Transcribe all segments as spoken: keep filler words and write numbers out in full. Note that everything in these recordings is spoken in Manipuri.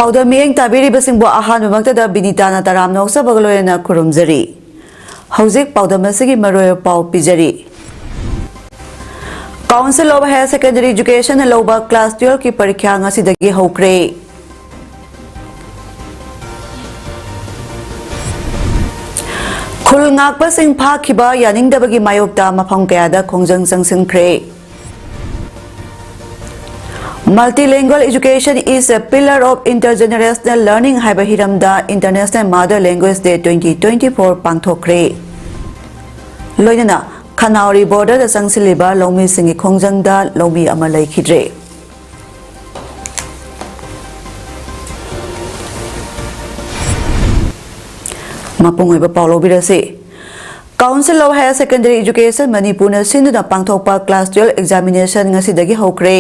ꯄꯥꯎꯗꯝ ꯃꯤꯠꯌꯦꯡ ꯇꯥꯕꯤꯔꯤꯕꯁꯤꯡꯕꯨ ꯑꯍꯥꯟꯕꯃꯛꯇꯗ ꯕꯤꯅꯤꯇꯥꯅ ꯇꯔꯥꯝꯅ ꯑꯣꯛꯆꯕꯒ ꯂꯣꯏꯅꯅ ꯈꯨꯔꯨꯝꯖꯔꯤ꯫ ꯍꯧꯖꯤꯛ ꯄꯥꯎꯗꯝ ꯑꯁꯤꯒꯤ ꯃꯔꯣꯏ ꯄꯥꯎ ꯄꯤꯖꯔꯤ꯫ Council of Higher Secondary Education ꯅ ꯂꯧꯕ class twelve ꯀꯤ ꯄꯔꯤꯈ꯭ꯌꯥ ꯉꯁꯤꯗꯒꯤ ꯍꯧꯈ꯭ꯔꯦ꯫ ꯈꯨꯜ ꯉꯥꯛꯄꯁꯤꯡ ꯐꯥꯈꯤꯕ ꯌꯥꯅꯤꯡꯗꯕꯒꯤ ꯃꯥꯌꯣꯛꯇ ꯃꯐꯝ ꯀꯌꯥꯗ ꯈꯣꯡꯖꯪ ꯆꯪꯁꯤꯟꯈ꯭ꯔꯦ꯫ Multilingual education is a pillar of intergenerational learning ꯍꯥꯏꯕ ꯍꯤꯔꯝꯗ International Mother Language Day twenty twenty-four ꯄꯥꯡꯊꯣꯛꯈ꯭ꯔꯦ꯫ ꯂꯣꯏꯅꯅ ꯈꯅꯥꯎꯔꯤ border ꯗ ꯆꯪꯁꯤꯜꯂꯤꯕ ꯂꯧꯃꯤꯁꯤꯡꯒꯤ ꯈꯣꯡꯖꯪꯗ ꯂꯧꯃꯤ ꯑꯃ ꯂꯩꯈꯤꯗ꯭ꯔꯦ꯫ ꯃꯄꯨꯡ ꯑꯣꯏꯕ ꯄꯥꯎ ꯂꯧꯕꯤꯔꯁꯤ꯫ Council of Higher Secondary Education ꯃꯅꯤꯄꯨꯔꯅ ꯁꯤꯟꯗꯨꯅ ꯄꯥꯡꯊꯣꯛꯄ class twelve examination ꯉꯁꯤꯗꯒꯤ ꯍꯧꯈ꯭ꯔꯦ꯫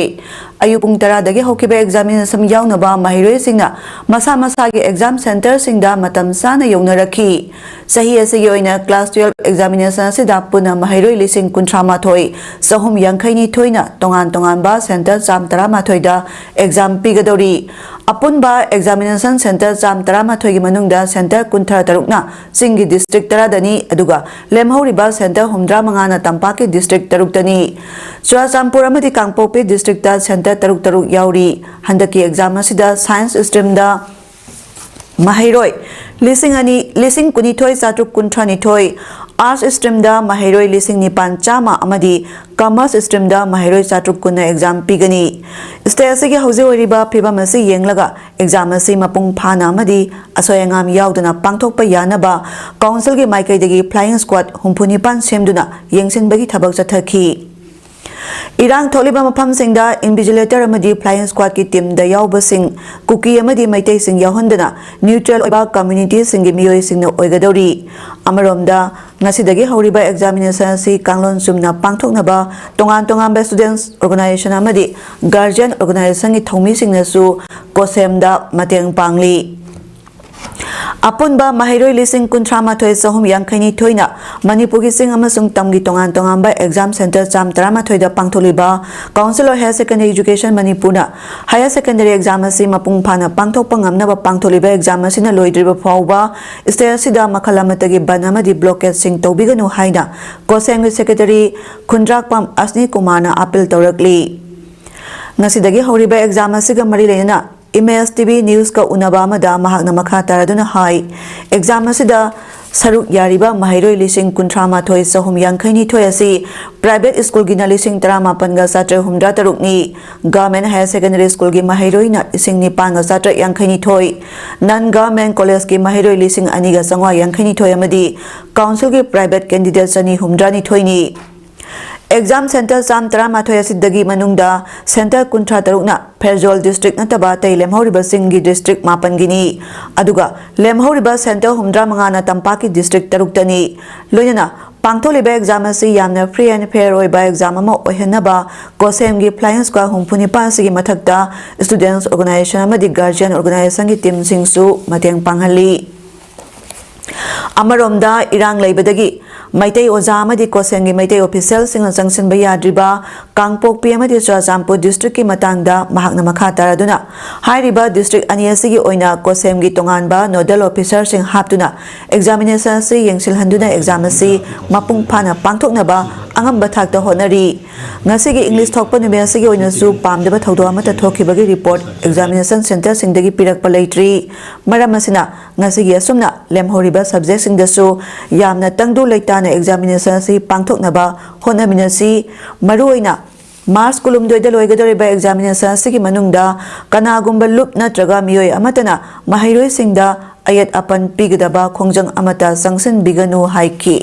ꯑꯌꯨꯛ ꯄꯨꯡ ꯇꯔꯥꯗꯒꯤ ꯍꯧꯈꯤꯕ examination ꯌꯥꯎꯅꯕ ꯃꯍꯩꯔꯣꯏꯁꯤꯡꯅ ꯃꯁꯥ ꯃꯁꯥꯒꯤ exam centre ꯁꯤꯡꯗ ꯃꯇꯝ ꯆꯥꯅ ꯌꯧꯅꯔꯛꯈꯤ꯫ ꯆꯍꯤ ꯑꯁꯤꯒꯤ ꯑꯣꯏꯅ class twelve examination ꯑꯁꯤꯗ ꯄꯨꯟꯅ ꯃꯍꯩꯔꯣꯏ ꯂꯤꯁꯤꯡ ꯀꯨꯟꯊ꯭ꯔꯥ ꯃꯥꯊꯣꯏ ꯆꯍꯨꯝ ꯌꯥꯡꯈꯩ ꯅꯤꯊꯣꯏꯅ ꯇꯣꯉꯥꯟ ꯇꯣꯉꯥꯟꯕ centre ꯆꯥꯝ ꯇꯔꯥꯃꯥꯊꯣꯏꯗ exam ꯄꯤꯒꯗꯧꯔꯤ꯫ ꯑꯄꯨꯟꯕ examination centre ꯆꯥꯝ ꯇꯔꯥꯃꯥꯊꯣꯏꯒꯤ ꯃꯅꯨꯡꯗ centre ꯀꯨꯟꯊ꯭ꯔꯥ ꯇꯔꯨꯛꯅ ꯆꯤꯡꯒꯤ district ꯇꯔꯥꯗꯅꯤ, ꯑꯗꯨꯒ ꯂꯦꯝꯍꯧꯔꯤꯕ centre ꯍꯨꯝꯗ꯭ꯔꯥ ꯃꯉꯥꯅ ꯇꯝꯄꯥꯛꯀꯤ district ꯇꯔꯨꯛꯇꯅꯤ꯫ ꯆꯨꯔꯥꯆꯥꯟꯄꯨꯔ ꯑꯃꯗꯤ ꯀꯥꯡꯄꯣꯛꯄꯤ district ꯇ centre ꯇꯔꯨꯛ ꯇꯔꯨꯛ ꯌꯥꯎꯔꯤ꯫ ꯍꯟꯗꯛꯀꯤ exam ꯑꯁꯤꯗ science stream ꯗ ꯃꯍꯩꯔꯣꯏ ꯂꯤꯁꯤꯡ ꯑꯅꯤ, ꯂꯤꯁꯤꯡ ꯀꯨꯟꯅꯤꯊꯣꯏ ꯆꯥꯇ꯭ꯔꯨꯛ ꯀꯨꯟꯊ꯭ꯔꯥ ꯅꯤꯊꯣꯏ, arts stream ꯗ ꯃꯍꯩꯔꯣꯏ ꯂꯤꯁꯤꯡ ꯅꯤꯄꯥꯟ ꯆꯥꯝꯃ ꯑꯃꯗꯤ commerce stream ꯗ ꯃꯍꯩꯔꯣꯏ ꯆꯥꯇ꯭ꯔꯨꯛ ꯀꯨꯟꯅ exam ꯄꯤꯒꯅꯤ꯫ State ꯑꯁꯤꯒꯤ ꯍꯧꯖꯤꯛ ꯑꯣꯏꯔꯤꯕ ꯐꯤꯕꯝ ꯑꯁꯤ ꯌꯦꯡꯂꯒ exam ꯑꯁꯤ ꯃꯄꯨꯡ ꯐꯥꯅ ꯑꯃꯗꯤ ꯑꯁꯣꯏ ꯑꯉꯥꯝ ꯌꯥꯎꯗꯅ ꯄꯥꯡꯊꯣꯛꯄ ꯌꯥꯅꯕ council ꯒꯤ ꯃꯥꯏꯀꯩꯗꯒꯤ flying squad ꯍꯨꯝꯐꯨ ꯅꯤꯄꯥꯟ ꯁꯦꯝꯗꯨꯅ ꯌꯦꯡꯁꯤꯟꯕꯒꯤ ꯊꯕꯛ ꯆꯠꯊꯈꯤ꯫ ꯏꯔꯥꯡ ꯊꯣꯛꯂꯤꯕ ꯃꯐꯝꯁꯤꯡꯗ invigilator ꯑꯃꯗꯤ flying squad ꯀꯤ team ꯗ ꯌꯥꯎꯕꯁꯤꯡ ꯀꯨꯀꯤ ꯑꯃꯗꯤ ꯃꯩꯇꯩꯁꯤꯡ ꯌꯥꯎꯍꯟꯗꯅ neutral ꯑꯣꯏꯕ community ꯁꯤꯡꯒꯤ ꯃꯤꯑꯣꯏꯁꯤꯡꯅ ꯑꯣꯏꯒꯗꯧꯔꯤ꯫ ꯑꯃꯔꯣꯝꯗ, ꯉꯁꯤꯗꯒꯤ ꯍꯧꯔꯤꯕ examination ꯑꯁꯤ ꯀꯥꯡꯂꯣꯟ ꯆꯨꯝꯅ ꯄꯥꯡꯊꯣꯛꯅꯕ ꯇꯣꯉꯥꯟ ꯇꯣꯉꯥꯟꯕ students organization ꯑꯃꯗꯤ guardian organization ꯒꯤ ꯊꯧꯃꯤꯁꯤꯡꯅꯁꯨ COHSEM ꯗ ꯃꯇꯦꯡ ꯄꯥꯡꯂꯤ꯫ ꯑꯄꯨꯟꯕ ꯃꯍꯩꯔꯣꯏ ꯂꯤꯁꯤꯡ ꯀꯨꯟꯊ꯭ꯔꯥ ꯃꯥꯊꯣꯏ ꯆꯍꯨꯝ ꯌꯥꯡꯈꯩ ꯅꯤꯊꯣꯏꯅ ꯃꯅꯤꯄꯨꯔꯒꯤ ꯆꯤꯡ ꯑꯃꯁꯨꯡ ꯇꯝꯒꯤ ꯇꯣꯉꯥꯟ ꯇꯣꯉꯥꯟꯕ exam centre ꯆꯥꯝ ꯇꯔꯥ ꯃꯥꯊꯣꯏꯗ ꯄꯥꯡꯊꯣꯛꯂꯤꯕ Council of Higher Secondary Education ꯃꯅꯤꯄꯨꯔꯅ higher secondary exam ꯑꯁꯤ ꯃꯄꯨꯡ ꯐꯥꯅ ꯄꯥꯡꯊꯣꯛꯄ ꯉꯝꯅꯕ ꯄꯥꯡꯊꯣꯛꯂꯤꯕ exam ꯑꯁꯤꯅ ꯂꯣꯏꯗ꯭ꯔꯤꯕ ꯐꯥꯎꯕ state ꯑꯁꯤꯗ ꯃꯈꯜ ꯑꯃꯠꯇꯒꯤ ꯕꯟ ꯑꯃꯗꯤ blockade ꯁꯤꯡ ꯇꯧꯕꯤꯒꯅꯨ ꯍꯥꯏꯅ COSAHEMꯒꯤ secretary ꯈꯨꯟꯗ꯭ꯔꯥꯛꯄꯝ ꯑꯁꯅꯤ ꯀꯨꯃꯥꯔꯅ appeal ꯇꯧꯔꯛꯂꯤ꯫ ꯉꯁꯤꯗꯒꯤ ꯍꯧꯔꯤꯕ exam ꯑꯁꯤꯒ ꯃꯔꯤ ꯂꯩꯅꯅ Image TV Newsꯀ ꯎꯅꯕ ꯑꯃꯗ ꯃꯍꯥꯛꯅ ꯃꯈꯥ ꯇꯥꯔꯗꯨꯅ ꯍꯥꯏ, exam ꯑꯁꯤꯗ ꯁꯔꯨꯛ ꯌꯥꯔꯤꯕ ꯃꯍꯩꯔꯣꯏ ꯂꯤꯁꯤꯡ ꯀꯨꯟꯊ꯭ꯔꯥ ꯃꯥꯊꯣꯏ ꯆꯍꯨꯝ ꯌꯥꯡꯈꯩ ꯅꯤꯊꯣꯏ ꯑꯁꯤ private schoolꯒꯤꯅ ꯂꯤꯁꯤꯡ ꯇꯔꯥ ꯃꯥꯄꯟꯒ ꯆꯥꯇ꯭ꯔꯦꯠ ꯍꯨꯝꯗ꯭ꯔꯥ ꯇꯔꯨꯛꯅꯤ, government higher secondary schoolꯒꯤ ꯃꯍꯩꯔꯣꯏꯅ ꯂꯤꯁꯤꯡ ꯅꯤꯄꯥꯟꯒ ꯆꯥꯇ꯭ꯔꯦꯠ ꯌꯥꯡꯈꯩ ꯅꯤꯊꯣꯏ, non government collegeꯀꯤ ꯃꯍꯩꯔꯣꯏ ꯂꯤꯁꯤꯡ ꯑꯅꯤꯒ ꯆꯥꯝꯃꯉꯥ ꯌꯥꯡꯈꯩ ꯅꯤꯊꯣꯏ ꯑꯃꯗꯤ councilꯒꯤ private candidate ꯆꯅꯤ ꯍꯨꯝꯗ꯭ꯔꯥ ꯅꯤꯊꯣꯏꯅꯤ꯫ Exam centre ꯆꯥꯝ ꯇꯔꯥ ꯃꯥꯊꯣꯏ ꯑꯁꯤꯗꯒꯤ ꯃꯅꯨꯡꯗ centre ꯀꯨꯟꯊ꯭ꯔꯥ ꯇꯔꯨꯛꯅ ꯐꯦꯔꯖꯣꯜ district ꯅꯠꯇꯕ ꯑꯇꯩ ꯂꯦꯝꯍꯧꯔꯤꯕꯁꯤꯡꯒꯤ district ꯃꯥꯄꯟꯒꯤꯅꯤ꯫ ꯑꯗꯨꯒ ꯂꯦꯝꯍꯧꯔꯤꯕ centre ꯍꯨꯝꯗ꯭ꯔꯥ ꯃꯉꯥꯅ ꯇꯝꯄꯥꯛꯀꯤ district ꯇꯔꯨꯛꯇꯅꯤ꯫ ꯂꯣꯏꯅꯅ ꯄꯥꯡꯊꯣꯛꯂꯤꯕ exam ꯑꯁꯤ ꯌꯥꯝꯅ free and fair ꯑꯣꯏꯕ exam ꯑꯃ ꯑꯣꯏꯍꯟꯅꯕ COSAHEMꯒꯤ flying squad ꯍꯨꯝꯐꯨ ꯅꯤꯄꯥꯟ ꯑꯁꯤꯒꯤ ꯃꯊꯛꯇ students organisation ꯑꯃꯗꯤ guardian organisationꯒꯤ teamꯁꯤꯡꯁꯨ ꯃꯇꯦꯡ ꯄꯥꯡꯍꯜꯂꯤ꯫ ꯑꯃꯔꯣꯝꯗ, ꯏꯔꯥꯡ ꯂꯩꯕꯗꯒꯤ ꯃꯩꯇꯩ ꯑꯣꯖꯥ ꯑꯃꯗꯤ COSAHEMꯒꯤ ꯃꯩꯇꯩ officialꯁꯤꯡꯅ ꯆꯪꯁꯤꯟꯕ ꯌꯥꯗ꯭ꯔꯤꯕ ꯀꯥꯡꯄꯣꯛꯄꯤ ꯑꯃꯗꯤ ꯆꯨꯔꯥꯆꯥꯟꯄꯨꯔ districtꯀꯤ ꯃꯇꯥꯡꯗ ꯃꯍꯥꯛꯅ ꯃꯈꯥ ꯇꯥꯔꯗꯨꯅ ꯍꯥꯏꯔꯤꯕ district ꯑꯅꯤ ꯑꯁꯤꯒꯤ ꯑꯣꯏꯅ COSAHEMꯒꯤ ꯇꯣꯉꯥꯟꯕ nodal officerꯁꯤꯡ ꯍꯥꯞꯇꯨꯅ examination ꯑꯁꯤ ꯌꯦꯡꯁꯤꯜꯍꯟꯗꯨꯅ exam ꯑꯁꯤ ꯃꯄꯨꯡ ꯐꯥꯅ ꯄꯥꯡꯊꯣꯛꯅꯕ ꯑꯉꯝꯕ ꯊꯥꯛꯇ ꯍꯣꯠꯅꯔꯤ꯫ ꯉꯁꯤꯒꯤ English ꯊꯣꯛꯄ ꯅꯨꯃꯤꯠ ꯑꯁꯤꯒꯤ ꯑꯣꯏꯅꯁꯨ ꯄꯥꯝꯗꯕ ꯊꯧꯗꯣꯛ ꯑꯃꯠꯇ ꯊꯣꯛꯈꯤꯕꯒꯤ report examination centreꯁꯤꯡꯗꯒꯤ ꯄꯤꯔꯛꯄ ꯂꯩꯇ꯭ꯔꯤ꯫ ꯃꯔꯝ ꯑꯁꯤꯅ, ꯉꯁꯤꯒꯤ ꯑꯁꯨꯝꯅ ꯂꯦꯝꯍꯧꯔꯤꯕ subjectꯁꯤꯡꯗꯁꯨ ꯌꯥꯝꯅ ꯇꯪꯗꯨ ꯂꯩꯇꯥꯅ examination ꯑꯁꯤ ꯄꯥꯡꯊꯣꯛꯅꯕ ꯍꯣꯠꯅꯃꯤꯟꯅꯁꯤ꯫ ꯃꯔꯨꯑꯣꯏꯅ March ꯀꯨꯟꯍꯨꯝꯗꯣꯏꯗ ꯂꯣꯏꯒꯗꯧꯔꯤꯕ examination ꯑꯁꯤꯒꯤ ꯃꯅꯨꯡꯗ ꯀꯅꯥꯒꯨꯝꯕ ꯂꯨꯞ ꯅꯠꯇ꯭ꯔꯒ ꯃꯤꯑꯣꯏ ꯑꯃꯠꯇꯅ ꯃꯍꯩꯔꯣꯏꯁꯤꯡꯗ ꯑꯌꯦꯠ ꯑꯄꯟ ꯄꯤꯒꯗꯕ ꯈꯣꯡꯖꯪ ꯑꯃꯠꯇ ꯆꯪꯁꯤꯟꯕꯤꯒꯅꯨ ꯍꯥꯏꯈꯤ꯫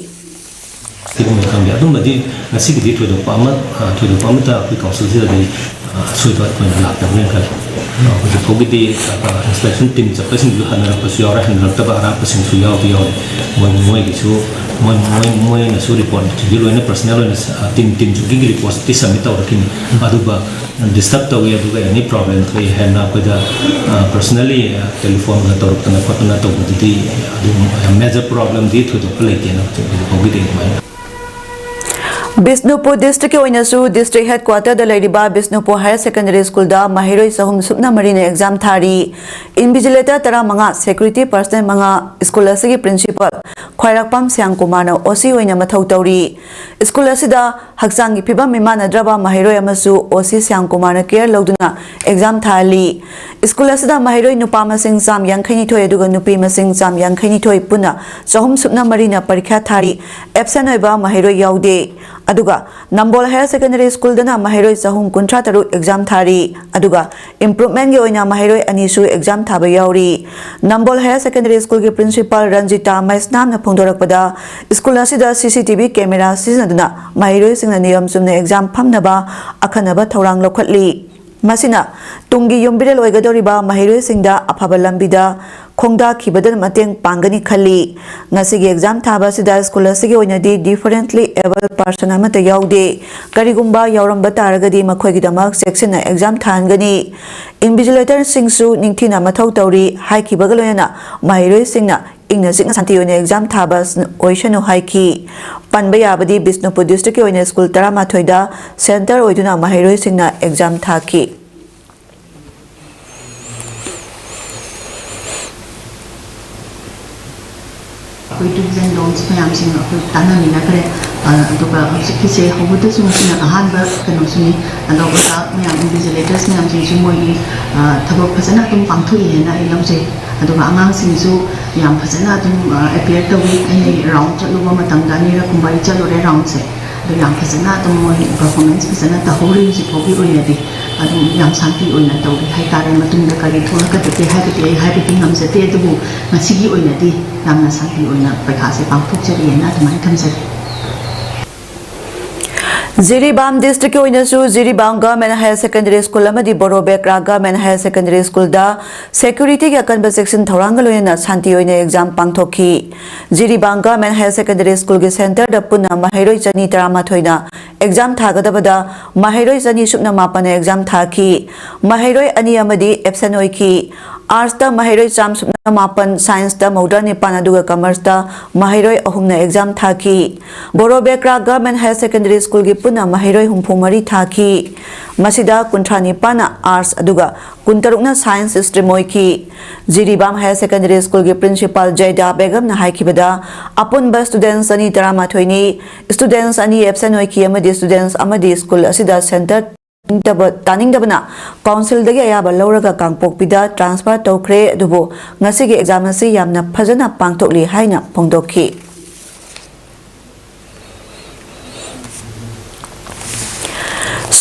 ꯁꯤꯒꯨꯝꯕ ꯈꯪꯗꯦ꯫ ꯑꯗꯨꯝꯕꯗꯤ ꯉꯁꯤꯒꯤꯗꯤ ꯊꯣꯏꯗꯣꯛꯄ ꯑꯃ, ꯑ, ꯊꯣꯏꯗꯣꯛꯄ ꯑꯃꯠꯇ ꯑꯩꯈꯣꯏ councilꯁꯤꯗꯗꯤ, ꯑ, ꯑꯁꯣꯏꯕ ꯑꯩꯈꯣꯏꯅ ꯂꯥꯛꯇꯕ꯭ꯔꯅ ꯈꯜꯂꯤ꯫ ꯑ, ꯍꯧꯖꯤꯛ ꯐꯥꯎꯒꯤꯗꯤ, ꯑ, inspection team ꯆꯠꯄꯁꯤꯡꯁꯨ ꯍꯟꯅꯔꯛꯄꯁꯨ ꯌꯥꯎꯔꯦ, ꯍꯟꯅꯔꯛꯇꯕ ꯑꯔꯥꯛꯄꯁꯤꯡꯁꯨ ꯌꯥꯎꯗꯤ ꯌꯥꯎꯔꯦ꯫ ꯃꯣꯏ, ꯃꯣꯏꯒꯤꯁꯨ, ꯃꯣꯏ ꯃꯣꯏ ꯃꯣꯏꯅꯁꯨ ꯔꯤꯄꯣꯔꯠꯁꯤꯡꯁꯦ ꯂꯣꯏꯅ ꯄꯔꯁꯅꯦꯜ ꯑꯣꯏꯅ ꯇꯤꯝ ꯇꯤꯝꯁꯤꯡꯒꯤ ꯔꯤꯄꯣꯔꯠꯁꯤꯗꯤ ꯁꯕꯃꯤꯠ ꯇꯧꯔꯛꯈꯤꯅꯤ꯫ ꯑꯗꯨꯒ ꯗꯤꯁꯇꯔꯕ ꯇꯧꯏ, ꯑꯗꯨꯒ ꯑꯦꯅꯤ ꯄ꯭ꯔꯣꯕ꯭ꯂꯦꯝ ꯊꯣꯛꯏ ꯍꯥꯏꯅ ꯑꯩꯈꯣꯏꯗ ꯄꯔꯁꯅꯦꯜꯂꯤ ꯇꯦꯂꯤꯐꯣꯟꯒ ꯇꯧꯔꯛꯇꯅ ꯈꯣꯠꯇꯅ ꯇꯧꯕꯗꯨꯗꯤ ꯑꯗꯨꯝ ꯃꯦꯖꯔ ꯄ꯭ꯔꯣꯕ꯭ꯂꯦꯝꯗꯤ ꯊꯣꯏꯗꯣꯛꯄ ꯂꯩꯇꯦꯅ ꯍꯧꯖꯤꯛ ꯍꯧꯖꯤꯛ ꯐꯥꯎꯒꯤꯗꯤ ꯑꯗꯨꯃꯥꯏꯅ꯫ ꯕꯤꯁꯅꯨꯄꯨꯔ ꯗꯤꯁꯇ꯭ꯔꯤꯛꯀꯤ ꯑꯣꯏꯅꯁꯨ ꯗꯤꯁꯇ꯭ꯔꯤꯛ ꯍꯦꯗꯀ꯭ꯋꯥꯇꯔꯗ ꯂꯩꯔꯤꯕ ꯕꯤꯁꯅꯨꯄꯨꯔ ꯍꯥꯌꯔ ꯁꯦꯀꯦꯟꯗꯔꯤ ꯁ꯭ꯀꯨꯜꯗ ꯃꯍꯩꯔꯣꯏ ꯆꯍꯨꯝ ꯁꯨꯞꯅ ꯃꯔꯤꯅ ꯑꯦꯛꯖꯥꯝ ꯊꯥꯔꯤ꯫ ꯏꯟꯚꯤꯖꯤꯂꯦꯇꯔ ꯇꯔꯥꯃꯉꯥ, ꯁꯦꯀ꯭ꯌꯨꯔꯤꯇꯤ ꯄꯔꯁꯅꯦꯜ ꯃꯉꯥ, ꯁ꯭ꯀꯨꯜ ꯑꯁꯤꯒꯤ ꯄ꯭ꯔꯤꯟꯁꯤꯄꯥꯜ ꯈ꯭ꯋꯥꯏꯔꯥꯛꯄꯝ ꯁ꯭ꯌꯥꯝ ꯀꯨꯃꯥꯔꯅ ꯑꯣ ꯁꯤ ꯑꯣꯏꯅ ꯃꯊꯧ ꯇꯧꯔꯤ꯫ ꯁ꯭ꯀꯨꯜ ꯑꯁꯤꯗ ꯍꯛꯆꯥꯡꯒꯤ ꯐꯤꯕꯝ ꯃꯤꯃꯥꯟꯅꯗ꯭ꯔꯕ ꯃꯍꯩꯔꯣꯏ ꯑꯃꯁꯨ ꯑꯣ ꯁꯤ ꯁ꯭ꯌꯥꯝ ꯀꯨꯃꯥꯔꯅ ꯀꯦꯌꯔ ꯂꯧꯗꯨꯅ ꯑꯦꯛꯖꯥꯝ ꯊꯥꯍꯜꯂꯤ꯫ ꯁ꯭ꯀꯨꯜ ꯑꯁꯤꯗ ꯃꯍꯩꯔꯣꯏ ꯅꯨꯄꯥ ꯃꯁꯤꯡ ꯆꯥꯝ ꯌꯥꯡꯈꯩꯅꯤꯊꯣꯏ ꯑꯗꯨꯒ ꯅꯨꯄꯤ ꯃꯁꯤꯡ ꯆꯥꯝ ꯌꯥꯡꯈꯩꯅꯤꯊꯣꯏ, ꯄꯨꯟꯅ ꯆꯍꯨꯝ ꯁꯨꯞꯅ ꯃꯔꯤꯅ ꯄꯔꯤꯈ꯭ꯌꯥ ꯊꯥꯔꯤ꯫ ꯑꯦꯕꯁꯦꯟ ꯑꯣꯏꯕ ꯃꯍꯩꯔꯣꯏ ꯌꯥꯎꯗꯦ꯫ ꯑꯗꯨꯒ ꯅꯝꯕꯣꯜ ꯍꯥꯌꯔ ꯁꯦꯀꯦꯟꯗꯔꯤ ꯁ꯭ꯀꯨꯜꯗꯅ ꯃꯍꯩꯔꯣꯏ ꯆꯍꯨꯝ ꯀꯨꯟꯊ꯭ꯔꯥ ꯇꯔꯨꯛ ꯑꯦꯛꯖꯥꯝ ꯊꯥꯔꯤ꯫ ꯑꯗꯨꯒ ꯏꯝꯄ꯭ꯔꯨꯚꯃꯦꯟꯒꯤ ꯑꯣꯏꯅ ꯃꯍꯩꯔꯣꯏ ꯑꯅꯤꯁꯨ ꯑꯦꯛꯖꯥꯝ ꯊꯥꯕ ꯌꯥꯎꯔꯤ꯫ ꯅꯝꯕꯣꯜ ꯍꯥꯌꯔ ꯁꯦꯀꯦꯟꯗꯔꯤ ꯁ꯭ꯀꯨꯜꯒꯤ ꯄ꯭ꯔꯤꯟꯁꯤꯄꯥꯜ ꯔꯟꯖꯤꯇꯥ ꯃꯩꯁꯅꯥꯝꯅ ꯐꯣꯡꯗꯣꯔꯛꯄꯗ, ꯁ꯭ꯀꯨꯜ ꯑꯁꯤꯗ ꯁꯤ ꯁꯤ ꯇꯤ ꯚꯤ ꯀꯦꯃꯦꯔꯥ ꯁꯤꯖꯤꯟꯅꯗꯨꯅ ꯃꯍꯩꯔꯣꯏꯁꯤꯡꯅ ꯅꯤꯌꯣꯝ ꯆꯨꯝꯅ ꯑꯦꯛꯖꯥꯝ ꯐꯝꯅꯕ ꯑꯈꯟꯅꯕ ꯊꯧꯔꯥꯡ ꯂꯧꯈꯠꯂꯤ꯫ ꯃꯁꯤꯅ ꯇꯨꯡꯒꯤ ꯌꯨꯝꯕꯤꯔꯦꯜ ꯑꯣꯏꯒꯗꯧꯔꯤꯕ ꯃꯍꯩꯔꯣꯏꯁꯤꯡꯗ ꯑꯐꯕ ꯂꯝꯕꯤꯗ ꯈꯣꯡꯗꯥꯈꯤꯕꯗ ꯃꯇꯦꯡ ꯄꯥꯡꯒꯅꯤ ꯈꯜꯂꯤ꯫ ꯉꯁꯤꯒꯤ ꯑꯦꯛꯖꯥꯝ ꯊꯥꯕ ꯑꯁꯤꯗ ꯁ꯭ꯀꯨꯜ ꯑꯁꯤꯒꯤ ꯑꯣꯏꯅꯗꯤ ꯗꯤꯐꯔꯦꯟꯠꯂꯤ ꯑꯦꯕꯜ ꯄꯥꯔꯁꯟ ꯑꯃꯠꯇ ꯌꯥꯎꯗꯦ꯫ ꯀꯔꯤꯒꯨꯝꯕ ꯌꯥꯎꯔꯝꯕ ꯇꯥꯔꯒꯗꯤ ꯃꯈꯣꯏꯒꯤꯗꯃꯛ ꯆꯦꯛꯁꯤꯟꯅ ꯑꯦꯛꯖꯥꯝ ꯊꯥꯍꯟꯒꯅꯤ꯫ ꯏꯟꯚꯤꯖꯤꯂꯦꯇꯔꯁꯤꯡꯁꯨ ꯅꯤꯡꯊꯤꯅ ꯃꯊꯧ ꯇꯧꯔꯤ ꯍꯥꯏꯈꯤꯕꯒ ꯂꯣꯏꯅꯅ ꯃꯍꯩꯔꯣꯏꯁꯤꯡꯅ ꯏꯪꯅ ꯆꯤꯛꯅ ꯁꯥꯟꯇꯤ ꯑꯣꯏꯅ ꯑꯦꯛꯖꯥꯝ ꯊꯥꯕ ꯑꯣꯏꯁꯅꯨ ꯍꯥꯏꯈꯤ꯫ ꯄꯟꯕ ꯌꯥꯕꯗꯤ ꯕꯤꯁꯅꯨꯄꯨꯔ ꯗꯤꯁꯇ꯭ꯔꯤꯛꯀꯤ ꯑꯣꯏꯅ ꯁ꯭ꯀꯨꯜ ꯇꯔꯥꯃꯥꯊꯣꯏꯗ ꯁꯦꯟꯇꯔ ꯑꯣꯏꯗꯨꯅ ꯃꯍꯩꯔꯣꯏꯁꯤꯡꯅ ꯑꯦꯛꯖꯥꯝ ꯊꯥꯈꯤ꯫ ꯑꯩꯈꯣꯏ do's and don'ts ꯃꯌꯥꯝꯁꯤꯡ ꯑꯩꯈꯣꯏ ꯇꯥꯟꯅꯃꯤꯟꯅꯈ꯭ꯔꯦ꯫ ꯑ, ꯑꯗꯨꯒ ꯍꯧꯖꯤꯛꯀꯤꯁꯦ ꯍꯧꯕꯗꯁꯨ ꯉꯁꯤꯅ ꯑꯍꯥꯟꯕ ꯀꯩꯅꯣꯁꯨꯅꯤ꯫ ꯑꯗꯣ ꯑꯣꯖꯥ ꯃꯌꯥꯝ, invigilators ꯃꯌꯥꯝꯁꯤꯡꯁꯨ ꯃꯣꯏꯒꯤ, ꯑ, ꯊꯕꯛ ꯐꯖꯅ ꯑꯗꯨꯝ ꯄꯥꯡꯊꯣꯛꯏ ꯍꯥꯏꯅ ꯑꯩ ꯂꯧꯖꯩ꯫ ꯑꯗꯨꯒ ꯑꯉꯥꯡꯁꯤꯡꯁꯨ ꯌꯥꯝ ꯐꯖꯅ ꯑꯗꯨꯝ, ꯑ, appear ꯇꯧꯏ꯫ ꯑꯩꯅ round ꯆꯠꯂꯨꯕ ꯃꯇꯝꯗ ꯑꯅꯤꯔꯛ ꯀꯨꯝꯕ ꯑꯩ ꯆꯠꯂꯨꯔꯦ roundꯁꯦ꯫ ꯑꯗꯨ ꯌꯥꯝ ꯐꯖꯅ ꯑꯗꯨꯝ ꯃꯣꯏ performance ꯐꯖꯅ ꯇꯧꯍꯧꯔꯤ꯫ ꯍꯧꯖꯤꯛ ꯐꯥꯎꯒꯤ ꯑꯣꯏꯅꯗꯤ ꯑꯗꯨꯝ ꯌꯥꯝ ꯁꯥꯟꯇꯤ ꯑꯣꯏꯅ ꯇꯧꯔꯤ ꯍꯥꯏꯇꯥꯔꯦ꯫ ꯃꯇꯨꯡꯗ ꯀꯔꯤ ꯊꯣꯛꯂꯛꯀꯗꯒꯦ ꯍꯥꯏꯕꯗꯤ ꯑꯩ ꯍꯥꯏꯕꯗꯤ ꯉꯝꯖꯗꯦ, ꯑꯗꯨꯕꯨ ꯉꯁꯤꯒꯤ ꯑꯣꯏꯅꯗꯤ ꯌꯥꯝꯅ ꯁꯥꯟꯇꯤ ꯑꯣꯏꯅ ꯄꯩꯈꯥꯁꯦ ꯄꯥꯡꯊꯣꯛꯆꯔꯤꯑꯅ ꯑꯗꯨꯃꯥꯏꯅ ꯊꯝꯖꯒꯦ꯫ ꯖꯤꯔꯤꯕꯥꯝ ꯗꯤꯁꯇ꯭ꯔꯤꯛꯀꯤ ꯑꯣꯏꯅꯁꯨ Jiribam government higher secondary school ꯑꯃꯗꯤ ꯕꯣꯔꯣꯕꯦꯀ꯭ꯔꯥ ꯒꯚꯔꯟꯃꯦꯟ ꯍꯥꯌꯔ ꯁꯦꯀꯦꯟꯗꯔꯤ ꯁ꯭ꯀꯨꯜꯗ ꯁꯦꯀ꯭ꯌꯨꯔꯤꯇꯤꯒꯤ ꯑꯀꯟꯕ ꯆꯦꯛꯁꯤꯟ ꯊꯧꯔꯥꯡꯒ ꯂꯣꯏꯅꯅ ꯁꯥꯟꯇꯤ ꯑꯣꯏꯅ ꯑꯦꯛꯖꯥꯝ ꯄꯥꯡꯊꯣꯛꯈꯤ꯫ ꯖꯤꯔꯤꯕꯥꯝ ꯒꯚꯔꯟꯃꯦꯟ ꯍꯥꯌꯔ ꯁꯦꯀꯦꯟꯗꯔꯤ ꯁ꯭ꯀꯨꯜꯒꯤ ꯁꯦꯟꯇꯔꯗ ꯄꯨꯟꯅ ꯃꯍꯩꯔꯣꯏ ꯆꯅꯤ ꯇꯔꯥꯃꯥꯊꯣꯏꯅ ꯑꯦꯛꯖꯥꯝ ꯊꯥꯒꯗꯕꯗ ꯃꯍꯩꯔꯣꯏ ꯆꯅꯤ ꯁꯨꯞꯅ ꯃꯥꯄꯟꯅ ꯑꯦꯛꯖꯥꯝ ꯊꯥꯈꯤ꯫ ꯃꯍꯩꯔꯣꯏ ꯑꯅꯤ ꯑꯃꯗꯤ ꯑꯦꯕꯁꯦꯟ ꯑꯣꯏꯈꯤ꯫ ꯑꯥꯔꯠꯁꯇ ꯃꯍꯩꯔꯣꯏ ꯆꯥꯝ ꯁꯨꯞꯅ ꯃꯥꯄꯟ, ꯁꯥꯏꯟꯁꯇ ꯃꯧꯗ꯭ꯔꯥ ꯅꯤꯄꯥꯟ, ꯑꯗꯨꯒ ꯀꯃꯔꯁꯇ ꯃꯍꯩꯔꯣꯏ ꯑꯍꯨꯝꯅ ꯑꯦꯛꯖꯥꯝ ꯊꯥꯈꯤ꯫ ꯕꯣꯔꯣꯕꯦꯀ꯭ꯔꯥ ꯒꯚꯔꯟꯃꯦꯟ ꯍꯥꯌꯔ ꯁꯦꯀꯦꯟꯗꯔꯤ ꯁ꯭ꯀꯨꯜꯒꯤ ꯄꯨꯟꯅ ꯃꯍꯩꯔꯣꯏ ꯍꯨꯝꯐꯨ ꯃꯔꯤ ꯊꯥꯈꯤ꯫ ꯃꯁꯤꯗ ꯀꯨꯟꯊ꯭ꯔꯥ ꯅꯤꯄꯥꯟꯅ ꯑꯥꯔꯠꯁ, ꯑꯗꯨꯒ ꯀꯨꯟꯇꯔꯨꯛꯅ ꯁꯥꯏꯟꯁ ꯁ꯭ꯇ꯭ꯔꯤꯝ ꯑꯣꯏꯈꯤ꯫ ꯖꯤꯔꯤꯕꯥꯝ ꯍꯥꯌꯔ ꯁꯦꯀꯦꯟꯗꯔꯤ ꯁ꯭ꯀꯨꯜꯒꯤ ꯄ꯭ꯔꯤꯟꯁꯤꯄꯥꯜ ꯖꯩꯗꯥ ꯕꯦꯒꯝꯅ ꯍꯥꯏꯈꯤꯕꯗ, ꯑꯄꯨꯟꯕ ꯁ꯭ꯇꯨꯗꯦꯟꯠꯁ ꯑꯅꯤ ꯇꯔꯥꯃꯥꯊꯣꯏꯅꯤ꯫ ꯁ꯭ꯇꯨꯗꯦꯟꯠꯁ ꯑꯅꯤ ꯑꯦꯕꯁꯦꯟ ꯑꯣꯏꯈꯤ ꯑꯃꯗꯤ ꯁ꯭ꯇꯨꯗꯦꯟꯠꯁ ꯑꯃꯗꯤ ꯁ꯭ꯀꯨꯜ ꯑꯁꯤꯗ ꯁꯦꯟꯇꯔ ꯇꯥꯅꯤꯡꯗꯕ-, ꯇꯥꯅꯤꯡꯗꯕꯅ ꯀꯥꯎꯟꯁꯤꯜꯗꯒꯤ ꯑꯌꯥꯕ ꯂꯧꯔꯒ ꯀꯥꯡꯄꯣꯛꯄꯤꯗ ꯇ꯭ꯔꯥꯟꯁꯐꯔ ꯇꯧꯈ꯭ꯔꯦ꯫ ꯑꯗꯨꯕꯨ ꯉꯁꯤꯒꯤ ꯑꯦꯛꯖꯥꯝ ꯑꯁꯤ ꯌꯥꯝꯅ ꯐꯖꯅ ꯄꯥꯡꯊꯣꯛꯂꯤ ꯍꯥꯏꯅ ꯐꯣꯡꯗꯣꯛꯈꯤ꯫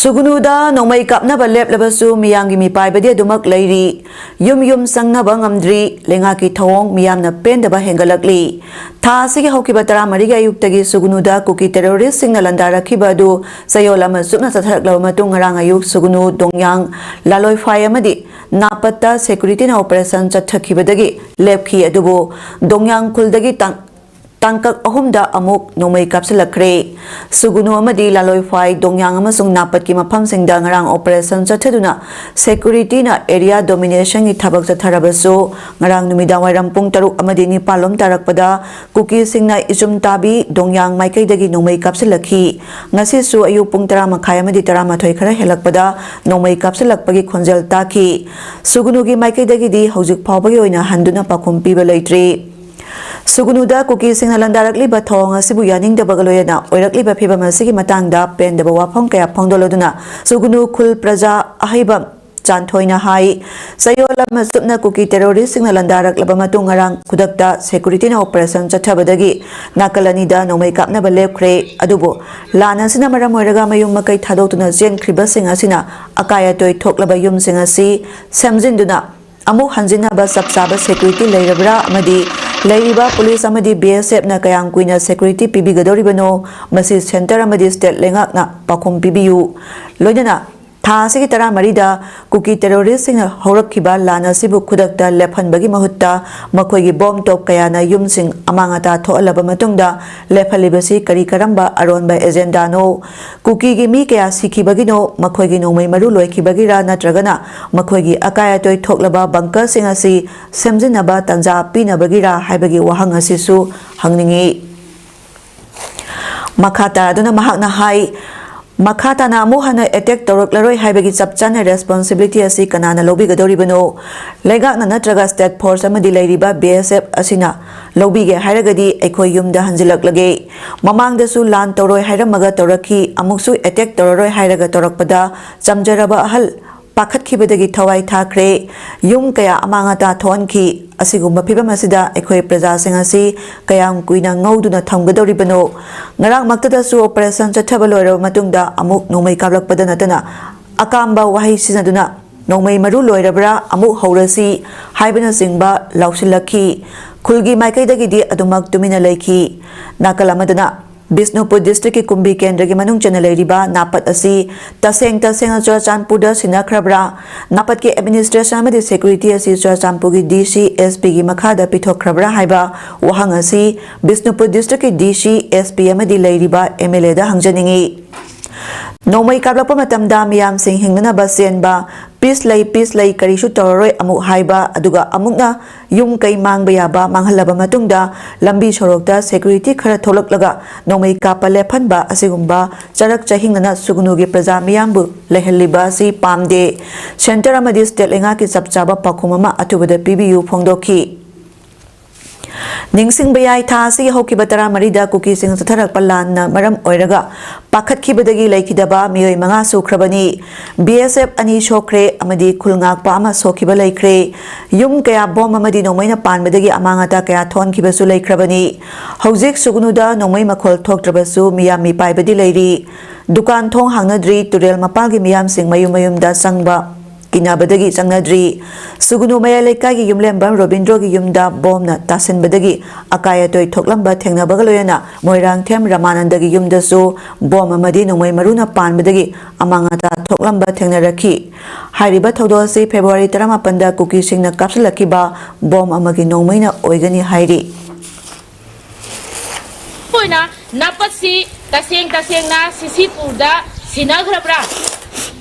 ꯁꯨꯒꯨꯅꯨꯗ ꯅꯣꯡꯃꯩ ꯀꯥꯞꯅꯕ ꯂꯦꯞꯂꯕꯁꯨ ꯃꯤꯌꯥꯝꯒꯤ ꯃꯤꯄꯥꯏꯕꯗꯤ ꯑꯗꯨꯃꯛ ꯂꯩꯔꯤ꯫ ꯌꯨꯝ ꯌꯨꯝ ꯆꯪꯅꯕ ꯉꯝꯗ꯭ꯔꯤ꯫ ꯂꯩꯉꯥꯛꯀꯤ ꯊꯧꯑꯣꯡ ꯃꯤꯌꯥꯝꯅ ꯄꯦꯟꯗꯕ ꯍꯦꯟꯒꯠꯂꯛꯂꯤ꯫ ꯊꯥ ꯑꯁꯤꯒꯤ ꯍꯧꯈꯤꯕ ꯇꯔꯥꯃꯔꯤꯒꯤ ꯑꯌꯨꯛꯇꯒꯤ ꯁꯨꯒꯨꯅꯨꯗ ꯀꯨꯀꯤ ꯇꯦꯔꯣꯔꯤꯁ꯭ꯠꯁꯤꯡꯅ ꯂꯥꯟꯗꯥꯔꯛꯈꯤꯕ ꯑꯗꯨ ꯆꯌꯣꯜ ꯑꯃ ꯆꯨꯞꯅ ꯆꯠꯊꯔꯛꯂꯕ ꯃꯇꯨꯡ, ꯉꯔꯥꯡ ꯑꯌꯨꯛ ꯁꯨꯒꯨꯅꯨ, ꯗꯣꯡꯌꯥꯡ, ꯂꯥꯂꯣꯏꯐꯥꯏ ꯑꯃꯗꯤ ꯅꯥꯄꯠꯇ ꯁꯦꯀ꯭ꯌꯨꯔꯤꯇꯤꯅ ꯑꯣꯄꯔꯦꯁꯟ ꯆꯠꯊꯈꯤꯕꯗꯒꯤ ꯂꯦꯞꯈꯤ꯫ ꯑꯗꯨꯕꯨ ꯗꯣꯡꯌꯥꯡ ꯈꯨꯜꯗꯒꯤ ꯇꯥꯡ-, ꯇꯥꯡꯀꯛ ꯑꯍꯨꯝꯗ ꯑꯃꯨꯛ ꯅꯣꯡꯃꯩ ꯀꯥꯞꯁꯤꯜꯂꯛꯈ꯭ꯔꯦ꯫ ꯁꯨꯒꯨꯅꯨ ꯑꯃꯗꯤ ꯂꯥꯂꯣꯏꯐꯥꯏ, ꯗꯣꯡꯌꯥꯡ ꯑꯃꯁꯨꯡ ꯅꯥꯄꯠꯀꯤ ꯃꯐꯝꯁꯤꯡꯗ ꯉꯔꯥꯡ ꯑꯣꯄꯔꯦꯁꯟ ꯆꯠꯊꯗꯨꯅ ꯁꯦꯀ꯭ꯌꯨꯔꯤꯇꯤꯅ ꯑꯦꯔꯤꯌꯥ ꯗꯣꯃꯤꯅꯦꯁꯟꯒꯤ ꯊꯕꯛ ꯆꯠꯊꯔꯕꯁꯨ, ꯉꯔꯥꯡ ꯅꯨꯃꯤꯗꯥꯡꯋꯥꯏꯔꯝ ꯄꯨꯡ ꯇꯔꯨꯛ ꯑꯃꯗꯤ ꯅꯤꯄꯥꯟ ꯂꯣꯝ ꯇꯥꯔꯛꯄꯗ ꯀꯨꯀꯤꯁꯤꯡꯅ ꯏꯆꯨꯝ ꯇꯥꯕꯤ ꯗꯣꯡꯌꯥꯡ ꯃꯥꯏꯀꯩꯗꯒꯤ ꯅꯣꯡꯃꯩ ꯀꯥꯞꯁꯤꯜꯂꯛꯈꯤ꯫ ꯉꯁꯤꯁꯨ ꯑꯌꯨꯛ ꯄꯨꯡ ꯇꯔꯥ ꯃꯈꯥꯏ ꯑꯃꯗꯤ ꯇꯔꯥꯃꯥꯊꯣꯏ ꯈꯔ ꯍꯦꯜꯂꯛꯄꯗ ꯅꯣꯡꯃꯩ ꯀꯥꯞꯁꯤꯜꯂꯛꯄꯒꯤ ꯈꯣꯟꯖꯦꯜ ꯇꯥꯈꯤ꯫ ꯁꯨꯒꯨꯅꯨꯒꯤ ꯃꯥꯏꯀꯩꯗꯒꯤꯗꯤ ꯍꯧꯖꯤꯛ ꯐꯥꯎꯕꯒꯤ ꯑꯣꯏꯅ ꯍꯟꯗꯨꯅ ꯄꯥꯎꯈꯨꯝ ꯄꯤꯕ ꯂꯩꯇ꯭ꯔꯤ꯫ ꯁꯨꯒꯨꯅꯨꯗ ꯀꯨꯀꯤꯁꯤꯡꯅ ꯂꯥꯟꯗꯥꯔꯛꯂꯤꯕ ꯊꯧꯑꯣꯡ ꯑꯁꯤꯕꯨ ꯌꯥꯅꯤꯡꯗꯕꯒ ꯂꯣꯏꯅꯅ ꯑꯣꯏꯔꯛꯂꯤꯕ ꯐꯤꯚꯝ ꯑꯁꯤꯒꯤ ꯃꯇꯥꯡꯗ ꯄꯦꯟꯗꯕ ꯋꯥꯐꯝ ꯀꯌꯥ ꯐꯣꯡꯗꯣꯛꯂꯗꯨꯅ ꯁꯨꯒꯨꯅꯨ ꯈꯨꯜ ꯄ꯭ꯔꯖꯥ ꯑꯍꯩꯕ ꯆꯥꯟꯊꯣꯏꯅ ꯍꯥꯏ, ꯆꯌꯣꯜ ꯑꯃ ꯆꯨꯞꯅ ꯀꯨꯀꯤ ꯇꯦꯔꯣꯔꯤꯁ꯭ꯠꯁꯤꯡꯅ ꯂꯥꯟꯗꯥꯔꯛꯂꯕ ꯃꯇꯨꯡ ꯉꯔꯥꯡ ꯈꯨꯗꯛꯇ ꯁꯦꯀ꯭ꯌꯨꯔꯤꯇꯤꯅ ꯑꯣꯄꯔꯦꯁꯟ ꯆꯠꯊꯕꯗꯒꯤ ꯅꯥꯀꯜ ꯑꯅꯤꯗ ꯅꯣꯡꯃꯩ ꯀꯥꯞꯅꯕ ꯂꯦꯞꯈ꯭ꯔꯦ꯫ ꯑꯗꯨꯕꯨ ꯂꯥꯟ ꯑꯁꯤꯅ ꯃꯔꯝ ꯑꯣꯏꯔꯒ ꯃꯌꯨꯝ ꯃꯀꯩ ꯊꯥꯗꯣꯛꯇꯨꯅ ꯆꯦꯟꯈ꯭ꯔꯤꯕꯁꯤꯡ ꯑꯁꯤꯅ ꯑꯀꯥꯏ ꯑꯇꯣꯏ ꯊꯣꯛꯂꯕ ꯌꯨꯝꯁꯤꯡ ꯑꯁꯤ ꯁꯦꯝꯖꯤꯟꯗꯨꯅ ꯑꯃꯨꯛ ꯍꯟꯖꯤꯟꯅꯕ ꯆꯞ ꯆꯥꯕ ꯁꯦꯀ꯭ꯌꯨꯔꯤꯇꯤ ꯂꯩꯔꯕ꯭ꯔꯥ ꯑꯃꯗꯤ ꯂꯩꯔꯤꯕ ꯄꯨꯂꯤꯁ ꯑꯃꯗꯤ ꯕꯤ ꯑꯦꯁ ꯑꯦꯐꯅ ꯀꯌꯥꯝ ꯀꯨꯏꯅ ꯁꯦꯀ꯭ꯌꯨꯔꯤꯇꯤ ꯄꯤꯕꯤꯒꯗꯧꯔꯤꯕꯅꯣ? ꯃꯁꯤ ꯁꯦꯟꯇꯔ ꯑꯃꯗꯤ ꯁ꯭ꯇꯦꯠ ꯂꯩꯉꯥꯛꯅ ꯄꯥꯎꯈꯨꯝ ꯄꯤꯕꯤꯌꯨ꯫ ꯂꯣꯏꯅꯅ ꯊꯥ ꯑꯁꯤꯒꯤ ꯇꯔꯥꯃꯔꯤꯗ ꯀꯨꯀꯤ ꯇꯦꯔꯣꯔꯤꯁꯁꯤꯡꯅ ꯍꯧꯔꯛꯈꯤꯕ ꯂꯥꯟ ꯑꯁꯤꯕꯨ ꯈꯨꯗꯛꯇ ꯂꯦꯞꯍꯟꯕꯒꯤ ꯃꯍꯨꯠꯇ ꯃꯈꯣꯏꯒꯤ ꯕꯣꯝ ꯇꯣꯞ ꯀꯌꯥꯅ ꯌꯨꯝꯁꯤꯡ ꯑꯃꯥꯡ ꯑꯇꯥ ꯊꯣꯛꯍꯜꯂꯕ ꯃꯇꯨꯡꯗ ꯂꯦꯞꯍꯜꯂꯤꯕꯁꯤ ꯀꯔꯤ ꯀꯔꯝꯕ ꯑꯔꯣꯟꯕ ꯑꯦꯖꯦꯟꯗꯥꯅꯣ? ꯀꯨꯀꯤꯒꯤ ꯃꯤ ꯀꯌꯥ ꯁꯤꯈꯤꯕꯒꯤꯅꯣ? ꯃꯈꯣꯏꯒꯤ ꯅꯣꯡꯃꯩ ꯃꯔꯨ ꯂꯣꯏꯈꯤꯕꯒꯤꯔꯥ ꯅꯠꯇ꯭ꯔꯒꯅ ꯃꯈꯣꯏꯒꯤ ꯑꯀꯥꯏ ꯑꯇꯣꯏ ꯊꯣꯛꯂꯕ ꯕꯪꯀꯔꯁꯤꯡ ꯑꯁꯤ ꯁꯦꯝꯖꯤꯟꯅꯕ ꯇꯥꯟꯖꯥ ꯄꯤꯅꯕꯒꯤꯔꯥ ꯍꯥꯏꯕꯒꯤ ꯋꯥꯍꯪ ꯑꯁꯤꯁꯨ ꯍꯪꯅꯤꯡꯏ꯫ ꯃꯈꯥ ꯇꯥꯗꯨꯅ ꯃꯍꯥꯛꯅ ꯍꯥꯏ, ꯃꯈꯥ ꯇꯥꯅ ꯑꯃꯨꯛ ꯍꯟꯅ ꯑꯦꯇꯦꯛ ꯇꯧꯔꯛꯂꯔꯣꯏ ꯍꯥꯏꯕꯒꯤ ꯆꯞ ꯆꯥꯅ ꯔꯦꯁꯄꯣꯟꯁꯤꯕꯤꯂꯤꯇꯤ ꯑꯁꯤ ꯀꯅꯥꯅ ꯂꯧꯕꯤꯒꯗꯧꯔꯤꯕꯅꯣ? ꯂꯩꯉꯥꯛꯅ ꯅꯠꯇ꯭ꯔꯒ ꯁ꯭ꯇꯦꯠ ꯐꯣꯔꯁ ꯑꯃꯗꯤ ꯂꯩꯔꯤꯕ ꯕꯤ ꯑꯦꯁ ꯑꯦꯐ ꯑꯁꯤꯅ ꯂꯧꯕꯤꯒꯦ ꯍꯥꯏꯔꯒꯗꯤ ꯑꯩꯈꯣꯏ ꯌꯨꯝꯗ ꯍꯟꯖꯤꯜꯂꯛꯂꯒꯦ꯫ ꯃꯃꯥꯡꯗꯁꯨ ꯂꯥꯟ ꯇꯧꯔꯣꯏ ꯍꯥꯏꯔꯝꯃꯒ ꯇꯧꯔꯛꯈꯤ, ꯑꯃꯨꯛꯁꯨ ꯑꯦꯇꯦꯛ ꯇꯧꯔꯔꯣꯏ ꯍꯥꯏꯔꯒ ꯇꯧꯔꯛꯄꯗ ꯆꯝꯖꯔꯕ ꯑꯍꯜ ꯄꯥꯈꯠꯈꯤꯕꯗꯒꯤ ꯊꯋꯥꯏ ꯊꯥꯈ꯭ꯔꯦ꯫ ꯌꯨꯝ ꯀꯌꯥ ꯑꯃꯥꯡ ꯑꯇꯥ ꯊꯣꯛꯍꯟꯈꯤ꯫ ꯑꯁꯤꯒꯨꯝꯕ ꯐꯤꯚꯝ ꯑꯁꯤꯗ ꯑꯩꯈꯣꯏ ꯄ꯭ꯔꯖꯥꯁꯤꯡ ꯑꯁꯤ ꯀꯌꯥꯝ ꯀꯨꯏꯅ ꯉꯧꯗꯨꯅ ꯊꯝꯒꯗꯧꯔꯤꯕꯅꯣ? ꯉꯔꯥꯡꯃꯛꯇꯗꯁꯨ ꯑꯣꯄꯔꯦꯁꯟ ꯆꯠꯊꯕ ꯂꯣꯏꯔꯕ ꯃꯇꯨꯡꯗ ꯑꯃꯨꯛ ꯅꯣꯡꯃꯩ ꯀꯥꯞꯂꯛꯄꯗ ꯅꯠꯇꯅ ꯑꯀꯥꯝꯕ ꯋꯥꯍꯩ ꯁꯤꯖꯤꯟꯅꯗꯨꯅ "ꯅꯣꯡꯃꯩ ꯃꯔꯨ ꯂꯣꯏꯔꯕ꯭ꯔꯥ? ꯑꯃꯨꯛ ꯍꯧꯔꯁꯤ" ꯍꯥꯏꯕꯅꯆꯤꯡꯕ ꯂꯥꯎꯁꯤꯜꯂꯛꯈꯤ꯫ ꯈꯨꯜꯒꯤ ꯃꯥꯏꯀꯩꯗꯒꯤꯗꯤ ꯑꯗꯨꯃꯛ ꯇꯨꯃꯤꯟꯅ ꯂꯩꯈꯤ꯫ ꯅꯥꯀꯜ ꯑꯃꯗꯅ ꯕꯤꯁꯅꯨꯄꯨꯔ ꯗꯤꯁꯇ꯭ꯔꯤꯛꯀꯤ ꯀꯨꯝꯕꯤ ꯀꯦꯟꯗ꯭ꯔꯒꯤ ꯃꯅꯨꯡ ꯆꯟꯅ ꯂꯩꯔꯤꯕ ꯅꯥꯄꯠ ꯑꯁꯤ ꯇꯁꯦꯡ ꯇꯁꯦꯡꯅ ꯆꯨꯔꯆꯥꯟꯄꯨꯔꯗ ꯁꯤꯟꯅꯈ꯭ꯔꯕ꯭ꯔꯥ? ꯅꯥꯄꯠꯀꯤ ꯑꯦꯗꯃꯤꯅꯤꯁꯇ꯭ꯔꯦꯁꯟ ꯑꯃꯗꯤ ꯁꯦꯀ꯭ꯌꯨꯔꯤꯇꯤ ꯑꯁꯤ ꯆꯨꯔꯆꯥꯟꯄꯨꯔꯒꯤ ꯗꯤ ꯁꯤ ꯑꯦꯁ ꯄꯤꯒꯤ ꯃꯈꯥꯗ ꯄꯤꯊꯣꯛꯈ꯭ꯔꯕ꯭ꯔꯥ ꯍꯥꯏꯕ ꯋꯥꯍꯪ ꯑꯁꯤ ꯕꯤꯁꯅꯨꯄꯨꯔ ꯗꯤꯁꯇ꯭ꯔꯤꯛꯀꯤ ꯗꯤ ꯁꯤ, ꯑꯦꯁ ꯄꯤ ꯑꯃꯗꯤ ꯂꯩꯔꯤꯕ ꯑꯦꯝ ꯑꯦꯜ ꯑꯦꯗ ꯍꯪꯖꯅꯤꯡꯏ꯫ ꯅꯣꯡꯃꯩ ꯀꯥꯞꯂꯛꯄ ꯃꯇꯝꯗ ꯃꯤꯌꯥꯝꯁꯤꯡ ꯍꯤꯡꯅꯅꯕ ꯆꯦꯟꯕ, "ꯄꯤꯁ ꯂꯩ, ꯄꯤꯁ ꯂꯩ, ꯀꯔꯤꯁꯨ ꯇꯧꯔꯔꯣꯏ" ꯑꯃꯨꯛ ꯍꯥꯏꯕ, ꯑꯗꯨꯒ ꯑꯃꯨꯛꯅ ꯌꯨꯝ ꯀꯩ ꯃꯥꯡꯕ ꯌꯥꯕ ꯃꯥꯡꯍꯜꯂꯕ ꯃꯇꯨꯡꯗ ꯂꯝꯕꯤ ꯁꯣꯔꯣꯛꯇ ꯁꯦꯀ꯭ꯌꯨꯔꯤꯇꯤ ꯈꯔ ꯊꯣꯛꯂꯛꯂꯒ ꯅꯣꯡꯃꯩ ꯀꯥꯞꯄ ꯂꯦꯞꯍꯟꯕ, ꯑꯁꯤꯒꯨꯝꯕ ꯆꯔꯛ ꯆꯍꯤꯡꯅꯅ ꯁꯨꯒꯅꯨꯒꯤ ꯄ꯭ꯔꯖꯥ ꯃꯤꯌꯥꯝꯕꯨ ꯂꯩꯍꯜꯂꯤꯕ ꯑꯁꯤ ꯄꯥꯝꯗꯦ꯫ ꯁꯦꯟꯇꯔ ꯑꯃꯗꯤ ꯁ꯭ꯇꯦꯠ ꯂꯩꯉꯥꯛꯀꯤ ꯆꯞ ꯆꯥꯕ ꯄꯥꯎꯈꯨꯝ ꯑꯃ ꯑꯊꯨꯕꯗ ꯄꯤꯕꯤꯌꯨ ꯐꯣꯡꯗꯣꯛꯈꯤ꯫ ꯅꯤꯡꯁꯤꯡꯕ ꯌꯥꯏ, ꯊꯥ ꯑꯁꯤꯒꯤ ꯍꯧꯈꯤꯕ ꯇꯔꯥꯃꯔꯤꯗ ꯀꯨꯀꯤꯁꯤꯡ ꯆꯠꯊꯔꯛꯄ ꯂꯥꯟꯅ ꯃꯔꯝ ꯑꯣꯏꯔꯒ ꯄꯥꯈꯠꯈꯤꯕꯗꯒꯤ ꯂꯩꯈꯤꯗꯕ ꯃꯤꯑꯣꯏ ꯃꯉꯥ ꯁꯨꯈ꯭ꯔꯕꯅꯤ꯫ ꯕꯤ ꯑꯦꯁ ꯑꯦꯐ ꯑꯅꯤ ꯁꯣꯛꯈ꯭ꯔꯦ ꯑꯃꯗꯤ ꯈꯨꯜ ꯉꯥꯛꯄ ꯑꯃ ꯁꯣꯛꯈꯤꯕ ꯂꯩꯈ꯭ꯔꯦ꯫ ꯌꯨꯝ ꯀꯌꯥ ꯕꯣꯝ ꯑꯃꯗꯤ ꯅꯣꯡꯃꯩꯅ ꯄꯥꯟꯕꯗꯒꯤ ꯑꯃꯥꯡ ꯑꯇꯥ ꯀꯌꯥ ꯊꯣꯛꯍꯟꯈꯤꯕꯁꯨ ꯂꯩꯈ꯭ꯔꯕꯅꯤ꯫ ꯍꯧꯖꯤꯛ ꯁꯨꯒꯅꯨꯗ ꯅꯣꯡꯃꯩ ꯃꯈꯣꯜ ꯊꯣꯛꯇ꯭ꯔꯕꯁꯨ ꯃꯤꯌꯥꯝ ꯃꯤꯄꯥꯏꯕꯗꯤ ꯂꯩꯔꯤ꯫ ꯗꯨꯀꯥꯟ ꯊꯣꯡ ꯍꯥꯡꯅꯗ꯭ꯔꯤ, ꯇꯨꯔꯦꯜ ꯃꯄꯥꯜꯒꯤ ꯃꯤꯌꯥꯝꯁꯤꯡ ꯃꯌꯨꯝ ꯃꯌꯨꯝꯗ ꯆꯪꯕ ꯀꯤꯅꯕꯗꯒꯤ ꯆꯪꯅꯗ꯭ꯔꯤ꯫ ꯁꯨꯒꯨꯅꯨ ꯃꯌꯥꯏ ꯂꯩꯀꯥꯏꯒꯤ ꯌꯨꯝꯂꯦꯝꯕ ꯔꯣꯕꯤꯟꯗ꯭ꯔꯣꯒꯤ ꯌꯨꯝꯗ ꯕꯣꯝꯅ ꯇꯥꯁꯤꯟꯕꯗꯒꯤ ꯑꯀꯥꯏ ꯑꯇꯣꯏ ꯊꯣꯛꯂꯝꯕ ꯊꯦꯡꯅꯕꯒ ꯂꯣꯏꯅꯅ ꯃꯣꯏꯔꯥꯡꯊꯦꯝ ꯔꯃꯥꯅꯟꯗꯒꯤ ꯌꯨꯝꯗꯁꯨ ꯕꯣꯝ ꯑꯃꯗꯤ ꯅꯣꯡꯃꯩ ꯃꯔꯨꯅ ꯄꯥꯟꯕꯗꯒꯤ ꯑꯃꯥꯡ ꯑꯇꯥ ꯊꯣꯛꯂꯝꯕ ꯊꯦꯡꯅꯔꯛꯈꯤ꯫ ꯍꯥꯏꯔꯤꯕ ꯊꯧꯗꯣꯛ ꯑꯁꯤ ꯐꯦꯕ꯭ꯔꯨꯋꯥꯔꯤ ꯇꯔꯥꯃꯥꯄꯟꯗ ꯀꯨꯀꯤꯁꯤꯡꯅ ꯀꯥꯞꯁꯤꯜꯂꯛꯈꯤꯕ ꯕꯣꯝ ꯑꯃꯒꯤ ꯅꯣꯡꯃꯩꯅ ꯑꯣꯏꯒꯅꯤ ꯍꯥꯏꯔꯤ꯫ ꯑꯣꯏꯅ ꯅꯥꯄꯠꯁꯤ ꯇꯁꯦꯡ ꯇꯁꯦꯡꯅ ꯁꯤꯁꯤꯄꯨꯔꯗ ꯁꯤꯟꯅꯈ꯭ꯔꯕ꯭ꯔꯥ?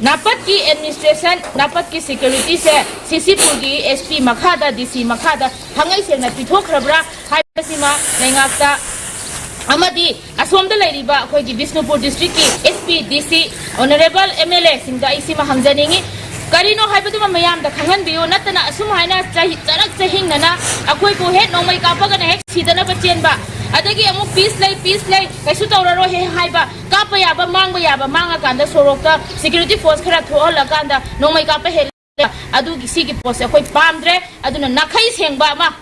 ꯅꯥꯄꯠꯀꯤ ꯑꯦꯗꯃꯤꯅꯤꯁꯇ꯭ꯔꯦꯁꯟ, ꯅꯥꯄꯠꯀꯤ ꯁꯦꯀ꯭ꯌꯨꯔꯤꯇꯤꯁꯦ ꯁꯤꯁꯤꯄꯨꯔꯒꯤ ꯑꯦꯁ ꯄꯤ ꯃꯈꯥꯗ, ꯗꯤ ꯁꯤ ꯃꯈꯥꯗ ꯊꯥꯡꯉꯩ ꯁꯦꯡꯅ ꯄꯤꯊꯣꯛꯈ꯭ꯔꯕ꯭ꯔꯥ ꯍꯥꯏꯕꯁꯤꯃ ꯂꯩꯉꯥꯛꯇ ꯑꯃꯗꯤ ꯑꯁꯣꯝꯗ ꯂꯩꯔꯤꯕ ꯑꯩꯈꯣꯏꯒꯤ ꯕꯤꯁꯅꯨꯄꯨꯔ ꯗꯤꯁꯇ꯭ꯔꯤꯛꯀꯤ ꯑꯦꯁ ꯄꯤ, ꯗꯤ ꯁꯤ, ꯑꯣꯅꯔꯦꯕꯜ ꯑꯦꯝ ꯑꯦꯜ ꯑꯦꯁꯤꯡꯗ ꯑꯩ ꯁꯤꯃ ꯍꯪꯖꯅꯤꯡꯉꯤ꯫ ꯀꯔꯤꯅꯣ ꯍꯥꯏꯕꯗꯨꯃ ꯃꯌꯥꯝꯗ ꯈꯪꯍꯟꯕꯤꯌꯨ꯫ ꯅꯠꯇꯅ ꯑꯁꯨꯝ ꯍꯥꯏꯅ ꯆꯍꯤ ꯆꯔꯛ ꯆꯍꯤꯡꯅꯅ ꯑꯩꯈꯣꯏꯕꯨ ꯍꯦꯛ ꯅꯣꯡꯃꯩ ꯀꯥꯞꯄꯒꯅ ꯍꯦꯛ ꯁꯤꯗꯅꯕ ꯆꯦꯟꯕ, ꯑꯗꯒꯤ ꯑꯃꯨꯛ ꯄꯤꯁ ꯂꯩ, ꯄꯤꯁ ꯂꯩ, ꯀꯩꯁꯨ ꯇꯧꯔꯔꯣꯏ ꯍꯦꯛ ꯍꯥꯏꯕ, ꯀꯥꯞꯄ ꯌꯥꯕ ꯃꯥꯡꯕ ꯌꯥꯕ ꯃꯥꯡꯉꯀꯥꯟꯗ ꯁꯣꯔꯣꯛꯇ ꯁꯦꯀ꯭ꯌꯨꯔꯤꯇꯤ ꯐꯣꯔꯁ ꯈꯔ ꯊꯣꯛꯍꯜꯂꯀꯥꯟꯗ ꯅꯣꯡꯃꯩ ꯀꯥꯞꯄ ꯍꯦꯛ ꯑꯗꯨꯒꯤ, ꯁꯤꯒꯤ ꯄꯣꯠꯁꯦ ꯑꯩꯈꯣꯏ ꯄꯥꯝꯗ꯭ꯔꯦ꯫ ꯑꯗꯨꯅ ꯅꯥꯈꯩ ꯁꯦꯡꯕ ꯑꯃ,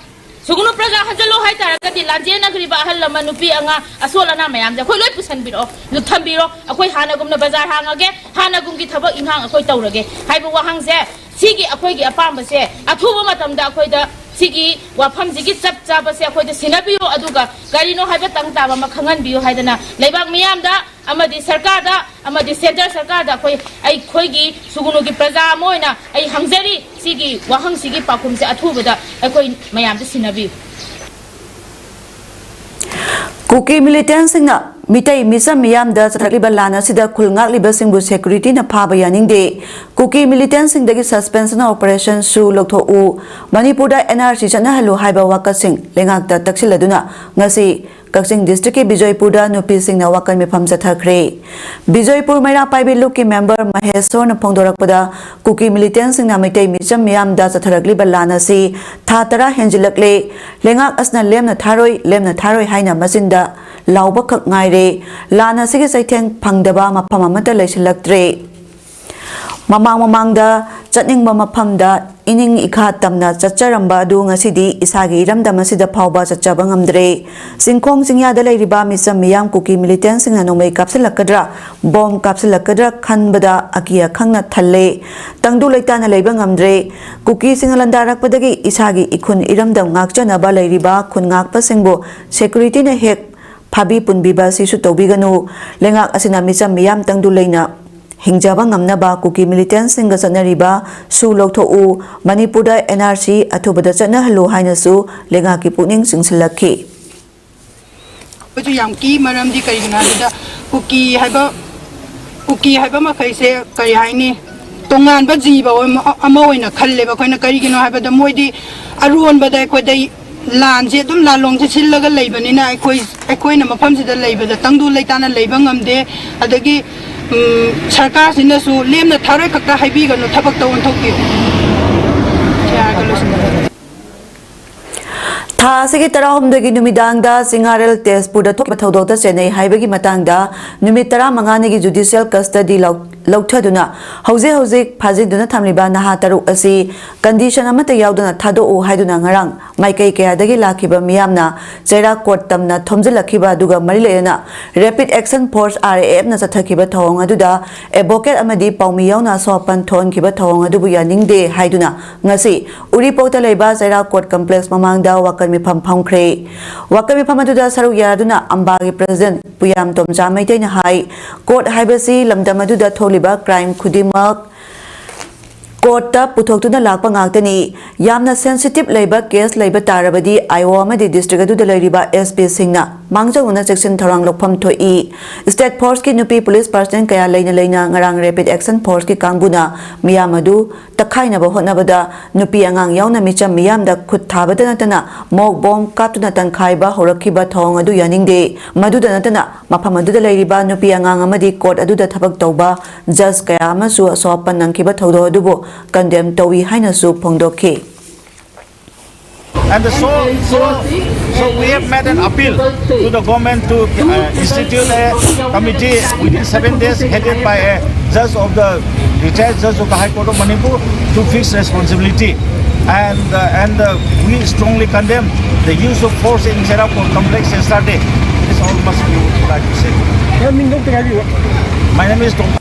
ꯁꯨꯒꯨꯅꯨ ꯄ꯭ꯔꯖꯥ ꯍꯟꯖꯜꯂꯣ ꯍꯥꯏꯇꯥꯔꯒꯗꯤ ꯂꯥꯟꯖꯦꯟꯅꯈ꯭ꯔꯤꯕ ꯑꯍꯜ ꯂꯃꯟ, ꯅꯨꯄꯤ ꯑꯉꯥꯡ, ꯑꯁꯣꯜ ꯑꯅꯥ ꯃꯌꯥꯝꯁꯦ ꯑꯩꯈꯣꯏ ꯂꯣꯏ ꯄꯨꯁꯟꯕꯤꯔꯛꯑꯣ, ꯑꯗꯨ ꯊꯝꯕꯤꯔꯣ꯫ ꯑꯩꯈꯣꯏ ꯍꯥꯟꯅꯒꯨꯝꯅ ꯕꯖꯥꯔ ꯍꯥꯡꯉꯒꯦ, ꯍꯥꯟꯅꯒꯨꯝꯒꯤ ꯊꯕꯛ ꯏꯟꯈꯥꯡ ꯑꯩꯈꯣꯏ ꯇꯧꯔꯒꯦ ꯍꯥꯏꯕ ꯋꯥꯍꯪꯁꯦ, ꯁꯤꯒꯤ ꯑꯩꯈꯣꯏꯒꯤ ꯑꯄꯥꯝꯕꯁꯦ ꯑꯊꯨꯕ ꯃꯇꯝꯗ ꯑꯩꯈꯣꯏꯗ ꯁꯤꯒꯤ ꯋꯥꯐꯝꯁꯤꯒꯤ ꯆꯞ ꯆꯥꯕꯁꯦ ꯑꯩꯈꯣꯏꯗ ꯁꯤꯟꯅꯕꯤꯌꯨ, ꯑꯗꯨꯒ ꯀꯔꯤꯅꯣ ꯍꯥꯏꯕ ꯇꯪ ꯇꯥꯕ ꯑꯃ ꯈꯪꯍꯟꯕꯤꯌꯨ ꯍꯥꯏꯗꯅ ꯂꯩꯕꯥꯛ ꯃꯤꯌꯥꯝꯗ ꯑꯃꯗꯤ ꯁꯔꯀꯥꯔꯗ ꯑꯃꯗꯤ ꯁꯦꯟꯇꯔ ꯁꯔꯀꯥꯔꯗ ꯑꯩꯈꯣꯏ, ꯑꯩꯈꯣꯏꯒꯤ ꯁꯨꯒꯨꯅꯨꯒꯤ ꯄ꯭ꯔꯖꯥ ꯑꯃ ꯑꯣꯏꯅ ꯑꯩ ꯍꯪꯖꯔꯤ, ꯁꯤꯒꯤ ꯋꯥꯍꯪꯁꯤꯒꯤ ꯄꯥꯎꯈꯨꯝꯁꯦ ꯑꯊꯨꯕꯗ ꯑꯩꯈꯣꯏ ꯃꯌꯥꯝꯗ ꯁꯤꯟꯅꯕꯤꯌꯨ꯫ ꯀꯨꯀꯤ ꯃꯤꯂꯤꯇꯦꯟꯁꯤꯡꯅ ꯃꯤꯇꯩ ꯃꯤꯆꯝ ꯃꯤꯌꯥꯝꯗ ꯆꯠꯊꯔꯛꯂꯤꯕ ꯂꯥꯟ ꯑꯁꯤꯗ ꯈꯨꯜ ꯉꯥꯛꯂꯤꯕꯁꯤꯡꯕꯨ ꯁꯦꯀ꯭ꯌꯨꯔꯤꯇꯤꯅ ꯐꯥꯕ ꯌꯥꯅꯤꯡꯗꯦ, ꯀꯨꯀꯤ ꯃꯤꯂꯤꯇꯦꯟꯁꯤꯡꯗꯒꯤ ꯁꯁꯄꯦꯟꯁꯟ ꯑꯣꯄꯔꯦꯁꯟꯁꯨ ꯂꯧꯊꯣꯛꯎ, ꯃꯅꯤꯄꯨꯔꯗ ꯑꯦꯟ ꯑꯥꯔ ꯁꯤ ꯆꯠꯅꯍꯜꯂꯨ ꯍꯥꯏꯕ ꯋꯥꯀꯠꯁꯤꯡ ꯂꯩꯉꯥꯛꯇ ꯇꯛꯁꯤꯜꯂꯗꯨꯅ ꯉꯁꯤ ꯀꯛꯆꯤꯡ ꯗꯤꯁꯇ꯭ꯔꯤꯛꯀꯤ ꯕꯤꯖꯣꯏꯄꯨꯔꯗ ꯅꯨꯄꯤꯁꯤꯡꯅ ꯋꯥꯀꯠ ꯃꯤꯐꯝ ꯆꯠꯊꯈ꯭ꯔꯦ꯫ ꯕꯤꯖꯣꯏꯄꯨꯔ ꯃꯩꯔꯥ ꯄꯥꯏꯕꯤ ꯂꯨꯞꯀꯤ ꯃꯦꯝꯕꯔ ꯃꯍꯦꯁꯣꯔꯅ ꯐꯣꯡꯗꯣꯔꯛꯄꯗ, ꯀꯨꯀꯤ ꯃꯤꯂꯤꯇꯦꯟꯁꯤꯡꯅ ꯃꯩꯇꯩ ꯃꯤꯆꯝ ꯃꯤꯌꯥꯝꯗ ꯆꯠꯊꯔꯛꯂꯤꯕ ꯂꯥꯟ ꯑꯁꯤ ꯊꯥ ꯇꯔꯥ ꯍꯦꯟꯖꯤꯜꯂꯛꯂꯦ꯫ ꯂꯩꯉꯥꯛ ꯑꯁꯤꯅ ꯂꯦꯝꯅ ꯊꯥꯔꯣꯏ, ꯂꯦꯝꯅ ꯊꯥꯔꯣꯏ ꯍꯥꯏꯅ ꯃꯆꯤꯟꯗ ꯂꯥꯎꯕꯈꯛ ꯉꯥꯏꯔꯦ꯫ ꯂꯥꯟ ꯑꯁꯤꯒꯤ ꯆꯩꯊꯦꯡ ꯐꯪꯗꯕ ꯃꯐꯝ ꯑꯃꯠꯇ ꯂꯩꯁꯤꯜꯂꯛꯇ꯭ꯔꯦ꯫ ꯃꯃꯥꯡ ꯃꯃꯥꯡꯗ ꯆꯠꯅꯤꯡꯕ ꯃꯐꯝꯗ ꯏꯅꯤꯡ ꯏꯈꯥ ꯇꯝꯅ ꯆꯠꯆꯔꯝꯕ ꯑꯗꯨ ꯉꯁꯤꯗꯤ ꯏꯁꯥꯒꯤ ꯏꯔꯝꯗꯝ ꯑꯁꯤꯗ ꯐꯥꯎꯕ ꯆꯠꯆꯕ ꯉꯝꯗ꯭ꯔꯦ꯫ ꯆꯤꯡꯈꯣꯡ ꯆꯤꯡꯌꯥꯗ ꯂꯩꯔꯤꯕ ꯃꯤꯆꯝ ꯃꯤꯌꯥꯝ ꯀꯨꯀꯤ ꯃꯤꯂꯤꯇꯦꯟꯁꯤꯡꯅ ꯅꯣꯡꯃꯩ ꯀꯥꯞꯁꯤꯜꯂꯛꯀꯗ꯭ꯔꯥ, ꯕꯣꯝ ꯀꯥꯞꯁꯤꯜꯂꯛꯀꯗ꯭ꯔꯥ ꯈꯟꯕꯗ ꯑꯀꯤ ꯑꯈꯪꯅ ꯊꯜꯂꯦ꯫ ꯇꯪꯗꯨ ꯂꯩꯇꯥꯅ ꯂꯩꯕ ꯉꯝꯗ꯭ꯔꯦ꯫ ꯀꯨꯀꯤꯁꯤꯡꯅ ꯂꯥꯟꯗꯥꯔꯛꯄꯗꯒꯤ ꯏꯁꯥꯒꯤ ꯏꯈꯨꯟ ꯏꯔꯝꯗꯝ ꯉꯥꯛꯆꯅꯕ ꯂꯩꯔꯤꯕ ꯈꯨꯟ ꯉꯥꯛꯄꯁꯤꯡꯕꯨ ꯁꯦꯀ꯭ꯌꯨꯔꯤꯇꯤꯅ ꯍꯦꯛ ꯐꯥꯕꯤ ꯄꯨꯟꯕꯤꯕ ꯑꯁꯤꯁꯨ ꯇꯧꯕꯤꯒꯅꯨ꯫ ꯂꯩꯉꯥꯛ ꯑꯁꯤꯅ ꯃꯤꯆꯝ ꯃꯤꯌꯥꯝ ꯇꯪꯗꯨ ꯂꯩꯅ ꯍꯤꯡꯖꯕ ꯉꯝꯅꯕ ꯀꯨꯀꯤ ꯃꯤꯂꯤꯇꯦꯟꯁꯤꯡꯒ ꯆꯠꯅꯔꯤꯕ ꯁꯨ ꯂꯧꯊꯣꯛꯎ, ꯃꯅꯤꯄꯨꯔꯗ ꯑꯦꯟ ꯑꯥꯔ ꯁꯤ ꯑꯊꯨꯕꯗ ꯆꯠꯅꯍꯜꯂꯨ ꯍꯥꯏꯅꯁꯨ ꯂꯩꯉꯥꯛꯀꯤ ꯄꯨꯛꯅꯤꯡ ꯆꯤꯡꯁꯤꯜꯂꯛꯈꯤ꯫ ꯑꯩꯈꯣꯏꯁꯨ ꯌꯥꯝ ꯀꯤ, ꯃꯔꯝꯗꯤ ꯀꯔꯤꯒꯤꯅꯣ ꯍꯥꯏꯕꯗ ꯀꯨꯀꯤ ꯍꯥꯏꯕ, ꯀꯨꯀꯤ ꯍꯥꯏꯕ ꯃꯈꯩꯁꯦ ꯀꯔꯤ ꯍꯥꯏꯅꯤ, ꯇꯣꯉꯥꯟꯕ ꯖꯤꯕ ꯑꯃ ꯑꯃ ꯑꯣꯏꯅ ꯈꯜꯂꯦꯕ ꯑꯩꯈꯣꯏꯅ꯫ ꯀꯔꯤꯒꯤꯅꯣ ꯍꯥꯏꯕꯗ ꯃꯣꯏꯗꯤ ꯑꯔꯣꯟꯕꯗ ꯑꯩꯈꯣꯏꯗ ꯂꯥꯟꯁꯦ ꯑꯗꯨꯝ ꯂꯥꯟꯂꯣꯡꯁꯦ ꯁꯤꯜꯂꯒ ꯂꯩꯕꯅꯤꯅ ꯑꯩꯈꯣꯏ, ꯑꯩꯈꯣꯏꯅ ꯃꯐꯝꯁꯤꯗ ꯂꯩꯕꯗ ꯇꯪꯗꯨ ꯂꯩꯇꯥꯅ ꯂꯩꯕ ꯉꯝꯗꯦ꯫ ꯑꯗꯒꯤ ꯎꯝ, ꯁꯔꯀꯥꯔꯁꯤꯅꯁꯨ ꯂꯦꯝꯅ ꯊꯥꯔꯣꯏ ꯈꯛꯇ ꯍꯥꯏꯕꯤꯒꯅꯨ, ꯊꯕꯛꯇ ꯑꯣꯟꯊꯣꯛꯄꯤꯌꯨ꯫ ꯁꯤ ꯍꯥꯏꯔꯒ ꯂꯣꯏꯁꯤꯟꯖꯔꯒꯦ꯫ ꯊꯥ ꯑꯁꯤꯒꯤ ꯇꯔꯥꯍꯨꯝꯗꯣꯏꯒꯤ ꯅꯨꯃꯤꯗꯥꯡꯗ ꯆꯤꯡꯉꯥꯔꯦꯜ ꯇꯦꯖꯄꯨꯔꯗ ꯊꯣꯛꯈꯤꯕ ꯊꯧꯗꯣꯛꯇ ꯆꯦꯟꯅꯩ ꯍꯥꯏꯕꯒꯤ ꯃꯇꯥꯡꯗ ꯅꯨꯃꯤꯠ ꯇꯔꯥꯃꯉꯥꯅꯤꯒꯤ ꯖꯨꯗꯤꯁꯤꯌꯦꯜ ꯀꯁꯇꯗꯤ ꯂꯧ-, ꯂꯧꯊꯗꯨꯅ ꯍꯧꯖꯤꯛ ꯍꯧꯖꯤꯛ ꯐꯥꯖꯤꯟꯗꯨꯅ ꯊꯝꯂꯤꯕ ꯅꯍꯥ ꯇꯔꯨꯛ ꯑꯁꯤ ꯀꯟꯗꯤꯁꯟ ꯑꯃꯠꯇ ꯌꯥꯎꯗꯅ ꯊꯥꯗꯣꯛꯎ ꯍꯥꯏꯗꯨꯅ ꯉꯔꯥꯡ ꯃꯥꯏꯀꯩ ꯀꯌꯥꯗꯒꯤ ꯂꯥꯛꯈꯤꯕ ꯃꯤꯌꯥꯝꯅ ꯆꯩꯔꯥꯛ ꯀꯣꯔꯠ ꯇꯝꯅ ꯊꯣꯝꯖꯤꯜꯂꯛꯈꯤꯕ ꯑꯗꯨꯒ ꯃꯔꯤ ꯂꯩꯅꯅ ꯔꯦꯄꯤꯗ ꯑꯦꯛꯁꯟ ꯐꯣꯔꯁ, ꯑꯥꯔ ꯑꯦ ꯑꯦꯐꯅ ꯆꯠꯊꯈꯤꯕ ꯊꯧꯑꯣꯡ ꯑꯗꯨꯗ ꯑꯦꯗꯚꯣꯀꯦꯠ ꯑꯃꯗꯤ ꯄꯥꯎꯃꯤ ꯌꯥꯎꯅ ꯑꯁꯣꯛ ꯑꯄꯟ ꯊꯣꯛꯍꯟꯈꯤꯕ ꯊꯧꯑꯣꯡ ꯑꯗꯨꯕꯨ ꯌꯥꯅꯤꯡꯗꯦ ꯍꯥꯏꯗꯨꯅ ꯉꯁꯤ ꯎꯔꯤꯄꯣꯛꯇ ꯂꯩꯕ ꯆꯩꯔꯥꯛ ꯀꯣꯔꯠ ꯀꯝꯄ꯭ꯂꯦꯛꯁ ꯃꯃꯥꯡꯗ ꯋꯥꯀꯠ ꯃꯤꯐꯝ ꯐꯝꯈ꯭ꯔꯦ꯫ ꯋꯥꯀꯠ ꯃꯤꯐꯝ ꯑꯗꯨꯗ ꯁꯔꯨꯛ ꯌꯥꯗꯨꯅ ꯑꯝꯕꯥꯒꯤ ꯄ꯭ꯔꯦꯁꯤꯗꯦꯟꯠ ꯄꯨꯌꯥꯝ ꯇꯣꯝꯆꯥ ꯃꯩꯇꯩꯅ ꯍꯥꯏ, ꯀꯣꯔꯠ ꯍꯥꯏꯕꯁꯤ ꯂꯝꯗꯝ ꯑꯗꯨꯗ ꯊꯣꯛꯂꯤꯕ ꯀ꯭ꯔꯥꯏꯝ ꯈꯨꯗꯤꯡꯃꯛ ꯀꯣꯔꯠꯇ ꯄꯨꯊꯣꯛꯇꯨꯅ ꯂꯥꯛꯄ ꯉꯥꯛꯇꯅꯤ꯫ ꯌꯥꯝꯅ ꯁꯦꯟꯁꯤꯇꯤꯚ ꯂꯩꯕ ꯀꯦꯁ ꯂꯩꯕ ꯇꯥꯔꯕꯗꯤ ꯑꯥꯏ ꯑꯣ ꯑꯃꯗꯤ ꯗꯤꯁꯇ꯭ꯔꯤꯛ ꯑꯗꯨꯗ ꯂꯩꯔꯤꯕ ꯑꯦꯁ ꯄꯤꯁꯤꯡꯅ ꯃꯥꯡꯖꯧꯅꯅ ꯆꯦꯛꯁꯤꯟ ꯊꯧꯔꯥꯡ ꯂꯧꯐꯝ ꯊꯣꯛꯏ꯫ ꯁ꯭ꯇꯦꯠ ꯐꯣꯔꯁꯀꯤ ꯅꯨꯄꯤ ꯄꯨꯂꯤꯁ ꯄꯥꯔꯁꯅꯦꯜ ꯀꯌꯥ ꯂꯩꯅ ꯂꯩꯅ ꯉꯔꯥꯡ ꯔꯦꯄꯤꯗ ꯑꯦꯛꯁꯟ ꯐꯣꯔꯁꯀꯤ ꯀꯥꯡꯕꯨꯅ ꯃꯤꯌꯥꯝ ꯑꯗꯨ ꯇꯛꯈꯥꯏꯅꯕ ꯍꯣꯠꯅꯕꯗ ꯅꯨꯄꯤ ꯑꯉꯥꯡ ꯌꯥꯎꯅ ꯃꯤꯆꯝ ꯃꯤꯌꯥꯝꯗ ꯈꯨꯠ ꯊꯥꯕꯇ ꯅꯠꯇꯅ ꯃꯣꯛ ꯕꯣꯝ ꯀꯥꯞꯇꯨꯅ ꯇꯟꯈꯥꯏꯕ ꯍꯧꯔꯛꯈꯤꯕ ꯊꯧꯑꯣꯡ ꯑꯗꯨ ꯌꯥꯅꯤꯡꯗꯦ꯫ ꯃꯗꯨꯗ ꯅꯠꯇꯅ ꯃꯐꯝ ꯑꯗꯨꯗ ꯂꯩꯔꯤꯕ ꯅꯨꯄꯤ ꯑꯉꯥꯡ ꯑꯃꯗꯤ ꯀꯣꯔꯠ ꯑꯗꯨꯗ ꯊꯕꯛ ꯇꯧꯕ ꯖꯖ ꯀꯌꯥ ꯑꯃꯁꯨ ꯑꯁꯣꯛ ꯑꯄꯟ ꯅꯪꯈꯤꯕ ꯊꯧꯗꯣꯛ ꯑꯗꯨꯕꯨ ꯀꯟꯗꯦꯝ ꯇꯧꯏ ꯍꯥꯏꯅꯁꯨ ꯐꯣꯡꯗꯣꯛꯈꯤ꯫ And the so, so, So we have made an appeal to the government to uh, institute a committee within seven days headed by a judge of the retired judge of the High Court of Manipur to fix responsibility. And, uh, and uh, we strongly condemn the use of force in Cherrapunji complex yesterday. This is all much we would like to say. My name is Doctor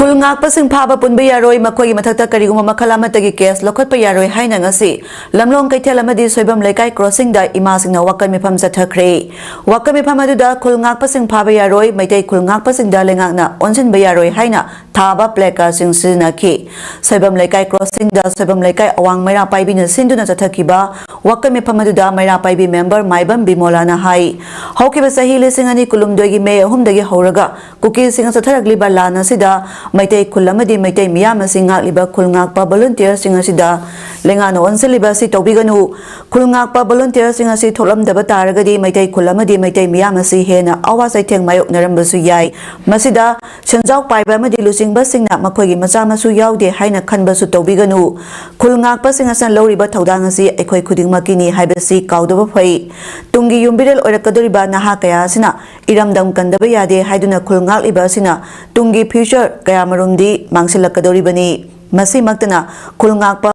ꯈꯨꯜ ꯉꯥꯛꯄꯁꯤꯡ ꯐꯥꯕ ꯄꯨꯟꯕ ꯌꯥꯔꯣꯏ, ꯃꯈꯣꯏꯒꯤ ꯃꯊꯛꯇ ꯀꯔꯤꯒꯨꯝꯕ ꯃꯈꯜ ꯑꯃꯠꯇꯒꯤ ꯀꯦꯁ ꯂꯧꯈꯠꯄ ꯌꯥꯔꯣꯏ ꯍꯥꯏꯅ ꯉꯁꯤ ꯂꯝꯂꯣꯡ ꯀꯩꯊꯦꯜ ꯑꯃꯗꯤ ꯁꯣꯏꯕꯝ ꯂꯩꯀꯥꯏ ꯀ꯭ꯔꯣꯁꯤꯡꯗ ꯏꯃꯥꯁꯤꯡꯅ ꯋꯥꯀꯠ ꯃꯤꯐꯝ ꯆꯠꯊꯈ꯭ꯔꯦ꯫ ꯋꯥꯀꯠ ꯃꯤꯐꯝ ꯑꯗꯨꯗ ꯈꯨꯜ ꯉꯥꯛꯄꯁꯤꯡ ꯐꯥꯕ ꯌꯥꯔꯣꯏ, ꯃꯩꯇꯩ ꯈꯨꯜ ꯉꯥꯛꯄꯁꯤꯡꯗ ꯂꯩꯉꯥꯛꯅ ꯑꯣꯟꯁꯤꯟꯕ ꯌꯥꯔꯣꯏ ꯍꯥꯏꯅ ꯊꯥꯕ ꯄ꯭ꯂꯦꯀꯥꯔꯗꯁꯤꯡ ꯁꯤꯖꯤꯟꯅꯈꯤ꯫ ꯁꯣꯏꯕꯝ ꯂꯩꯀꯥꯏ ꯀ꯭ꯔꯣꯁꯤꯡꯗ ꯁꯣꯏꯕꯝ ꯂꯩꯀꯥꯏ ꯑꯋꯥꯡ ꯃꯩꯔꯥ ꯄꯥꯏꯕꯤꯅ ꯁꯤꯟꯗꯨꯅ ꯆꯠꯊꯈꯤꯕ ꯋꯥꯀꯠ ꯃꯤꯐꯝ ꯑꯗꯨꯗ ꯃꯩꯔꯥ ꯄꯥꯏꯕꯤ ꯃꯦꯝꯕꯔ ꯃꯥꯏꯕꯝ ꯕꯤꯃꯣꯂꯥꯅ ꯍꯥꯏ, ꯍꯧꯈꯤꯕ ꯆꯍꯤ ꯂꯤꯁꯤꯡ ꯑꯅꯤ ꯀꯨꯟꯍꯨꯝꯗꯣꯏꯒꯤ ꯃꯦ ꯑꯍꯨꯝꯗꯒꯤ ꯍꯧꯔꯒ ꯀꯨꯀꯤꯁꯤꯡꯅ ꯆꯠꯊꯔꯛꯂꯤꯕ ꯂꯥꯟ ꯑꯁꯤꯗ ꯃꯩꯇꯩ ꯈꯨꯜ ꯑꯃꯗꯤ ꯃꯩꯇꯩ ꯃꯤꯌꯥꯝ ꯑꯁꯤ ꯉꯥꯛꯂꯤꯕ ꯈꯨꯜ ꯉꯥꯛꯄ ꯚꯣꯂꯨꯟꯇꯤꯌꯔꯁꯤꯡ ꯑꯁꯤꯗ ꯂꯩꯉꯥꯛꯅ ꯑꯣꯟꯁꯤꯜꯂꯤꯕ ꯑꯁꯤ ꯇꯧꯕꯤꯒꯅꯨ꯫ ꯈꯨꯜ ꯉꯥꯛꯄ ꯚꯣꯂꯨꯟꯇꯤꯌꯔꯁꯤꯡ ꯑꯁꯤ ꯊꯣꯛꯂꯝꯗꯕ ꯇꯥꯔꯒꯗꯤ ꯃꯩꯇꯩ ꯈꯨꯜ ꯑꯃꯗꯤ ꯃꯩꯇꯩ ꯃꯤꯌꯥꯝ ꯑꯁꯤ ꯍꯦꯟꯅ ꯑꯋꯥ ꯆꯩꯊꯦꯡ ꯃꯥꯌꯣꯛꯅꯔꯝꯕꯁꯨ ꯌꯥꯏ꯫ ꯃꯁꯤꯗ ꯁꯦꯟꯖꯥꯎ ꯄꯥꯏꯕ ꯑꯃꯗꯤ ꯂꯨꯆꯤꯡꯕꯁꯤꯡꯅ ꯃꯈꯣꯏꯒꯤ ꯃꯆꯥ ꯃꯁꯨ ꯌꯥꯎꯗꯦ ꯍꯥꯏꯅ ꯈꯟꯕꯁꯨ ꯇꯧꯕꯤꯒꯅꯨ꯫ ꯈꯨꯜ ꯉꯥꯛꯄꯁꯤꯡ ꯑꯁꯤꯅ ꯂꯧꯔꯤꯕ ꯊꯧꯗꯥꯡ ꯑꯁꯤ ꯑꯩꯈꯣꯏ ꯈꯨꯗꯤꯡꯃꯛꯀꯤꯅꯤ ꯍꯥꯏꯕꯁꯤ ꯀꯥꯎꯗꯕ ꯐꯩ꯫ ꯇꯨꯡꯒꯤ ꯌꯨꯝꯕꯤꯔꯦꯜ ꯑꯣꯏꯔꯛꯀꯗꯧꯔꯤꯕ ꯅꯍꯥ ꯀꯌꯥ ꯑꯁꯤꯅ ꯏꯔꯝꯗꯝ ꯀꯟꯗꯕ ꯌꯥꯗꯦ ꯍꯥꯏꯗꯨꯅ ꯈꯨꯜ ꯉꯥꯛꯂꯤꯕ ꯑꯁꯤꯅ ꯇꯨꯡꯒꯤ ꯐ꯭ꯌꯨꯆꯔ ꯀꯌꯥꯃꯔꯨꯝꯗꯤ ꯃꯥꯡꯁꯤꯜꯂꯛꯀꯗꯧꯔꯤꯕꯅꯤ꯫ ꯃꯁꯤꯃꯛꯇꯅ ꯈꯨꯜ ꯉꯥꯛꯄ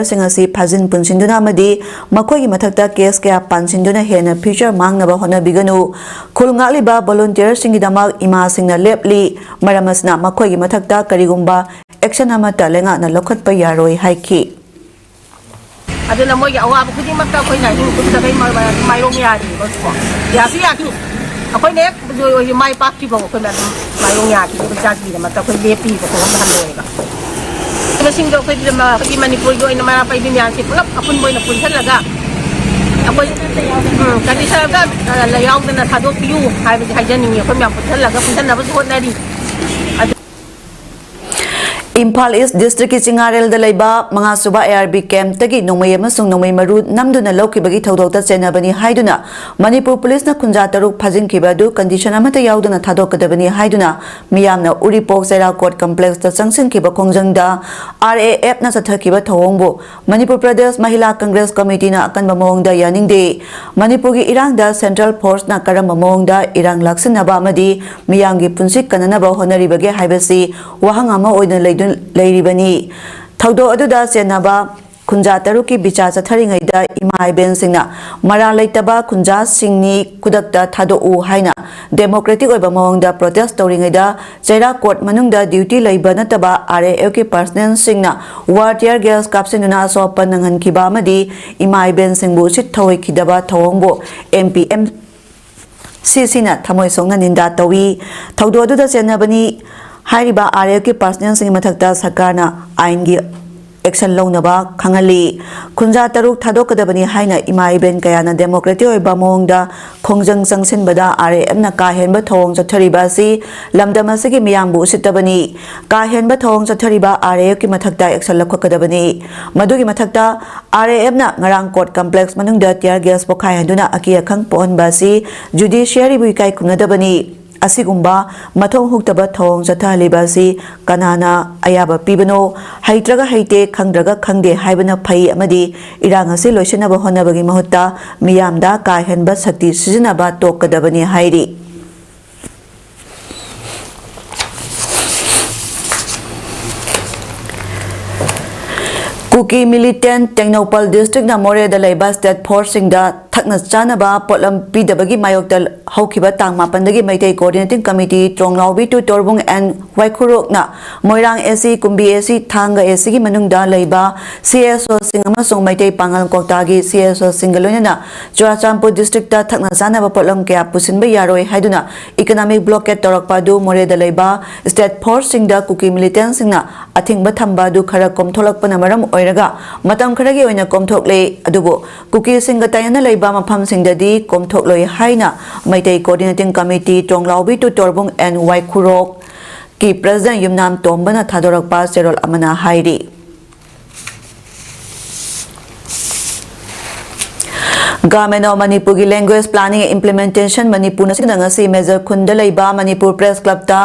ꯁꯤꯡ ꯑꯁꯤ ꯐꯥꯖꯤꯟ ꯄꯨꯟꯁꯤꯟꯗꯨꯅ ꯑꯃꯗꯤ ꯃꯈꯣꯏꯒꯤ ꯃꯊꯛꯇ ꯀꯦꯁ ꯀꯌꯥ ꯄꯥꯟꯁꯤꯟꯗꯨꯅ ꯍꯦꯟꯅ ꯐ꯭ꯌꯨꯆꯔ ꯃꯥꯡꯅꯕ ꯍꯣꯠꯅꯕꯤꯒꯅꯨ꯫ ꯈꯨꯜ ꯉꯥꯛꯂꯤꯕ ꯚꯣꯂꯨꯟꯇꯤꯌꯔꯁꯤꯡꯒꯤꯗꯃꯛ ꯏꯃꯥꯁꯤꯡꯅ ꯂꯦꯞꯂꯤ꯫ ꯃꯔꯝ ꯑꯁꯤꯅ ꯃꯈꯣꯏꯒꯤ ꯃꯊꯛꯇ ꯀꯔꯤꯒꯨꯝꯕ ꯑꯦꯛꯁꯟ ꯑꯃꯠꯇ ꯂꯩꯉꯥꯛꯅ ꯂꯧꯈꯠꯄ ꯌꯥꯔꯣꯏ ꯍꯥꯏꯈꯤ꯫ ꯑꯗꯨꯅ ꯃꯣꯏꯒꯤ ꯑꯋꯥꯕ ꯈꯨꯗꯤꯡꯃꯛꯇ ꯑꯩꯈꯣꯏꯅ ꯑꯍꯤꯡ ꯇꯨꯝꯗꯈꯩ ꯃꯥ- ꯃꯥ- ꯃꯥꯏꯌꯣꯛꯅ ꯌꯥꯔꯤꯕꯀꯣ꯫ ꯌꯥꯁꯨ ꯌꯥꯈꯤ꯫ ꯑꯩꯈꯣꯏꯅ ꯍꯦꯛ ꯂꯣꯏ ꯑꯣꯏꯁꯨ ꯃꯥꯏ ꯄꯥꯛꯇ꯭ꯔꯤꯐꯥꯎ ꯑꯩꯈꯣꯏ ꯃꯌꯥꯝ ꯃꯥꯏꯌꯣꯛꯅ ꯌꯥꯈꯤ꯫ ꯑꯩꯈꯣꯏ ꯖꯥꯇꯤꯒꯤꯗꯃꯛꯇ ꯑꯩꯈꯣꯏ ꯂꯦꯞꯄꯤꯕꯀꯣ ꯍꯟꯊꯔꯣꯏꯕ꯫ ꯃꯁꯤꯡꯗꯣ ꯑꯩꯈꯣꯏꯒꯤ ꯂꯝ- ꯑꯩꯈꯣꯏꯒꯤ ꯃꯅꯤꯄꯨꯔꯒꯤ ꯑꯣꯏꯅ ꯃꯩꯔꯥ ꯄꯥꯏꯕꯤ ꯃꯌꯥꯝꯁꯦ ꯄꯨꯂꯞ ꯑꯄꯨꯟꯕ ꯑꯣꯏꯅ ꯄꯨꯟꯁꯤꯜꯂꯒ ꯑꯩꯈꯣꯏ ꯎꯝ, ꯀꯟꯗꯤꯁꯟꯗ ꯌꯥꯎꯗꯅ ꯊꯥꯗꯣꯛꯄꯤꯌꯨ ꯍꯥꯏꯕꯁꯦ ꯍꯥꯏꯖꯅꯤꯡꯉꯤ꯫ ꯑꯩꯈꯣꯏ ꯃꯌꯥꯝ ꯄꯨꯟꯁꯤꯜꯂꯒ ꯄꯨꯟꯁꯤꯟꯅꯕꯁꯨ ꯍꯣꯠꯅꯔꯤ꯫ ꯑꯗꯨ ꯏꯝꯐꯥꯜ ꯏꯁ ꯗꯤꯁꯇ꯭ꯔꯤꯛꯀꯤ ꯆꯤꯡꯉꯥꯔꯦꯜꯗ ꯂꯩꯕ ꯃꯉꯥꯁꯨꯕ ꯑꯦ ꯑꯥꯔ ꯕꯤ ꯀꯦꯝꯞꯇꯒꯤ ꯅꯣꯡꯃꯩ ꯑꯃꯁꯨꯡ ꯅꯣꯡꯃꯩ ꯃꯔꯨ ꯅꯝꯗꯨꯅ ꯂꯧꯈꯤꯕꯒꯤ ꯊꯧꯗꯣꯛꯇ ꯆꯦꯟꯅꯕꯅꯤ ꯍꯥꯏꯗꯨꯅ ꯃꯅꯤꯄꯨꯔ ꯄꯨꯂꯤꯁꯅ ꯈꯨꯟꯖꯥ ꯇꯔꯨꯛ ꯐꯥꯖꯤꯟꯈꯤꯕ ꯑꯗꯨ ꯀꯟꯗꯤꯁꯟ ꯑꯃꯠꯇ ꯌꯥꯎꯗꯅ ꯊꯥꯗꯣꯛꯀꯗꯕꯅꯤ ꯍꯥꯏꯗꯨꯅ ꯃꯤꯌꯥꯝꯅ ꯎꯔꯤꯄꯣꯛ ꯆꯩꯔꯥꯎ ꯀꯣꯔꯠ ꯀꯝꯄ꯭ꯂꯦꯛꯁꯇ ꯆꯪꯁꯤꯟꯈꯤꯕ ꯈꯣꯡꯖꯪꯗ ꯑꯥꯔ ꯑꯦ ꯑꯦꯐꯅ ꯆꯠꯊꯈꯤꯕ ꯊꯧꯑꯣꯡꯕꯨ ꯃꯅꯤꯄꯨꯔ ꯄ꯭ꯔꯗꯦꯁ ꯃꯍꯤꯂꯥ ꯀꯪꯒ꯭ꯔꯦꯁ ꯀꯃꯤꯇꯤꯅ ꯑꯀꯟꯕ ꯃꯑꯣꯡꯗ ꯌꯥꯅꯤꯡꯗꯦ꯫ ꯃꯅꯤꯄꯨꯔꯒꯤ ꯏꯔꯥꯡꯗ ꯁꯦꯟꯇ꯭ꯔꯦꯜ ꯐꯣꯔꯁꯅ ꯀꯔꯝꯕ ꯃꯑꯣꯡꯗ ꯏꯔꯥꯡ ꯂꯥꯛꯁꯤꯟꯅꯕ ꯑꯃꯗꯤ ꯃꯤꯌꯥꯝꯒꯤ ꯄꯨꯟꯁꯤ ꯀꯟꯅꯅꯕ ꯍꯣꯠꯅꯔꯤꯕꯒꯦ ꯍꯥꯏꯕꯁꯤ ꯋꯥꯍꯪ ꯑꯃ ꯑꯣꯏꯅ ꯂꯩꯗꯨꯅ ꯂꯩꯔꯤꯕꯅꯤ꯫ ꯊꯧꯗꯣꯛ ꯑꯗꯨꯗ ꯆꯦꯟꯅꯕ ꯈꯨꯟꯖꯥ ꯇꯔꯨꯛꯀꯤ ꯕꯤꯆꯥ ꯆꯠꯊꯔꯤꯉꯩꯗ ꯏꯃꯥ ꯏꯕꯦꯟꯁꯤꯡꯅ ꯃꯔꯥꯜ ꯂꯩꯇꯕ ꯈꯨꯟꯖꯥꯁꯤꯡꯅꯤ, ꯈꯨꯗꯛꯇ ꯊꯥꯗꯣꯛꯎ ꯍꯥꯏꯅ ꯗꯦꯃꯣꯀ꯭ꯔꯦꯇꯤꯛ ꯑꯣꯏꯕ ꯃꯑꯣꯡꯗ ꯄ꯭ꯔꯣꯇꯦꯁ ꯇꯧꯔꯤꯉꯩꯗ ꯆꯩꯔꯥꯛ ꯀꯣꯔꯠ ꯃꯅꯨꯡꯗ ꯗ꯭ꯌꯨꯇꯤ ꯂꯩꯕ ꯅꯠꯇꯕ ꯑꯥꯔ ꯑꯦ ꯑꯦꯐꯀꯤ ꯄꯔꯁꯅꯦꯜꯁꯤꯡꯅ ꯋꯥꯔ ꯇꯤꯌꯔ ꯒꯦꯁ ꯀꯥꯞꯁꯤꯟꯗꯨꯅ ꯑꯁꯣꯛ ꯑꯄꯟ ꯅꯪꯍꯟꯈꯤꯕ ꯑꯃꯗꯤ ꯏꯃꯥ ꯏꯕꯦꯟꯁꯤꯡꯕꯨ ꯎꯁꯤꯠ ꯊꯑꯣꯏꯈꯤꯗꯕ ꯊꯧꯑꯣꯡꯕꯨ ꯑꯦꯝ ꯄꯤ ꯑꯦꯝ ꯁꯤ ꯁꯤꯅ ꯊꯃꯣꯏ ꯁꯣꯛꯅ ꯅꯤꯟꯗꯥ ꯇꯧꯏ꯫ ꯊꯧꯗꯣꯛ ꯑꯗꯨꯗ ꯆꯦꯟꯅꯕꯅꯤ ꯍꯥꯏꯔꯤꯕ ꯑꯥꯔ ꯑꯦꯐꯀꯤ ꯄꯔꯁꯅꯦꯜꯁꯤꯡꯒꯤ ꯃꯊꯛꯇ ꯁꯔꯀꯥꯔꯅ ꯑꯥꯏꯟꯒꯤ ꯑꯦꯛꯁꯟ ꯂꯧꯅꯕ ꯈꯪꯍꯜꯂꯤ꯫ ꯈꯨꯟꯖꯥ ꯇꯔꯨꯛ ꯊꯥꯗꯣꯛꯀꯗꯕꯅꯤ ꯍꯥꯏꯅ ꯏꯃꯥ ꯏꯕꯦꯟ ꯀꯌꯥꯅ ꯗꯦꯃꯣꯀ꯭ꯔꯦꯇꯤꯛ ꯑꯣꯏꯕ ꯃꯑꯣꯡꯗ ꯈꯣꯡꯖꯪ ꯆꯪꯁꯤꯟꯕꯗ ꯑꯥꯔ ꯑꯦ ꯑꯦꯐꯅ ꯀꯥ ꯍꯦꯟꯕ ꯊꯧꯑꯣꯡ ꯆꯠꯊꯔꯤꯕ ꯑꯁꯤ ꯂꯝꯗꯝ ꯑꯁꯤꯒꯤ ꯃꯤꯌꯥꯝꯕꯨ ꯎꯁꯤꯠꯇꯕꯅꯤ꯫ ꯀꯥ ꯍꯦꯟꯕ ꯊꯧꯑꯣꯡ ꯆꯠꯊꯔꯤꯕ ꯑꯥꯔ ꯑꯦ ꯑꯦꯐꯀꯤ ꯃꯊꯛꯇ ꯑꯦꯛꯁꯟ ꯂꯧꯈꯠꯀꯗꯕꯅꯤ꯫ ꯃꯗꯨꯒꯤ ꯃꯊꯛꯇ ꯑꯥꯔ ꯑꯦ ꯑꯦꯐꯅ ꯉꯔꯥꯡ ꯀꯣꯔꯠ ꯀꯝꯄ꯭ꯂꯦꯛꯁ ꯃꯅꯨꯡꯗ ꯇꯤꯌꯔ ꯒꯦꯁ ꯄꯣꯈꯥꯏꯍꯟꯗꯨꯅ ꯑꯀꯤ ꯑꯈꯪ ꯄꯣꯛꯍꯟꯕ ꯑꯁꯤ ꯖꯨꯗꯤꯁꯤꯌꯥꯔꯤꯕꯨ ꯏꯀꯥꯏ ꯈꯨꯝꯅꯗꯕꯅꯤ꯫ ꯑꯁꯤꯒꯨꯝꯕ ꯃꯊꯧ ꯍꯨꯛꯇꯕ ꯊꯧꯑꯣꯡ ꯆꯠꯊꯍꯜꯂꯤꯕ ꯑꯁꯤ ꯀꯅꯥꯅ ꯑꯌꯥꯕ ꯄꯤꯕꯅꯣ? ꯍꯩꯇ꯭ꯔꯒ ꯍꯩꯇꯦ, ꯈꯪꯗ꯭ꯔꯒ ꯈꯪꯗꯦ ꯍꯥꯏꯕꯅ ꯐꯩ ꯑꯃꯗꯤ ꯏꯔꯥꯡ ꯑꯁꯤ ꯂꯣꯏꯁꯤꯟꯅꯕ ꯍꯣꯠꯅꯕꯒꯤ ꯃꯍꯨꯠꯇ ꯃꯤꯌꯥꯝꯗ ꯀꯥ ꯍꯦꯟꯕ ꯁꯛꯇꯤ ꯁꯤꯖꯤꯟꯅꯕ ꯇꯣꯛꯀꯗꯕꯅꯤ ꯍꯥꯏꯔꯤ꯫ ꯀꯨꯀꯤ ꯃꯤꯂꯤꯇꯦꯟ ꯇꯦꯡꯅꯧꯄꯜ ꯗꯤꯁꯇ꯭ꯔꯤꯛꯅ ꯃꯣꯔꯦꯗ ꯂꯩꯕ ꯁ꯭ꯇꯦꯠ ꯐꯣꯔꯁꯁꯤꯡꯗ ꯊꯛꯅ ꯆꯥꯅꯕ ꯄꯣꯠꯂꯝ ꯄꯤꯗꯕꯒꯤ ꯃꯥꯌꯣꯛꯇ ꯍꯧꯈꯤꯕ ꯇꯥꯡ ꯃꯥꯄꯟꯗꯒꯤ Meitei coordinating committee Tronglaobi to Torbung and ꯋꯥꯏꯈꯨꯔꯣꯛꯅ ꯃꯣꯏꯔꯥꯡ ꯑꯦ ꯁꯤ, ꯀꯨꯝꯕꯤ ꯑꯦ ꯁꯤ, ꯊꯥꯡꯒ ꯑꯦ ꯁꯤꯒꯤ ꯃꯅꯨꯡꯗ ꯂꯩꯕ ꯁꯤ ꯑꯦꯁ ꯑꯣꯁꯤꯡ ꯑꯃꯁꯨꯡ ꯃꯩꯇꯩ ꯄꯥꯉꯜ ꯀ꯭ꯋꯥꯛꯇꯥꯒꯤ ꯁꯤ ꯑꯦꯁ ꯑꯣꯁꯤꯡꯒ ꯂꯣꯏꯅꯅ ꯆꯨꯔꯥꯆꯥꯟꯄꯨꯔ ꯗꯤꯁꯇ꯭ꯔꯤꯛꯇ ꯊꯛꯅ ꯆꯥꯅꯕ ꯄꯣꯠꯂꯝ ꯀꯌꯥ ꯄꯨꯁꯤꯟꯕ ꯌꯥꯔꯣꯏ ꯍꯥꯏꯗꯨꯅ ꯏꯀꯣꯅꯣꯃꯤꯛ ꯕ꯭ꯂꯣꯀꯦꯠ ꯇꯧꯔꯛꯄ ꯑꯗꯨ ꯃꯣꯔꯦꯗ ꯂꯩꯕ ꯁ꯭ꯇꯦꯠ ꯐꯣꯔꯁꯁꯤꯡꯗ ꯀꯨꯀꯤ ꯃꯤꯂꯤꯇꯦꯟꯁꯤꯡꯅ ꯑꯊꯤꯡꯕ ꯊꯝꯕ ꯑꯗꯨ ꯈꯔ ꯀꯣꯝꯊꯣꯛꯂꯛꯄꯅ ꯃꯔꯝ ꯑꯣꯏꯔꯒ ꯃꯇꯝ ꯈꯔꯒꯤ ꯑꯣꯏꯅ ꯀꯣꯝꯊꯣꯛꯂꯦ꯫ ꯑꯗꯨꯕꯨ ꯀꯨꯀꯤꯁꯤꯡꯒ ꯇꯥꯏꯅꯅ ꯂꯩꯕ ꯃꯐꯝꯁꯤꯡꯗꯗꯤ ꯀꯣꯝꯊꯣꯛꯂꯣꯏ ꯍꯥꯏꯅ Meitei coordinating committee Tronglaobi to Torbung and Waikhurok ꯀꯤ ꯄ꯭ꯔꯦꯁꯤꯗꯦꯟꯠ ꯌꯨꯝꯅꯥꯝ ꯇꯣꯝꯕꯅ ꯊꯥꯗꯣꯔꯛꯄ ꯆꯦꯔꯣꯜ ꯑꯃꯅ ꯍꯥꯏꯔꯤ꯫ Government of ꯃꯅꯤꯄꯨꯔꯒꯤ Language Planning and Implementation ꯃꯅꯤꯄꯨꯔꯅ ꯁꯤꯟꯗꯨꯅ ꯉꯁꯤ ꯃꯦꯖꯔ ꯈꯨꯟꯗ ꯂꯩꯕ ꯃꯅꯤꯄꯨꯔ ꯄ꯭ꯔꯦꯁ ꯀ꯭ꯂꯕꯇ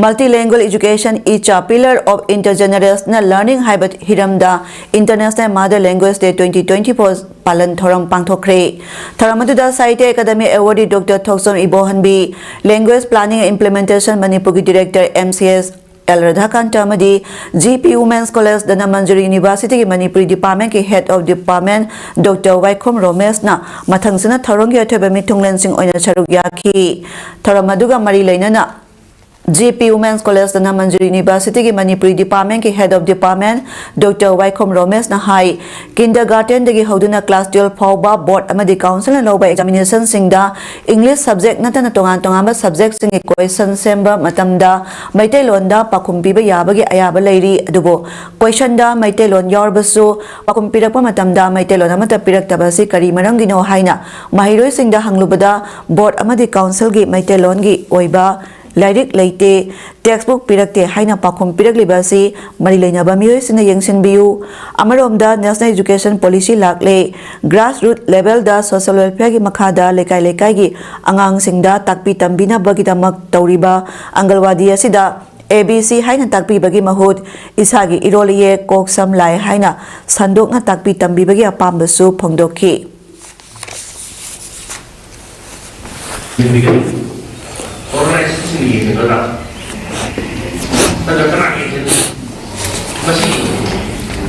Multilingual Education is a Pillar of Intergenerational Learning ꯍꯥꯏꯕ ꯍꯤꯔꯝꯗ International Mother Language Day twenty twenty-four ꯄꯥꯂꯟ ꯊꯧꯔꯝ ꯄꯥꯡꯊꯣꯛꯈ꯭ꯔꯦ꯫ ꯊꯧꯔꯝ ꯑꯗꯨꯗ Sahitya academy awardee doctor Thokchom Ibohanbi, Language Planning and Implementation ꯃꯅꯤꯄꯨꯔꯒꯤ director M C S L Radhakanta ꯑꯃꯗꯤ G P Women's College Dhanamanjuri Universityꯒꯤ ꯃꯅꯤꯄꯨꯔꯤ departmentꯀꯤ Head of Department doctor Waikhom ꯔꯣꯃꯦꯁꯅ ꯃꯊꯪꯁꯤꯅ ꯊꯧꯔꯝꯒꯤ ꯑꯊꯣꯏꯕ ꯃꯤꯊꯨꯡꯂꯦꯟꯁꯤꯡ ꯑꯣꯏꯅ ꯁꯔꯨꯛ ꯌꯥꯈꯤ꯫ ꯊꯧꯔꯝ ꯑꯗꯨꯒ ꯃꯔꯤ ꯂꯩꯅꯅ G P Women's College Dhanamanjuri Universityꯒꯤ ꯃꯅꯤꯄꯨꯔꯤ departmentꯀꯤ Head of Department doctor Waikhom ꯔꯣꯃꯦꯁꯅ ꯍꯥꯏ, kindergartenꯗꯒꯤ ꯍꯧꯗꯨꯅ class twelve ꯐꯥꯎꯕ board ꯑꯃꯗꯤ councilꯅ ꯂꯧꯕ examinationꯁꯤꯡꯗ English subject ꯅꯠꯇꯅ ꯇꯣꯉꯥꯟ ꯇꯣꯉꯥꯟꯕ subjectꯁꯤꯡꯒꯤ question ꯁꯦꯝꯕ ꯃꯇꯝꯗ ꯃꯩꯇꯩꯂꯣꯟꯗ ꯄꯥꯎꯈꯨꯝ ꯄꯤꯕ ꯌꯥꯕꯒꯤ ꯑꯌꯥꯕ ꯂꯩꯔꯤ꯫ ꯑꯗꯨꯕꯨ questionꯗ ꯃꯩꯇꯩꯂꯣꯟ ꯌꯥꯎꯔꯕꯁꯨ ꯄꯥꯎꯈꯨꯝ ꯄꯤꯔꯛꯄ ꯃꯇꯝꯗ ꯃꯩꯇꯩꯂꯣꯟ ꯑꯃꯠꯇ ꯄꯤꯔꯛꯇꯕ ꯑꯁꯤ ꯀꯔꯤ ꯃꯔꯝꯒꯤꯅꯣ ꯍꯥꯏꯅ ꯃꯍꯩꯔꯣꯏꯁꯤꯡꯗ ꯍꯪꯂꯨꯕꯗ board ꯑꯃꯗꯤ councilꯒꯤ ꯃꯩꯇꯩꯂꯣꯟꯒꯤ ꯑꯣꯏꯕ ꯂꯥꯏꯔꯤꯛ ꯂꯩꯇꯦ, textbook ꯄꯤꯔꯛꯇꯦ ꯍꯥꯏꯅ ꯄꯥꯎꯈꯨꯝ ꯄꯤꯔꯛꯂꯤꯕ ꯑꯁꯤ ꯃꯔꯤ ꯂꯩꯅꯕ ꯃꯤꯑꯣꯏꯁꯤꯡꯅ ꯌꯦꯡꯁꯤꯟꯕꯤꯌꯨ꯫ ꯑꯃꯔꯣꯝꯗ National Education Policy ꯂꯥꯛꯂꯦ, grassroot levelꯗ social welfareꯒꯤ ꯃꯈꯥꯗ ꯂꯩꯀꯥꯏ ꯂꯩꯀꯥꯏꯒꯤ ꯑꯉꯥꯡꯁꯤꯡꯗ ꯇꯥꯛꯄꯤ ꯇꯝꯕꯤꯅꯕꯒꯤꯗꯃꯛ ꯇꯧꯔꯤꯕ ꯑꯪꯒꯜꯋꯥꯗꯤ ꯑꯁꯤꯗ A B C ꯍꯥꯏꯅ ꯇꯥꯛꯄꯤꯕꯒꯤ ꯃꯍꯨꯠ ꯏꯁꯥꯒꯤ ꯏꯔꯣꯜ ꯏꯌꯦꯛ, ꯀꯣꯛ ꯁꯝ ꯂꯥꯏ ꯍꯥꯏꯅ ꯁꯟꯗꯣꯛꯅ ꯇꯥꯛꯄꯤ ꯇꯝꯕꯤꯕꯒꯤ ꯑꯄꯥꯝꯕꯁꯨ ꯐꯣꯡꯗꯣꯛꯈꯤ꯫ Organizationꯁꯤꯡꯅ ꯌꯦꯡꯁꯤꯟꯒꯗ꯭ꯔꯥ? ꯅꯠꯇ꯭ꯔꯒ ꯀꯅꯥ ꯌꯦꯡꯁꯤꯟ-, ꯃꯁꯤ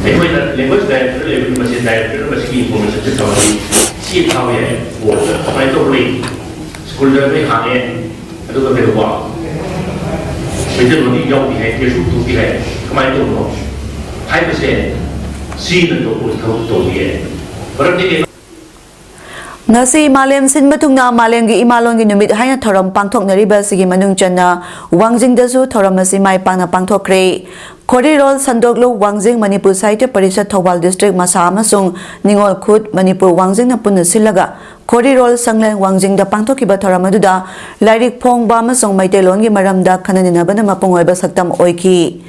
ꯑꯩꯈꯣꯏꯅ language director ꯂꯩꯕꯅꯤ, ꯃꯁꯤ director ꯃꯁꯤꯒꯤ informationꯁꯦ ꯊꯝꯃꯗꯤ ꯁꯤ ꯊꯥꯕ ꯌꯥꯏ꯫ Boardꯇ ꯀꯃꯥꯏꯅ ꯇꯧꯕ ꯂꯩ? Schoolꯗ ꯑꯩꯈꯣꯏ ꯍꯥꯡꯉꯦ, ꯑꯗꯨꯒ ꯀꯩꯗꯧꯕ? ꯃꯩꯇꯩꯂꯣꯟꯗꯤ ꯌꯥꯎꯗꯦ ꯍꯥꯏ, textbook ꯊꯣꯛꯇꯦ ꯍꯥꯏ, ꯀꯃꯥꯏꯅ ꯇꯧꯕꯅꯣ ꯍꯥꯏꯕꯁꯦ ꯁꯤꯅ ꯇꯧꯕ ꯊꯕꯛ ꯇꯧꯕ ꯌꯥꯏ꯫ ꯃꯔꯝꯗꯤ ꯀꯩꯅꯣ? ꯉꯁꯤ ꯃꯥꯂꯦꯝ ꯁꯤꯟꯕ ꯊꯨꯡꯅ ꯃꯥꯂꯦꯝꯒꯤ ꯏꯃꯥꯂꯣꯟꯒꯤ ꯅꯨꯃꯤꯠ ꯍꯥꯏꯅ ꯊꯧꯔꯝ ꯄꯥꯡꯊꯣꯛꯅꯔꯤꯕ ꯑꯁꯤꯒꯤ ꯃꯅꯨꯡ ꯆꯟꯅ ꯋꯥꯡꯖꯤꯡꯗꯁꯨ ꯊꯧꯔꯝ ꯑꯁꯤ ꯃꯥꯏ ꯄꯥꯛꯅ ꯄꯥꯡꯊꯣꯛꯈ꯭ꯔꯦ꯫ ꯈꯣꯔꯤꯔꯣꯜ ꯁꯟꯗꯣꯛꯂꯨ ꯋꯥꯡꯖꯤꯡ ꯃꯅꯤꯄꯨꯔ ꯁꯥꯍꯤꯇ꯭ꯌ ꯄꯔꯤꯁꯠ ꯊꯧꯕꯥꯜ ꯗꯤꯁꯇ꯭ꯔꯤꯛ ꯃꯁꯥ ꯑꯃꯁꯨꯡ ꯅꯤꯉꯣꯜ ꯈꯨꯠ ꯃꯅꯤꯄꯨꯔ ꯋꯥꯡꯖꯤꯡꯅ ꯄꯨꯟꯅ ꯁꯤꯜꯂꯒ ꯈꯣꯔꯤꯔꯣꯜ ꯁꯪꯂꯦꯟ ꯋꯥꯡꯖꯤꯡꯗ ꯄꯥꯡꯊꯣꯛꯈꯤꯕ ꯊꯧꯔꯝ ꯑꯗꯨꯗ ꯂꯥꯏꯔꯤꯛ ꯐꯣꯡꯕ ꯑꯃꯁꯨꯡ ꯃꯩꯇꯩꯂꯣꯟꯒꯤ ꯃꯔꯝꯗ ꯈꯟꯅ ꯅꯩꯅꯕꯅ ꯃꯄꯨꯡ ꯑꯣꯏꯕ ꯁꯛꯇꯝ ꯑꯣꯏꯈꯤ꯫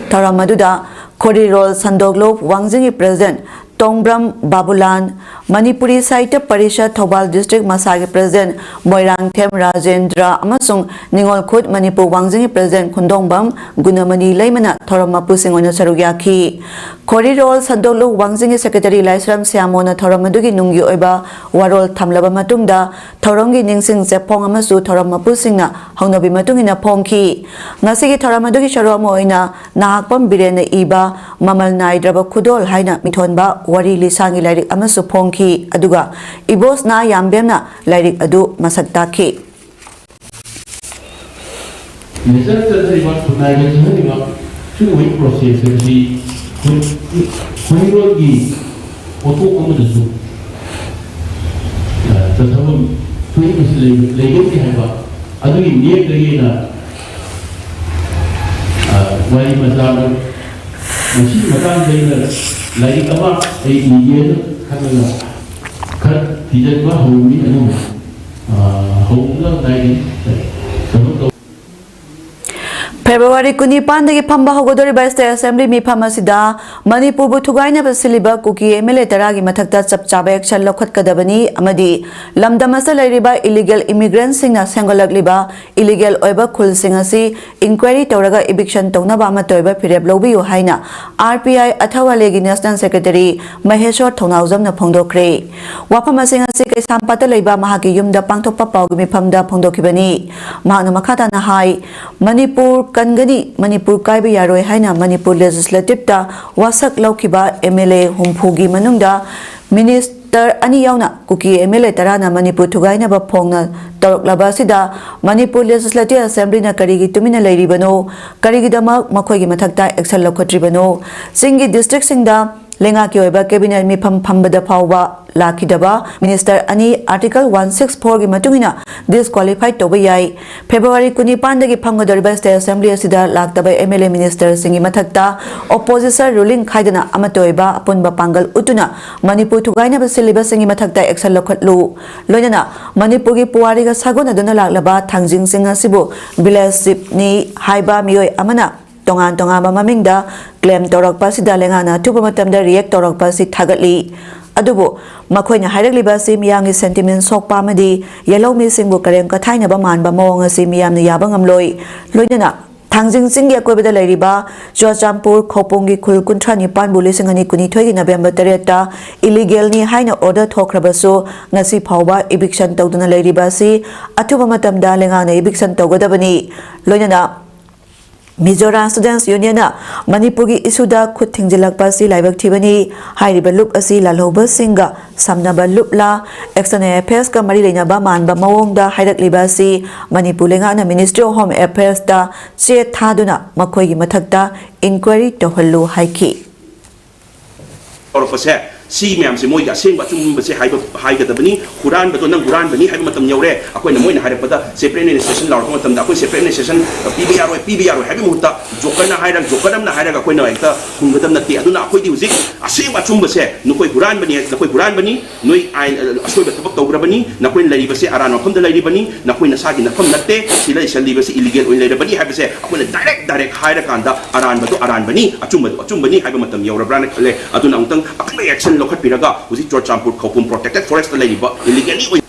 ꯊꯧꯔꯝ ꯑꯗꯨꯗ ꯈꯣꯔꯤꯔꯣꯜ ꯁꯟꯗꯣꯛꯂꯨ ꯋꯥꯡꯖꯤꯡꯒꯤ ꯄ꯭ꯔꯦꯁꯤꯗꯦꯟꯠ ꯇꯣꯡꯕ꯭ꯔꯝ ꯕꯥꯕꯨꯂꯥꯟ, ꯃꯅꯤꯄꯨꯔꯤ ꯁꯥꯍꯤꯇ꯭ꯌ ꯄꯔꯤꯁꯠ ꯊꯧꯕꯥꯜ ꯗꯤꯁꯇ꯭ꯔꯤꯛ ꯃꯁꯥꯒꯤ ꯄ꯭ꯔꯦꯁꯤꯗꯦꯟꯠ ꯃꯣꯏꯔꯥꯡꯊꯦꯝ ꯔꯥꯖꯦꯟꯗ꯭ꯔ ꯑꯃꯁꯨꯡ ꯅꯤꯉꯣꯜ ꯈꯨꯠ ꯃꯅꯤꯄꯨꯔ ꯋꯥꯡꯖꯤꯡꯒꯤ ꯄ꯭ꯔꯦꯁꯤꯗꯦꯟꯠ ꯈꯨꯟꯗꯣꯡꯕꯝ ꯒꯨꯅꯃꯅꯤ ꯂꯩꯃꯅ ꯊꯧꯔꯝ ꯃꯄꯨꯁꯤꯡ ꯑꯣꯏꯅ ꯁꯔꯨꯛ ꯌꯥꯈꯤ꯫ ꯈꯣꯔꯤꯔꯣꯜ ꯁꯟꯗꯣꯛꯂꯨ ꯋꯥꯡꯖꯤꯡꯒꯤ ꯁꯦꯀ꯭ꯔꯦꯇꯔꯤ ꯂꯥꯏꯁ꯭ꯔꯝ ꯁ꯭ꯌꯥꯃꯣꯅ ꯊꯧꯔꯝ ꯑꯗꯨꯒꯤ ꯅꯨꯡꯒꯤ ꯑꯣꯏꯕ ꯋꯥꯔꯣꯜ ꯊꯝꯂꯕ ꯃꯇꯨꯡꯗ ꯊꯧꯔꯝꯒꯤ ꯅꯤꯡꯁꯤꯡ ꯆꯦꯐꯣꯡ ꯑꯃꯁꯨ ꯊꯧꯔꯝ ꯃꯄꯨꯁꯤꯡꯅ ꯍꯧꯅꯕꯤ ꯃꯇꯨꯡ ꯏꯟꯅ ꯐꯣꯡꯈꯤ꯫ ꯉꯁꯤꯒꯤ ꯊꯧꯔꯝ ꯑꯗꯨꯒꯤ ꯁꯔꯨꯛ ꯑꯃ ꯑꯣꯏꯅ ꯅꯍꯥꯛꯄꯝ ꯕꯤꯔꯦꯟꯅ ꯏꯕ ꯃꯃꯜ ꯅꯥꯏꯗ꯭ꯔꯕ ꯈꯨꯗꯣꯜ ꯍꯥꯏꯅ ꯃꯤꯊꯣꯟꯕ ꯋꯥꯔꯤ ꯂꯤꯁꯥꯡꯒꯤ ꯂꯥꯏꯔꯤꯛ ꯑꯃꯁꯨ ꯐꯣꯡꯈꯤ꯫ ꯑꯗꯨꯒ ꯏꯕꯣꯁꯅꯥ ꯌꯥꯝꯕꯦꯝꯅ ꯂꯥꯏꯔꯤꯛ ꯑꯗꯨ ꯃꯁꯛ ꯇꯥꯛꯈꯤ꯫ ꯅꯦꯆꯔ ꯆꯠꯆꯔꯤꯕ ꯈꯨꯟꯅꯥꯏꯗ ꯆꯪꯍꯜꯂꯤꯕ ꯁꯤꯒꯨꯝꯕꯒꯤ ꯄ꯭ꯔꯣꯁꯦꯁ ꯑꯁꯤ ꯈꯨꯟ-, ꯈꯨꯟꯔꯣꯜꯒꯤ ꯄꯣꯠꯊꯣꯛ ꯑꯃꯗꯁꯨ, ꯑ, ꯆꯠꯊꯐꯝ ꯊꯣꯛꯏꯕꯁꯤ ꯂꯩ-, ꯂꯩꯒꯅꯤ ꯍꯥꯏꯕ ꯑꯗꯨꯒꯤ ꯃꯤꯌꯦꯛꯇꯒꯤ ꯑꯩꯅ, ꯑ, ꯋꯥꯔꯤ ꯃꯆꯥ ꯑꯃ ꯃꯁꯤꯒꯤ ꯃꯇꯥꯡꯗ ꯑꯩꯅ ꯂꯥꯏꯔꯤꯛ ꯑꯃ ꯑꯩ ꯏꯒꯦꯅ ꯈꯜꯂꯒ ꯈꯔ ꯊꯤꯖꯤꯟꯕ ꯍꯧꯔꯤ꯫ ꯑꯗꯨꯕꯨ, ꯑ, ꯍꯧꯕꯗ ꯉꯥꯏꯔꯤ꯫ ꯀꯩꯅꯣ ꯇꯧ- ꯐꯦꯕ꯭ꯔꯨꯋꯥꯔꯤ ꯀꯨꯟꯅꯤꯄꯥꯟꯗꯒꯤ ꯐꯝꯕ ꯍꯧꯒꯗꯧꯔꯤꯕ ꯁ꯭ꯇꯦꯠ ꯑꯦꯁꯦꯝꯕ꯭ꯂꯤ ꯃꯤꯐꯝ ꯑꯁꯤꯗ ꯃꯅꯤꯄꯨꯔꯕꯨ ꯊꯨꯒꯥꯏꯅꯕ ꯁꯤꯜꯂꯤꯕ ꯀꯨꯀꯤ ꯑꯦꯝ ꯑꯦꯜ ꯑꯦ ꯇꯔꯥꯒꯤ ꯃꯊꯛꯇ ꯆꯞ ꯆꯥꯕ ꯑꯦꯛꯁꯟ ꯂꯧꯈꯠꯀꯗꯕꯅꯤ ꯑꯃꯗꯤ ꯂꯝꯗꯝ ꯑꯁꯤꯗ ꯂꯩꯔꯤꯕ ꯏꯂꯤꯒꯦꯜ ꯏꯃꯤꯒ꯭ꯔꯦꯟꯠꯁꯤꯡꯅ ꯁꯦꯝꯒꯠꯂꯛꯂꯤꯕ ꯏꯂꯤꯒꯦꯜ ꯑꯣꯏꯕ ꯈꯨꯜꯁꯤꯡ ꯑꯁꯤ ꯏꯟꯀ꯭ꯋꯥꯏꯔꯤ ꯇꯧꯔꯒ ꯏꯚꯤꯛꯁꯟ ꯇꯧꯅꯕ ꯑꯃꯠꯇ ꯑꯣꯏꯕ ꯐꯤꯔꯦꯞ ꯂꯧꯕꯤꯌꯨ ꯍꯥꯏꯅ ꯑꯥꯔ ꯄꯤ ꯑꯥꯏ ꯑꯊꯧꯕꯥꯂꯦꯒꯤ ꯅꯦꯁꯅꯦꯜ ꯁꯦꯀ꯭ꯔꯦꯇꯔꯤ ꯃꯍꯦꯁ꯭ꯋꯔ ꯊꯧꯅꯥꯎꯖꯝꯅ ꯐꯣꯡꯗꯣꯛꯈ꯭ꯔꯦ꯫ ꯋꯥꯐꯝꯁꯤꯡ ꯑꯁꯤ ꯀꯩꯁꯥꯝꯄꯥꯠꯇ ꯂꯩꯕ ꯃꯍꯥꯛꯀꯤ ꯌꯨꯝꯗ ꯄꯥꯡꯊꯣꯛꯄ ꯄꯥꯎꯒꯤ ꯃꯤꯐꯝꯗ ꯐꯣꯡꯗꯣꯛꯈꯤꯕꯅꯤ꯫ ꯃꯍꯥꯛꯅ ꯃꯈꯥ ꯇꯥꯅ ꯍꯥꯏ, ꯃꯅꯤꯄꯨꯔ ꯀꯟꯒꯅꯤ, ꯃꯅꯤꯄꯨꯔ ꯀꯥꯏꯕ ꯌꯥꯔꯣꯏ ꯍꯥꯏꯅ ꯃꯅꯤꯄꯨꯔ ꯂꯦꯖꯤꯁꯂꯦꯇꯤꯚꯇ ꯋꯥꯁꯛ ꯂꯧꯈꯤꯕ ꯑꯦꯝ ꯑꯦꯜ ꯑꯦ ꯍꯨꯝꯐꯨꯒꯤ ꯃꯅꯨꯡꯗ ꯃꯤꯅꯤꯁ- ꯇꯔ ꯑꯅꯤ ꯌꯥꯎꯅ ꯀꯨꯀꯤ ꯑꯦꯝ ꯑꯦꯜ ꯑꯦ ꯇꯔꯥꯅ ꯃꯅꯤꯄꯨꯔ ꯊꯨꯒꯥꯏꯅꯕ ꯐꯣꯡꯅ ꯇꯧꯔꯛꯂꯕ ꯑꯁꯤꯗ ꯃꯅꯤꯄꯨꯔ ꯂꯦꯖꯤꯁꯂꯦꯇꯤꯚ ꯑꯦꯁꯦꯝꯕ꯭ꯂꯤꯅ ꯀꯔꯤꯒꯤ ꯇꯨꯃꯤꯟꯅ ꯂꯩꯔꯤꯕꯅꯣ? ꯀꯔꯤꯒꯤꯗꯃꯛ ꯃꯈꯣꯏꯒꯤ ꯃꯊꯛꯇ ꯑꯦꯛꯁꯟ ꯂꯧꯈꯠꯇ꯭ꯔꯤꯕꯅꯣ? ꯆꯤꯡꯒꯤ ꯗꯤꯁꯇ꯭ꯔꯤꯛꯁꯤꯡꯗ ꯂꯩꯉꯥꯛꯀꯤ ꯑꯣꯏꯕ cabinet ꯃꯤꯐꯝ ꯐꯝꯕꯗ ꯐꯥꯎꯕ ꯂꯥꯛꯈꯤꯗꯕ minister ꯑꯅꯤ Article one six four ꯒꯤ ꯃꯇꯨꯡ ꯏꯟꯅ disqualified ꯇꯧꯕ ꯌꯥꯏ꯫ February ꯀꯨꯟꯅꯤꯄꯥꯟꯗꯒꯤ ꯐꯝꯒꯗꯧꯔꯤꯕ state assembly ꯑꯁꯤꯗ ꯂꯥꯛꯇꯕ M L A ministerꯁꯤꯡꯒꯤ ꯃꯊꯛꯇ opposition ruling ꯈꯥꯏꯗꯅ ꯑꯃꯠꯇ ꯑꯣꯏꯕ ꯑꯄꯨꯟꯕ ꯄꯥꯡꯒꯜ ꯎꯠꯇꯨꯅ ꯃꯅꯤꯄꯨꯔ ꯊꯨꯒꯥꯏꯅꯕ ꯁꯤꯜꯂꯤꯕꯁꯤꯡꯒꯤ ꯃꯊꯛꯇ action ꯂꯧꯈꯠꯂꯨ꯫ ꯂꯣꯏꯅꯅ ꯃꯅꯤꯄꯨꯔꯒꯤ ꯄꯨꯋꯥꯔꯤꯒ ꯁꯥꯒꯣꯟꯅꯗꯨꯅ ꯂꯥꯛꯂꯕ ꯊꯥꯡꯖꯤꯡ ꯆꯤꯡ ꯑꯁꯤꯕꯨ village chiefꯅꯤ ꯍꯥꯏꯕ ꯃꯤꯑꯣꯏ ꯑꯃꯅ ꯇꯣꯉꯥꯟ ꯇꯣꯉꯥꯟꯕ ꯃꯃꯤꯡꯗ claim ꯇꯧꯔꯛꯄ ꯑꯁꯤꯗ ꯂꯩꯉꯥꯛꯅ ꯑꯊꯨꯕ ꯃꯇꯝꯗ react ꯇꯧꯔꯛꯄ ꯑꯁꯤ ꯊꯥꯒꯠꯂꯤ꯫ ꯑꯗꯨꯕꯨ ꯃꯈꯣꯏꯅ ꯍꯥꯏꯔꯛꯂꯤꯕ ꯑꯁꯤ ꯃꯤꯌꯥꯝꯒꯤ sentiment ꯁꯣꯛꯄ ꯑꯃꯗꯤ ꯌꯦꯜꯍꯧꯃꯤꯁꯤꯡꯕꯨ ꯀꯔꯦꯝ ꯀꯊꯥꯏꯅꯕ ꯃꯥꯟꯕ ꯃꯑꯣꯡ ꯑꯁꯤ ꯃꯤꯌꯥꯝꯅ ꯌꯥꯕ ꯉꯝꯂꯣꯏ꯫ ꯂꯣꯏꯅꯅ ꯊꯥꯡꯖꯤꯡ ꯆꯤꯡꯒꯤ ꯑꯀꯣꯏꯕꯗ ꯂꯩꯔꯤꯕ ꯆꯨꯔꯆꯥꯟꯄꯨꯔ ꯈꯧꯄꯨꯝꯒꯤ ꯈꯨꯜ ꯀꯨꯟꯊ꯭ꯔꯥ ꯅꯤꯄꯥꯟꯕꯨ ꯂꯤꯁꯤꯡ ꯑꯅꯤ ꯀꯨꯟꯅꯤꯊꯣꯏꯒꯤ November ꯇꯔꯦꯠꯇ illegalꯅꯤ ꯍꯥꯏꯅ order ꯊꯣꯛꯈ꯭ꯔꯕꯁꯨ ꯉꯁꯤ ꯐꯥꯎꯕ eviction ꯇꯧꯗꯨꯅ ꯂꯩꯔꯤꯕ ꯑꯁꯤ ꯑꯊꯨꯕ ꯃꯇꯝꯗ ꯂꯩꯉꯥꯛꯅ eviction ꯇꯧꯒꯗꯕꯅꯤ꯫ ꯂꯣꯏꯅꯅ Mizoram Students Unionꯅ ꯃꯅꯤꯄꯨꯔꯒꯤ issueꯗ ꯈꯨꯠ ꯊꯤꯡꯖꯤꯜꯂꯛꯄ ꯑꯁꯤ ꯂꯥꯏꯕꯛ ꯊꯤꯕꯅꯤ꯫ ꯍꯥꯏꯔꯤꯕ ꯂꯨꯞ ꯑꯁꯤ ꯂꯥꯜꯍꯧꯕꯁꯤꯡꯒ ꯁꯝꯅꯕ ꯂꯨꯞꯂꯥ, external affairska ꯃꯔꯤ ꯂꯩꯅꯕ ꯃꯥꯟꯕ ꯃꯑꯣꯡꯗ ꯍꯥꯏꯔꯛꯂꯤꯕ ꯑꯁꯤ ꯃꯅꯤꯄꯨꯔ ꯂꯩꯉꯥꯛꯅ Ministry of Home Affairsꯇ ꯆꯦ ꯊꯥꯗꯨꯅ ꯃꯈꯣꯏꯒꯤ ꯃꯊꯛꯇ inquiry ꯇꯧꯍꯜꯂꯨ ꯍꯥꯏꯈꯤ꯫ ꯇꯧꯔꯛꯄꯁꯦ, ꯁꯤ ꯃꯌꯥꯝꯁꯦ ꯃꯣꯏꯒꯤ ꯑꯁꯦꯡꯕ ꯑꯆꯨꯝꯕꯁꯦ ꯍꯥꯏꯕ, ꯍꯥꯏꯒꯗꯕꯅꯤ꯫ ꯍꯨꯔꯥꯟꯕꯗꯣ ꯅꯪ ꯍꯨꯔꯥꯟꯕꯅꯤ ꯍꯥꯏꯕ ꯃꯇꯝ ꯌꯧꯔꯦ꯫ ꯑꯩꯈꯣꯏꯅ, ꯃꯣꯏꯅ ꯍꯥꯏꯔꯛꯄꯗ separate administration ꯂꯥꯎꯔꯛꯄ ꯃꯇꯝꯗ ꯑꯩꯈꯣꯏ separate administration ꯄꯤꯕ ꯌꯥꯔꯣꯏ, ꯄꯤꯕ ꯌꯥꯔꯣꯏ ꯍꯥꯏꯕꯒꯤ ꯃꯍꯨꯠꯇ jokerꯅ ꯍꯥꯏꯔꯒ, joker ꯑꯃꯅ ꯍꯥꯏꯔꯒ ꯑꯩꯈꯣꯏꯅ ꯍꯦꯛꯇ ꯍꯨꯟꯒꯗꯕ ꯅꯠꯇꯦ꯫ ꯑꯗꯨꯅ ꯑꯩꯈꯣꯏꯗꯤ ꯍꯧꯖꯤꯛ ꯑꯁꯦꯡꯕ ꯑꯆꯨꯝꯕꯁꯦ, ꯅꯈꯣꯏ ꯍꯨꯔꯥꯟꯕꯅꯤ, ꯅꯈꯣꯏ ꯍꯨꯔꯥꯟꯕꯅꯤ, ꯅꯣꯏ ꯑꯥꯏꯟ, ꯑꯁꯣꯏꯕ ꯊꯕꯛ ꯇꯧꯈ꯭ꯔꯕꯅꯤ, ꯅꯈꯣꯏꯅ ꯂꯩꯔꯤꯕꯁꯦ ꯑꯔꯥꯟꯕ ꯃꯐꯝꯗ ꯂꯩꯔꯤꯕꯅꯤ, ꯅꯈꯣꯏ ꯅꯁꯥꯒꯤ ꯅꯐꯝ ꯅꯠꯇꯦ, ꯁꯤ ꯂꯩꯁꯜꯂꯤꯕꯁꯤ illegal ꯑꯣꯏꯅ ꯂꯩꯔꯕꯅꯤ ꯍꯥꯏꯕꯁꯦ ꯑꯩꯈꯣꯏꯅ direct, direct ꯍꯥꯏꯔꯀꯥꯟꯗ ꯑꯔꯥꯟꯕꯗꯣ ꯑꯔꯥꯟꯕꯅꯤ, ꯑꯆꯨꯝꯕꯗꯣ ꯑꯆꯨꯝꯕꯅꯤ ꯍꯥꯏꯕ ꯃꯇꯝ ꯌꯧꯔꯕ꯭ꯔꯥꯅ ꯈꯜꯂꯦ꯫ ꯑꯗꯨꯅ ꯑꯃꯨꯛꯇꯪ ꯑꯀꯟꯕ action ꯂꯧꯈꯠꯄꯤꯔꯒ ꯍꯧꯖꯤꯛ ꯆꯨꯔꯆꯥꯟꯄꯨꯔ ꯈꯧꯄꯨꯝ protected forestꯇ ꯂꯩꯔꯤꯕ illegally ꯑꯣꯏꯅ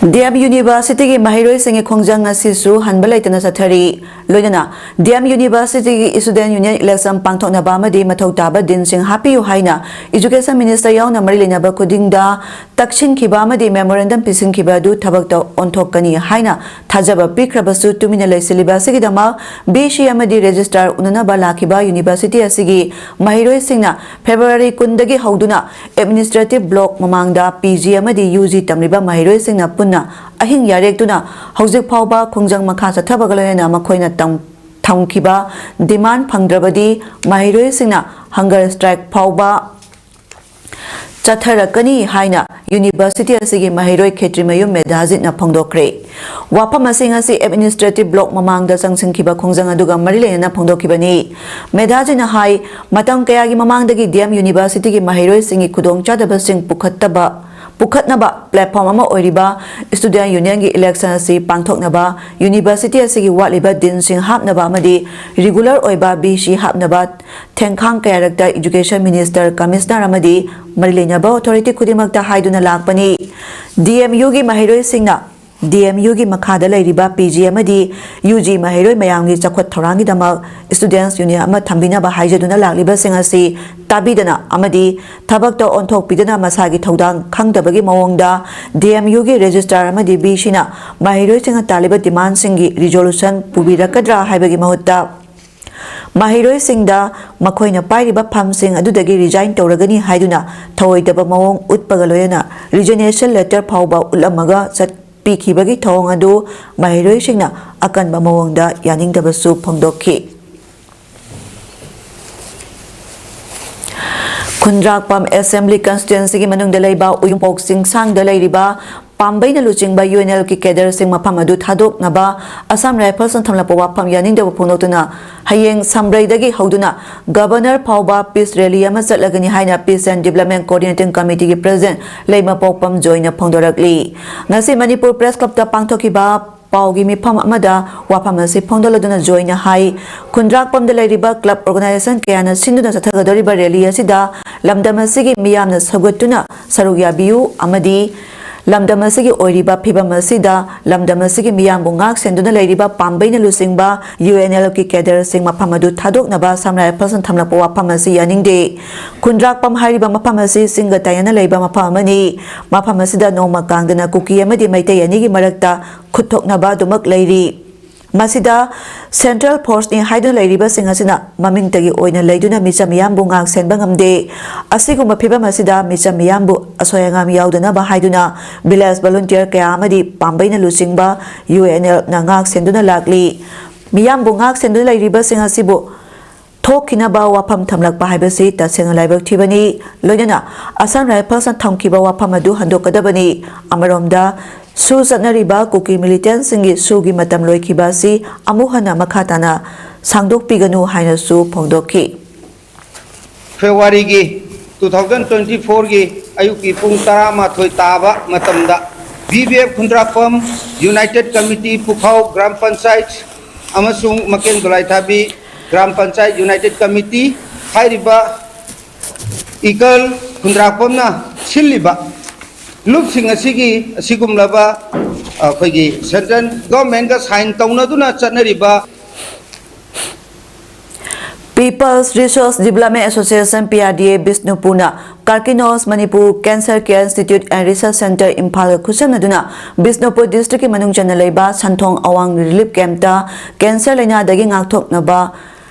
D M Universityꯒꯤ ꯃꯍꯩꯔꯣꯏꯁꯤꯡꯒꯤ ꯈꯣꯡꯖꯪ ꯉꯁꯤꯁꯨ ꯍꯟꯕ ꯂꯩꯇꯅ ꯆꯠꯊꯔꯤ꯫ ꯂꯣꯏꯅꯅ D M Universityꯒꯤ Student Union election ꯄꯥꯡꯊꯣꯛꯅꯕ ꯑꯃꯗꯤ ꯃꯊꯧ ꯇꯥꯕ ꯗꯤꯟꯁꯤꯡ ꯍꯥꯞꯄꯤꯌꯨ ꯍꯥꯏꯅ Education Minister ꯌꯥꯎꯅ ꯃꯔꯤ ꯂꯩꯅꯕ ꯈꯨꯗꯤꯡꯗ ꯇꯛꯁꯤꯟꯈꯤꯕ ꯑꯃꯗꯤ memorandum ꯄꯤꯁꯤꯟꯈꯤꯕ ꯑꯗꯨ ꯊꯕꯛꯇ ꯑꯣꯟꯊꯣꯛꯀꯅꯤ ꯍꯥꯏꯅ ꯊꯥꯖꯕ ꯄꯤꯈ꯭ꯔꯕꯁꯨ ꯇꯨꯃꯤꯟꯅ ꯂꯩꯁꯤꯜꯂꯤꯕ ꯑꯁꯤꯒꯤꯗꯃꯛ V C ꯑꯃꯗꯤ Registrar ꯎꯅꯅꯕ ꯂꯥꯛꯈꯤꯕ University ꯑꯁꯤꯒꯤ ꯃꯍꯩꯔꯣꯏꯁꯤꯡꯅ February ꯀꯨꯟꯗꯒꯤ ꯍꯧꯗꯨꯅ Administrative Block ꯃꯃꯥꯡꯗ P G ꯑꯃꯗꯤ U G ꯇꯝꯂꯤꯕ ꯃꯍꯩꯔꯣꯏꯁꯤꯡꯅ ꯄꯨꯟꯅ ꯑꯍꯤꯡ ꯌꯥꯔꯦꯛꯇꯨꯅ ꯍꯧꯖꯤꯛ ꯐꯥꯎꯕ ꯈꯣꯡꯖꯪ ꯃꯈꯥ ꯆꯠꯊꯕꯒ ꯂꯣꯏꯅꯅ ꯃꯈꯣꯏꯅ ꯇꯝ-, ꯊꯝꯈꯤꯕ demand ꯐꯪꯗ꯭ꯔꯕꯗꯤ ꯃꯍꯩꯔꯣꯏꯁꯤꯡꯅ hunger strike ꯐꯥꯎꯕ ꯆꯠꯊꯔꯛꯀꯅꯤ ꯍꯥꯏꯅ university ꯑꯁꯤꯒꯤ ꯃꯍꯩꯔꯣꯏ ꯈꯦꯇ꯭ꯔꯤꯃꯌꯨꯝ ꯃꯦꯙꯥꯖꯤꯠꯅ ꯐꯣꯡꯗꯣꯛꯈ꯭ꯔꯦ꯫ ꯋꯥꯐꯝ ꯑꯁꯤꯡ ꯑꯁꯤ administrative block ꯃꯃꯥꯡꯗ ꯆꯪꯁꯤꯟꯈꯤꯕ ꯈꯣꯡꯖꯪ ꯑꯗꯨꯒ ꯃꯔꯤ ꯂꯩꯅꯅ ꯐꯣꯡꯗꯣꯛꯈꯤꯕꯅꯤ꯫ ꯃꯦꯙꯥꯖꯤꯠꯅ ꯍꯥꯏ, ꯃꯇꯝ ꯀꯌꯥꯒꯤ ꯃꯃꯥꯡꯗꯒꯤ D M university ꯒꯤ ꯃꯍꯩꯔꯣꯏꯁꯤꯡꯒꯤ ꯈꯨꯗꯣꯡꯆꯥꯗꯕꯁꯤꯡ ꯄꯨꯈꯠꯇꯕ ꯄꯨꯈꯠꯅꯕ platform ꯑꯃ ꯑꯣꯏꯔꯤꯕ Student Union ꯒꯤ election ꯑꯁꯤ ꯄꯥꯡꯊꯣꯛꯅꯕ university ꯑꯁꯤꯒꯤ ꯋꯥꯠꯂꯤꯕ ꯗꯤꯟꯁꯤꯡ ꯍꯥꯞꯅꯕ ꯑꯃꯗꯤ regular ꯑꯣꯏꯕ B C ꯍꯥꯞꯅꯕ ꯊꯦꯡꯈꯥꯡ ꯀꯌꯥꯔꯛꯇ Education Minister, Commissioner ꯑꯃꯗꯤ ꯃꯔꯤ ꯂꯩꯅꯕ authority ꯈꯨꯗꯤꯡꯃꯛꯇ ꯍꯥꯏꯗꯨꯅ ꯂꯥꯛꯄꯅꯤ꯫ D M U ꯒꯤ ꯃꯍꯩꯔꯣꯏꯁꯤꯡꯅ D M U ꯒꯤ ꯃꯈꯥꯗ ꯂꯩꯔꯤꯕ P G ꯑꯃꯗꯤ U G ꯃꯍꯩꯔꯣꯏ ꯃꯌꯥꯝꯒꯤ ꯆꯥꯎꯈꯠ ꯊꯧꯔꯥꯡꯒꯤꯗꯃꯛ Students Union ꯑꯃ ꯊꯝꯕꯤꯅꯕ ꯍꯥꯏꯖꯗꯨꯅ ꯂꯥꯛꯂꯤꯕꯁꯤꯡ ꯑꯁꯤ ꯇꯥꯕꯤꯗꯅ ꯑꯃꯗꯤ ꯊꯕꯛꯇ ꯑꯣꯟꯊꯣꯛꯄꯤꯗꯅ ꯃꯁꯥꯒꯤ ꯊꯧꯗꯥꯡ ꯈꯪꯗꯕꯒꯤ ꯃꯑꯣꯡꯗ D M U ꯒꯤ registrar ꯑꯃꯗꯤ V C ꯅ ꯃꯍꯩꯔꯣꯏꯁꯤꯡꯅ ꯇꯥꯜꯂꯤꯕ demand ꯁꯤꯡꯒꯤ resolution ꯄꯨꯕꯤꯔꯛꯀꯗ꯭ꯔꯥ ꯍꯥꯏꯕꯒꯤ ꯃꯍꯨꯠꯇ ꯃꯍꯩꯔꯣꯏꯁꯤꯡꯗ ꯃꯈꯣꯏꯅ ꯄꯥꯏꯔꯤꯕ ꯐꯝꯁꯤꯡ ꯑꯗꯨꯗꯒꯤ resign ꯇꯧꯔꯒꯅꯤ ꯍꯥꯏꯗꯨꯅ ꯊꯧꯑꯣꯏꯗꯕ ꯃꯑꯣꯡ ꯎꯠꯄꯒ ꯂꯣꯏꯅꯅ resignation letter ꯐꯥꯎꯕ ꯎꯠꯂꯝꯃꯒ ꯆꯠꯄꯤꯈꯤꯕꯒꯤ ꯊꯧꯑꯣꯡ ꯑꯗꯨ ꯃꯍꯩꯔꯣꯏꯁꯤꯡꯅ ꯑꯀꯟꯕ ꯃꯑꯣꯡꯗ ꯌꯥꯅꯤꯡꯗꯕꯁꯨ ꯐꯣꯡꯗꯣꯛꯈꯤ꯫ ꯈꯨꯟꯗ꯭ꯔꯥꯛꯄꯝ Assembly Constituency ꯒꯤ ꯃꯅꯨꯡꯗ ꯂꯩꯕ ꯎꯌꯨꯝꯄꯣꯛ ꯆꯤꯡꯁꯥꯡꯗ ꯂꯩꯔꯤꯕ ꯄꯥꯝꯕꯩꯅ ꯂꯨꯆꯤꯡꯕ U N L ꯒꯤ cadre ꯁꯤꯡ ꯃꯐꯝ ꯑꯗꯨ ꯊꯥꯗꯣꯛꯅꯕ Assam Rifles ꯅ ꯊꯝꯂꯛꯄ ꯋꯥꯐꯝ ꯌꯥꯅꯤꯡꯗꯕ ꯐꯣꯡꯗꯣꯛꯇꯨꯅ ꯍꯌꯦꯡ ꯁꯝꯕ꯭ꯔꯩꯗꯒꯤ ꯍꯧꯗꯨꯅ Governor ꯐꯥꯎꯕ peace rally ꯑꯃ ꯆꯠꯂꯒꯅꯤ ꯍꯥꯏꯅ Peace and Development Coordinating Committee ꯒꯤ President ꯂꯩꯃꯄꯣꯛꯄꯝ ꯖꯣꯏꯅ ꯐꯣꯡꯗꯣꯔꯛꯂꯤ꯫ ꯉꯁꯤ ꯃꯅꯤꯄꯨꯔ Press Club ꯇ ꯄꯥꯡꯊꯣꯛꯈꯤꯕ ꯄꯥꯎꯒꯤ ꯃꯤꯐꯝ ꯑꯃꯗ ꯋꯥꯐꯝ ꯑꯁꯤ ꯐꯣꯡꯗꯣꯛꯂꯗꯨꯅ ꯖꯣꯏꯅ ꯍꯥꯏ, ꯈꯨꯟꯗ꯭ꯔꯥꯛꯄꯝꯗ ꯂꯩꯔꯤꯕ club organization ꯀꯌꯥꯅ ꯁꯤꯟꯗꯨꯅ ꯆꯠꯊꯒꯗꯧꯔꯤꯕ rally ꯑꯁꯤꯗ ꯂꯝꯗꯝ ꯑꯁꯤꯒꯤ ꯃꯤꯌꯥꯝꯅ ꯁꯧꯒꯠꯇꯨꯅ ꯁꯔꯨꯛ ꯌꯥꯕꯤꯌꯨ ꯑꯃꯗꯤ ꯂꯝꯗꯝ ꯑꯁꯤꯒꯤ ꯑꯣꯏꯔꯤꯕ ꯐꯤꯕꯝ ꯑꯁꯤꯗ ꯂꯝꯗꯝ ꯑꯁꯤꯒꯤ ꯃꯤꯌꯥꯝꯕꯨ ꯉꯥꯛ ꯁꯦꯟꯗꯨꯅ ꯂꯩꯔꯤꯕ ꯄꯥꯝꯕꯩꯅ ꯂꯨꯆꯤꯡꯕ U N L ꯒꯤ cadre ꯁꯤꯡ ꯃꯐꯝ ꯑꯗꯨ ꯊꯥꯗꯣꯛꯅꯕ Assam Rifles ꯅ ꯊꯝꯂꯛꯄ ꯋꯥꯐꯝ ꯑꯁꯤ ꯌꯥꯅꯤꯡꯗꯦ꯫ ꯈꯨꯟꯗ꯭ꯔꯥꯛꯄꯝ ꯍꯥꯏꯔꯤꯕ ꯃꯐꯝ ꯑꯁꯤ ꯆꯤꯡꯒ ꯇꯥꯏꯅꯅ ꯂꯩꯕ ꯃꯐꯝ ꯑꯃꯅꯤ꯫ ꯃꯐꯝ ꯑꯁꯤꯗ ꯅꯣꯡꯃ ꯀꯥꯡꯗꯅ ꯀꯨꯀꯤ ꯑꯃꯗꯤ ꯃꯩꯇꯩ ꯑꯅꯤꯒꯤ ꯃꯔꯛꯇ ꯈꯨꯠꯊꯣꯛꯅꯕ ꯑꯗꯨꯃꯛ ꯂꯩꯔꯤ꯫ ꯃꯁꯤꯗ Central Force ꯅꯤ ꯍꯥꯏꯗꯨꯅ ꯂꯩꯔꯤꯕꯁꯤꯡ ꯑꯁꯤꯅ ꯃꯃꯤꯡꯇꯒꯤ ꯑꯣꯏꯅ ꯂꯩꯗꯨꯅ ꯃꯤꯆꯝ ꯃꯤꯌꯥꯝꯕꯨ ꯉꯥꯛ ꯁꯦꯟꯕ ꯉꯝꯗꯦ꯫ ꯑꯁꯤꯒꯨꯝꯕ ꯐꯤꯕꯝ ꯑꯁꯤꯗ ꯃꯤꯆꯝ ꯃꯤꯌꯥꯝꯕꯨ ꯑꯁꯣꯏ ꯑꯉꯥꯝ ꯌꯥꯎꯗꯅꯕ ꯍꯥꯏꯗꯨꯅ village volunteer ꯀꯌꯥ ꯑꯃꯗꯤ ꯄꯥꯝꯕꯩꯅ ꯂꯨꯆꯤꯡꯕ U N L ꯅ ꯉꯥꯛ ꯁꯦꯟꯗꯨꯅ ꯂꯥꯛꯂꯤ꯫ ꯃꯤꯌꯥꯝꯕꯨ ꯉꯥꯛ ꯁꯦꯟꯗꯨꯅ ꯂꯩꯔꯤꯕꯁꯤꯡ ꯑꯁꯤꯕꯨ ꯊꯣꯛꯈꯤꯅꯕ ꯋꯥꯐꯝ ꯊꯝꯂꯛꯄ ꯍꯥꯏꯕꯁꯤ ꯇꯁꯦꯡꯅ ꯂꯥꯏꯕꯛ ꯊꯤꯕꯅꯤ꯫ ꯂꯣꯏꯅꯅ Assam Riflesꯅ ꯊꯝꯈꯤꯕ ꯋꯥꯐꯝ ꯑꯗꯨ ꯍꯟꯗꯣꯛꯀꯗꯕꯅꯤ꯫ ꯑꯃꯔꯣꯝꯗ, ꯁꯨ ꯆꯠꯅꯔꯤꯕ ꯀꯨꯀꯤ militantꯁꯤꯡꯒꯤ ꯁꯨꯒꯤ ꯃꯇꯝ ꯂꯣꯏꯈꯤꯕ ꯑꯁꯤ ꯑꯃꯨꯛ ꯍꯟꯅ ꯃꯈꯥ ꯇꯥꯅ ꯁꯥꯡꯗꯣꯛꯄꯤꯒꯅꯨ ꯍꯥꯏꯅꯁꯨ ꯐꯣꯡꯗꯣꯛꯈꯤ꯫ Februaryꯒꯤ two thousand twenty fourꯒꯤ ꯑꯌꯨꯛꯀꯤ ꯄꯨꯡ ꯇꯔꯥꯃꯥꯊꯣꯏ ꯇꯥꯕ ꯃꯇꯝꯗ BVF ꯈꯨꯟꯗ꯭ꯔꯥꯛꯄꯝ United Committee ꯄꯨꯈꯥꯎ Gram Panchayat ꯑꯃꯁꯨꯡ ꯃꯀꯦꯟ ꯗꯣꯂꯥꯏꯊꯥꯕꯤ Gram Panchayat United Committee ꯍꯥꯏꯔꯤꯕ ꯏꯀꯜ ꯈꯨꯟꯗ꯭ꯔꯥꯛꯄꯝꯅ ꯁꯤꯜꯂꯤꯕ ꯂꯨꯞꯁꯤꯡ ꯑꯁꯤꯒꯤ ꯑꯁꯤꯒꯨꯝꯂꯕ ꯑꯩꯈꯣꯏꯒꯤ central governmentꯒ sign ꯇꯧꯅꯗꯨꯅ ꯆꯠꯅꯔꯤꯕ People's Resource Development Association, PRDA, ꯕꯤꯁꯅꯨꯄꯨꯔꯅ Karkinos Manipur Cancer Care Institute and Research Centre ꯏꯝꯐꯥꯜꯒ ꯈꯨꯠꯁꯝꯅꯗꯨꯅ Bishnupur districtꯀꯤ ꯃꯅꯨꯡ ꯆꯟꯅ ꯂꯩꯕ ꯁꯟꯊꯣꯡ ꯑꯋꯥꯡ relief campꯇ cancer ꯂꯥꯏꯅꯥꯗꯒꯤ ꯉꯥꯛꯊꯣꯛꯅꯕ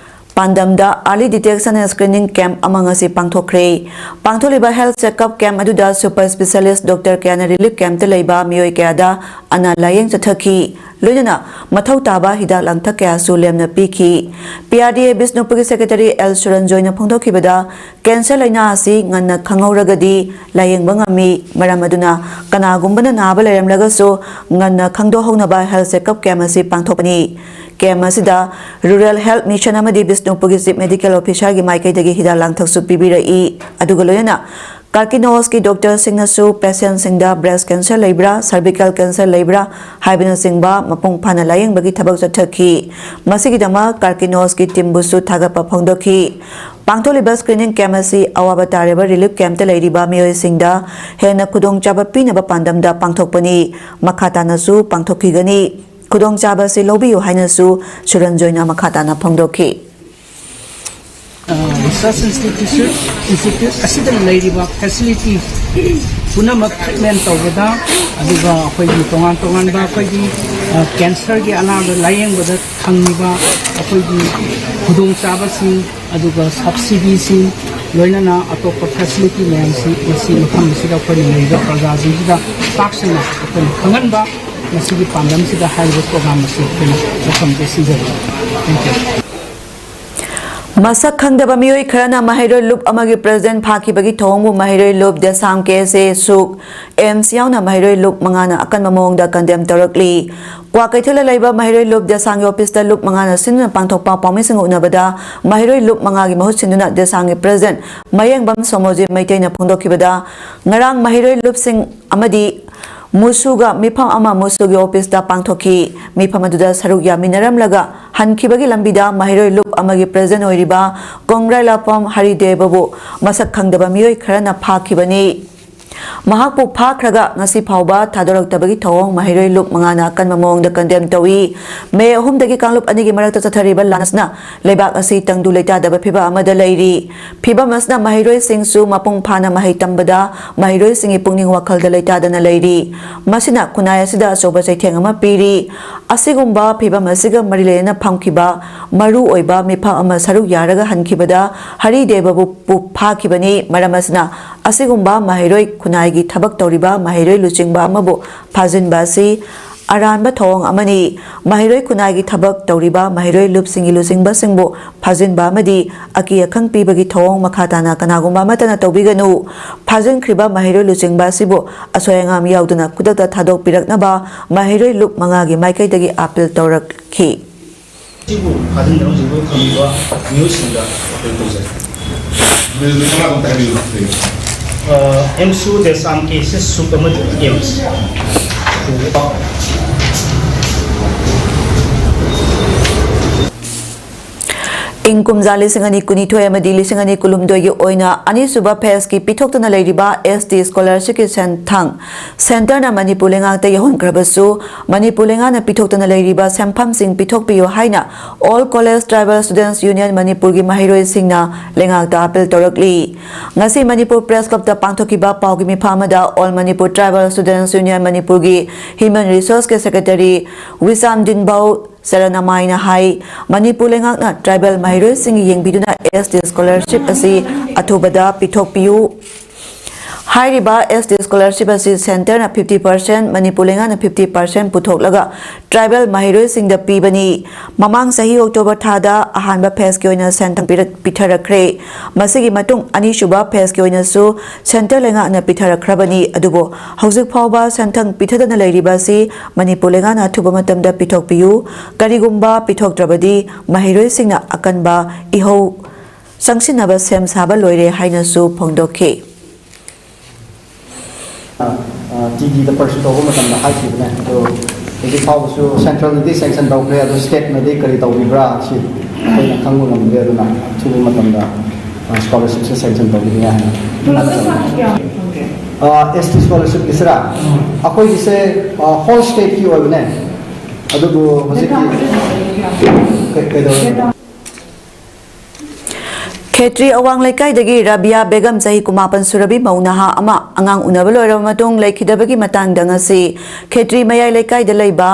ꯄꯥꯟꯗꯝꯗ early detection and screening camp ꯑꯃ ꯉꯁꯤ ꯄꯥꯡꯊꯣꯛꯈ꯭ꯔꯦ꯫ ꯄꯥꯡꯊꯣꯛꯂꯤꯕ health checkup camp ꯑꯗꯨꯗ super specialist doctor ꯀꯌꯥꯅ relief campꯇ ꯂꯩꯕ ꯃꯤꯑꯣꯏ ꯀꯌꯥꯗ ꯑꯅꯥ ꯂꯥꯌꯦꯡ ꯆꯠꯊꯈꯤ꯫ ꯂꯣꯏꯅꯅ ꯃꯊꯧ ꯇꯥꯕ ꯍꯤꯗꯥꯛ ꯂꯥꯡꯊꯛ ꯀꯌꯥꯁꯨ ꯂꯦꯝꯅ ꯄꯤꯈꯤ꯫ PRDA ꯕꯤꯁꯅꯨꯄꯨꯔꯒꯤ secretary L ꯁꯨꯔꯟꯖꯣꯏꯅ ꯐꯣꯡꯗꯣꯛꯈꯤꯕꯗ, cancer ꯂꯥꯏꯅꯥ ꯑꯁꯤ ꯉꯟꯅ ꯈꯪꯍꯧꯔꯒꯗꯤ ꯂꯥꯌꯦꯡꯕ ꯉꯝꯃꯤ꯫ ꯃꯔꯝ ꯑꯗꯨꯅ ꯀꯅꯥꯒꯨꯝꯕꯅ ꯅꯥꯕ ꯂꯩꯔꯝꯂꯒꯁꯨ ꯉꯟꯅ ꯈꯪꯗꯣꯛꯍꯧꯅꯕ health checkup camp ꯑꯁꯤ ꯄꯥꯡꯊꯣꯛꯄꯅꯤ꯫ Camp ꯑꯁꯤꯗ Rural Health Mission ꯑꯃꯗꯤ ꯕꯤꯁꯅꯨꯄꯨꯔꯒꯤ Chief Medical Officerꯒꯤ ꯃꯥꯏꯀꯩꯗꯒꯤ ꯍꯤꯗꯥꯛ ꯂꯥꯡꯊꯛꯁꯨ ꯄꯤꯕꯤꯔꯛꯏ꯫ ꯑꯗꯨꯒ ꯂꯣꯏꯅꯅ Karkinosꯀꯤ doctorꯁꯤꯡꯅꯁꯨ patientꯁꯤꯡꯗ breast cancer ꯂꯩꯕ꯭ꯔꯥ, cervical cancer ꯂꯩꯕ꯭ꯔꯥ ꯍꯥꯏꯕꯅꯆꯤꯡꯕ ꯃꯄꯨꯡ ꯐꯥꯅ ꯂꯥꯌꯦꯡꯕꯒꯤ ꯊꯕꯛ ꯆꯠꯊꯈꯤ꯫ ꯃꯁꯤꯒꯤꯗꯃꯛ Karkinosꯀꯤ teamꯕꯨꯁꯨ ꯊꯥꯒꯠꯄ ꯐꯣꯡꯗꯣꯛꯈꯤ꯫ ꯄꯥꯡꯊꯣꯛꯂꯤꯕ screening camp ꯑꯁꯤ ꯑꯋꯥꯕ ꯇꯥꯔꯕ relief campꯇ ꯂꯩꯔꯤꯕ ꯃꯤꯑꯣꯏꯁꯤꯡꯗ ꯍꯦꯟꯅ ꯈꯨꯗꯣꯡꯆꯥꯕ ꯄꯤꯅꯕ ꯄꯥꯟꯗꯝꯗ ꯄꯥꯡꯊꯣꯛꯄꯅꯤ꯫ ꯃꯈꯥ ꯇꯥꯅꯁꯨ ꯄꯥꯡꯊꯣꯛꯈꯤꯒꯅꯤ꯫ ꯈꯨꯗꯣꯡꯆꯥꯕ ꯑꯁꯤ ꯂꯧꯕꯤꯌꯨ ꯍꯥꯏꯅꯁꯨ ꯁꯨꯔꯟꯖꯣꯏꯅ ꯃꯈꯥ ꯇꯥꯅ ꯐꯣꯡꯗꯣꯛꯈꯤ꯫ Research Institute, Institute ꯑꯁꯤꯗ ꯂꯩꯔꯤꯕ facility ꯄꯨꯝꯅꯃꯛ treatment ꯇꯧꯕꯗ, ꯑꯗꯨꯒ ꯑꯩꯈꯣꯏꯒꯤ ꯇꯣꯉꯥꯟ ꯇꯣꯉꯥꯟꯕ ꯑꯩꯈꯣꯏꯒꯤ cancerꯒꯤ ꯑꯅꯥꯕ ꯂꯥꯌꯦꯡꯕꯗ ꯐꯪꯂꯤꯕ ꯑꯩꯈꯣꯏꯒꯤ ꯈꯨꯗꯣꯡꯆꯥꯕꯁꯤꯡ, ꯑꯗꯨꯒ subsidyꯁꯤꯡ, ꯂꯣꯏꯅꯅ ꯑꯇꯣꯞꯄ facility ꯃꯌꯥꯝꯁꯤ ꯉꯁꯤ ꯃꯐꯝ ꯑꯁꯤꯗ ꯑꯩꯈꯣꯏꯅ ꯂꯩꯔꯤꯕ ꯄ꯭ꯔꯖꯥꯁꯤꯡꯁꯤꯗ ꯄꯥꯛ ꯁꯟꯅ ꯑꯩꯈꯣꯏꯅ ꯈꯪꯍꯟꯕ꯫ ꯃꯁꯤꯒꯤ ꯄꯥꯟꯗꯝꯁꯤꯗ ꯍꯥꯏꯔꯤꯕ ꯄ꯭ꯔꯣꯒ꯭ꯔꯥꯝ ꯑꯁꯤ ꯑꯩꯈꯣꯏꯅ ꯃꯐꯝꯗ ꯁꯤꯟꯖꯕꯅꯤ꯫ Thank you꯫ ꯃꯁꯛ ꯈꯪꯗꯕ ꯃꯤꯑꯣꯏ ꯈꯔꯅ ꯃꯍꯩꯔꯣꯏ ꯂꯨꯞ ꯑꯃꯒꯤ ꯄ꯭ꯔꯦꯁꯤꯗꯦꯟꯠ ꯐꯥꯈꯤꯕꯒꯤ ꯊꯧꯑꯣꯡꯕꯨ ꯃꯍꯩꯔꯣꯏ ꯂꯨꯞ ꯗꯦꯁꯥꯝ ꯀꯦ ꯑꯦꯁ ꯑꯦ ꯁꯨꯛ ꯑꯦꯝꯁ ꯌꯥꯎꯅ ꯃꯍꯩꯔꯣꯏ ꯂꯨꯞ ꯃꯉꯥꯅ ꯑꯀꯟꯕ ꯃꯑꯣꯡꯗ ꯀꯟꯗꯦꯝ ꯇꯧꯔꯛꯂꯤ꯫ ꯀ꯭ꯋꯥꯀꯩꯊꯦꯜꯗ ꯂꯩꯕ ꯃꯍꯩꯔꯣꯏ ꯂꯨꯞ ꯗꯦꯁꯥꯝꯒꯤ ꯑꯣꯐꯤꯁꯇ ꯂꯨꯞ ꯃꯉꯥꯅ ꯁꯤꯟꯗꯨꯅ ꯄꯥꯡꯊꯣꯛꯄ ꯄꯥꯎꯃꯤꯁꯤꯡꯒ ꯎꯅꯕꯗ ꯃꯍꯩꯔꯣꯏ ꯂꯨꯞ ꯃꯉꯥꯒꯤ ꯃꯍꯨꯠ ꯁꯤꯟꯗꯨꯅ ꯗꯦꯁꯥꯝꯒꯤ ꯄ꯭ꯔꯦꯁꯤꯗꯦꯟꯠ ꯃꯌꯦꯡꯕꯝ ꯁꯣꯃꯣꯖꯤꯠ ꯃꯩꯇꯩꯅ ꯐꯣꯡꯗꯣꯛꯈꯤꯕꯗ, ꯉꯔꯥꯡ ꯃꯍꯩꯔꯣꯏ ꯂꯨꯞꯁꯤꯡ ꯑꯃꯗꯤ ꯃꯨꯁꯨꯒ ꯃꯤꯐꯝ ꯑꯃ ꯃꯨꯁꯨꯒꯤ ꯑꯣꯐꯤꯁꯇ ꯄꯥꯡꯊꯣꯛꯈꯤ꯫ ꯃꯤꯐꯝ ꯑꯗꯨꯗ ꯁꯔꯨꯛ ꯌꯥꯃꯤꯟꯅꯔꯝꯂꯒ ꯍꯟꯈꯤꯕꯒꯤ ꯂꯝꯕꯤꯗ ꯃꯍꯩꯔꯣꯏ ꯂꯨꯞ ꯑꯃꯒꯤ ꯄ꯭ꯔꯦꯁꯤꯗꯦꯟꯠ ꯑꯣꯏꯔꯤꯕ ꯀꯣꯡꯒ꯭ꯔꯩꯂꯥꯛꯄꯝ ꯍꯔꯤꯗꯦꯕꯕꯨ ꯃꯁꯛ ꯈꯪꯗꯕ ꯃꯤꯑꯣꯏ ꯈꯔꯅ ꯐꯥꯈꯤꯕꯅꯤ꯫ ꯃꯍꯥꯛꯄꯨ ꯐꯥꯈ꯭ꯔꯒ ꯉꯁꯤ ꯐꯥꯎꯕ ꯊꯥꯗꯣꯔꯛꯇꯕꯒꯤ ꯊꯧꯑꯣꯡ ꯃꯍꯩꯔꯣꯏ ꯂꯨꯞ ꯃꯉꯥꯅ ꯑꯀꯟꯕ ꯃꯑꯣꯡꯗ ꯀꯟꯗꯦꯝ ꯇꯧꯏ꯫ ꯃꯦ ꯑꯍꯨꯝꯗꯒꯤ ꯀꯥꯡꯂꯨꯞ ꯑꯅꯤꯒꯤ ꯃꯔꯛꯇ ꯆꯠꯊꯔꯤꯕ ꯂꯥꯟ ꯑꯁꯤꯅ ꯂꯩꯕꯥꯛ ꯑꯁꯤ ꯇꯪꯗꯨ ꯂꯩꯇꯥꯗꯕ ꯐꯤꯚꯝ ꯑꯃꯗ ꯂꯩꯔꯤ꯫ ꯐꯤꯚꯝ ꯑꯁꯤꯅ ꯃꯍꯩꯔꯣꯏꯁꯤꯡꯁꯨ ꯃꯄꯨꯡ ꯐꯥꯅ ꯃꯍꯩ ꯇꯝꯕꯗ ꯃꯍꯩꯔꯣꯏꯁꯤꯡꯒꯤ ꯄꯨꯛꯅꯤꯡ ꯋꯥꯈꯜꯗ ꯂꯩꯇꯥꯗꯅ ꯂꯩꯔꯤ꯫ ꯃꯁꯤꯅ ꯈꯨꯟꯅꯥꯏ ꯑꯁꯤꯗ ꯑꯆꯧꯕ ꯆꯩꯊꯦꯡ ꯑꯃ ꯄꯤꯔꯤ꯫ ꯑꯁꯤꯒꯨꯝꯕ ꯐꯤꯚꯝ ꯑꯁꯤꯒ ꯃꯔꯤ ꯂꯩꯅꯅ ꯐꯝꯈꯤꯕ ꯃꯔꯨ ꯑꯣꯏꯕ ꯃꯤꯐꯝ ꯑꯃ ꯁꯔꯨꯛ ꯌꯥꯔꯒ ꯍꯟꯈꯤꯕꯗ ꯍꯔꯤꯗꯦꯕꯕꯨ ꯄꯨ-, ꯐꯥꯈꯤꯕꯅꯤ꯫ ꯃꯔꯝ ꯑꯁꯤꯅ ꯑꯁꯤꯒꯨꯝꯕ ꯃꯍꯩꯔꯣꯏ ꯈꯨꯟꯅꯥꯏꯒꯤ ꯊꯕꯛ ꯇꯧꯔꯤꯕ ꯃꯍꯩꯔꯣꯏ ꯂꯨꯆꯤꯡꯕ ꯑꯃꯕꯨ ꯐꯥꯖꯤꯟꯕ ꯑꯁꯤ ꯑꯔꯥꯟꯕ ꯊꯧꯑꯣꯡ ꯑꯃꯅꯤ꯫ ꯃꯍꯩꯔꯣꯏ ꯈꯨꯟꯅꯥꯏꯒꯤ ꯊꯕꯛ ꯇꯧꯔꯤꯕ ꯃꯍꯩꯔꯣꯏ ꯂꯨꯞꯁꯤꯡꯒꯤ ꯂꯨꯆꯤꯡꯕꯁꯤꯡꯕꯨ ꯐꯥꯖꯤꯟꯕ ꯑꯃꯗꯤ ꯑꯀꯤ ꯑꯈꯪ ꯄꯤꯕꯒꯤ ꯊꯧꯑꯣꯡ ꯃꯈꯥ ꯇꯥꯅ ꯀꯅꯥꯒꯨꯝꯕ ꯑꯃꯠꯇꯅ ꯇꯧꯕꯤꯒꯅꯨ꯫ ꯐꯥꯖꯤꯟꯈ꯭ꯔꯤꯕ ꯃꯍꯩꯔꯣꯏ ꯂꯨꯆꯤꯡꯕ ꯑꯁꯤꯕꯨ ꯑꯁꯣꯏ ꯑꯉꯥꯝ ꯌꯥꯎꯗꯅ ꯈꯨꯗꯛꯇ ꯊꯥꯗꯣꯛꯄꯤꯔꯛꯅꯕ ꯃꯍꯩꯔꯣꯏ ꯂꯨꯞ ꯃꯉꯥꯒꯤ ꯃꯥꯏꯀꯩꯗꯒꯤ ꯑꯥꯄꯤꯜ ꯇꯧꯔꯛꯈꯤ꯫ ꯑꯁꯤꯕꯨ ꯐꯥꯖꯤꯟꯗꯨꯅ ꯍꯧꯖꯤꯛ ꯐꯥꯎ ꯊꯝꯂꯤꯕ ꯃꯤꯑꯣꯏꯁꯤꯡꯗ ꯑꯥꯄꯤꯜ ꯇꯧꯖꯔꯤ꯫ ꯃꯤꯜꯗꯨ ꯈꯔ ꯑꯗꯨꯝ ꯍꯥꯏꯕꯤꯌꯨ꯫ ꯑ, ꯑꯦꯝꯁꯨ ꯗꯦꯁꯥꯝ ꯀꯦ ꯑꯦꯁ ꯑꯦ ꯁꯨꯛ ꯑꯃꯗꯤ ꯑꯦꯝꯁ꯫ ꯏꯪ ꯀꯨꯝꯖꯥ ꯂꯤꯁꯤꯡ ꯑꯅꯤ ꯀꯨꯟꯅꯤꯊꯣꯏ ꯑꯃꯗꯤ ꯂꯤꯁꯤꯡ ꯑꯅꯤ ꯀꯨꯟꯍꯨꯝꯗꯣꯏꯒꯤ ꯑꯣꯏꯅ ꯑꯅꯤꯁꯨꯕ ꯐꯦꯖꯀꯤ ꯄꯤꯊꯣꯛꯇꯨꯅ ꯂꯩꯔꯤꯕ ꯑꯦꯁ ꯇꯤ ꯁ꯭ꯀꯣꯂꯔꯁꯤꯞꯀꯤ ꯁꯦꯟꯊꯪ ꯁꯦꯟꯇꯔꯅ ꯃꯅꯤꯄꯨꯔ ꯂꯩꯉꯥꯛꯇ ꯌꯧꯍꯟꯈ꯭ꯔꯕꯁꯨ, ꯃꯅꯤꯄꯨꯔ ꯂꯩꯉꯥꯛꯅ ꯄꯤꯊꯣꯛꯇꯨꯅ ꯂꯩꯔꯤꯕ ꯁꯦꯟꯐꯝꯁꯤꯡ ꯄꯤꯊꯣꯛꯄꯤꯌꯨ ꯍꯥꯏꯅ All College Tribal Students Union ꯃꯅꯤꯄꯨꯔꯒꯤ ꯃꯍꯩꯔꯣꯏꯁꯤꯡꯅ ꯂꯩꯉꯥꯛꯇ ꯑꯥꯄꯤꯜ ꯇꯧꯔꯛꯂꯤ꯫ ꯉꯁꯤ ꯃꯅꯤꯄꯨꯔ ꯄ꯭ꯔꯦꯁ ꯀ꯭ꯂꯕꯇ ꯄꯥꯡꯊꯣꯛꯈꯤꯕ ꯄꯥꯎꯒꯤ ꯃꯤꯐꯝ ꯑꯃꯗ All Manipur Tribal Students Union ꯃꯅꯤꯄꯨꯔꯒꯤ ꯍ꯭ꯌꯨꯃꯦꯟ ꯔꯤꯁꯣꯔꯁꯀꯤ ꯁꯦꯀ꯭ꯔꯦꯇꯔꯤ ꯋꯤꯁꯥꯝꯗꯤꯟꯕꯥꯎ ꯁꯔꯅꯃꯥꯏꯅ ꯍꯥꯏ, ꯃꯅꯤꯄꯨꯔ ꯂꯩꯉꯥꯛꯅ ꯇ꯭ꯔꯥꯏꯕꯦꯜ ꯃꯍꯩꯔꯣꯏꯁꯤꯡ ꯌꯦꯡꯕꯤꯗꯨꯅ ꯑꯦꯁ ꯇꯤ ꯁ꯭ꯀꯣꯂꯔꯁꯤꯞ ꯑꯁꯤ ꯑꯊꯨꯕꯗ ꯄꯤꯊꯣꯛꯄꯤꯌꯨ꯫ ꯍꯥꯏꯔꯤꯕ ꯑꯦꯁ ꯇꯤ ꯁ꯭ꯀꯣꯂꯔꯁꯤꯞ ꯑꯁꯤ ꯁꯦꯟꯇꯔꯅ ꯐꯤꯐꯇꯤ ꯄꯥꯔꯁꯦꯟ, ꯃꯅꯤꯄꯨꯔ ꯂꯩꯉꯥꯛꯅ ꯐꯤꯐꯇꯤ ꯄꯥꯔꯁꯦꯟ ꯄꯨꯊꯣꯛꯂꯒ ꯇ꯭ꯔꯥꯏꯕꯦꯜ ꯃꯍꯩꯔꯣꯏꯁꯤꯡꯗ ꯄꯤꯕꯅꯤ꯫ ꯃꯃꯥꯡ ꯆꯍꯤ ꯑꯣꯛꯇꯣꯕꯔ ꯊꯥꯗ ꯑꯍꯥꯟꯕ ꯐꯦꯁꯀꯤ ꯑꯣꯏꯅ ꯁꯦꯟꯊꯪ ꯄꯤꯔꯛ-, ꯄꯤꯊꯔꯛꯈ꯭ꯔꯦ꯫ ꯃꯁꯤꯒꯤ ꯃꯇꯨꯡ ꯑꯅꯤꯁꯨꯕ ꯐꯦꯁꯀꯤ ꯑꯣꯏꯅꯁꯨ ꯁꯦꯟꯇꯔ ꯂꯩꯉꯥꯛꯅ ꯄꯤꯊꯔꯛꯈ꯭ꯔꯕꯅꯤ꯫ ꯑꯗꯨꯕꯨ ꯍꯧꯖꯤꯛ ꯐꯥꯎꯕ ꯁꯦꯟꯊꯪ ꯄꯤꯊꯗꯅ ꯂꯩꯔꯤꯕ ꯑꯁꯤ ꯃꯅꯤꯄꯨꯔ ꯂꯩꯉꯥꯛꯅ ꯑꯊꯨꯕ ꯃꯇꯝꯗ ꯄꯤꯊꯣꯛꯄꯤꯌꯨ꯫ ꯀꯔꯤꯒꯨꯝꯕ ꯄꯤꯊꯣꯛꯇ꯭ꯔꯕꯗꯤ ꯃꯍꯩꯔꯣꯏꯁꯤꯡꯅ ꯑꯀꯟꯕ ꯏꯍꯧ ꯆꯪꯁꯤꯟꯅꯕ ꯁꯦꯝ ꯁꯥꯕ ꯂꯣꯏꯔꯦ ꯍꯥꯏꯅꯁꯨ ꯐꯣꯡꯗꯣꯛꯈꯤ꯫ ꯇꯤ ꯗꯤꯗ ꯄꯔꯁꯨ ꯇꯧꯕ ꯃꯇꯝꯗ ꯍꯥꯏꯈꯤꯕꯅꯦ꯫ ꯑꯗꯣ ꯍꯧꯖꯤꯛ ꯐꯥꯎꯕꯁꯨ ꯁꯦꯟꯇ꯭ꯔꯦꯜꯅꯗꯤ ꯁꯦꯡꯁꯟ ꯇꯧꯈ꯭ꯔꯦ, ꯑꯗꯣ ꯁ꯭ꯇꯦꯠꯅꯗꯤ ꯀꯔꯤ ꯇꯧꯕꯤꯕ꯭ꯔꯥ, ꯁꯤ ꯑꯩꯈꯣꯏꯅ ꯈꯪꯕ ꯉꯝꯗ꯭ꯔꯦ꯫ ꯑꯗꯨꯅ ꯑꯊꯨꯕ ꯃꯇꯝꯗ ꯁ꯭ꯀꯣꯂꯔꯁꯤꯞꯁꯦ ꯁꯦꯡꯁꯟ ꯇꯧꯕꯤꯅꯤꯡꯉꯥꯏ ꯍꯥꯏꯅ꯫ ꯄꯨꯂꯞꯅ ꯁꯥꯇ꯭ꯔ ꯀꯌꯥꯃꯨꯛ ꯐꯪꯒꯦ? ꯑꯦꯁ ꯇꯤ ꯁ꯭ꯀꯣꯂꯔꯁꯤꯞꯀꯤꯁꯤꯔꯥ? ꯑꯩꯈꯣꯏꯒꯤꯁꯦ ꯍꯣꯜ ꯁ꯭ꯇꯦꯠꯀꯤ ꯑꯣꯏꯕꯅꯦ꯫ ꯑꯗꯨꯕꯨ ꯍꯧꯖꯤꯛꯀꯤ ꯀꯩ- ꯀꯩꯗꯧꯔꯦ? ꯈꯦꯇ꯭ꯔꯤ ꯑꯋꯥꯡ ꯂꯩꯀꯥꯏꯗꯒꯤ ꯔꯥꯕꯤꯌꯥ ꯕꯦꯒꯝ, ꯆꯍꯤ ꯀꯨꯟꯃꯥꯄꯟ ꯁꯨꯔꯕꯤ ꯃꯧ ꯅꯍꯥ ꯑꯃ, ꯑꯉꯥꯡ ꯎꯅꯕ ꯂꯣꯏꯔꯕ ꯃꯇꯨꯡ ꯂꯩꯈꯤꯗꯕꯒꯤ ꯃꯇꯥꯡꯗ ꯉꯁꯤ ꯈꯦꯇ꯭ꯔꯤ ꯃꯌꯥꯏ ꯂꯩꯀꯥꯏꯗ ꯂꯩꯕ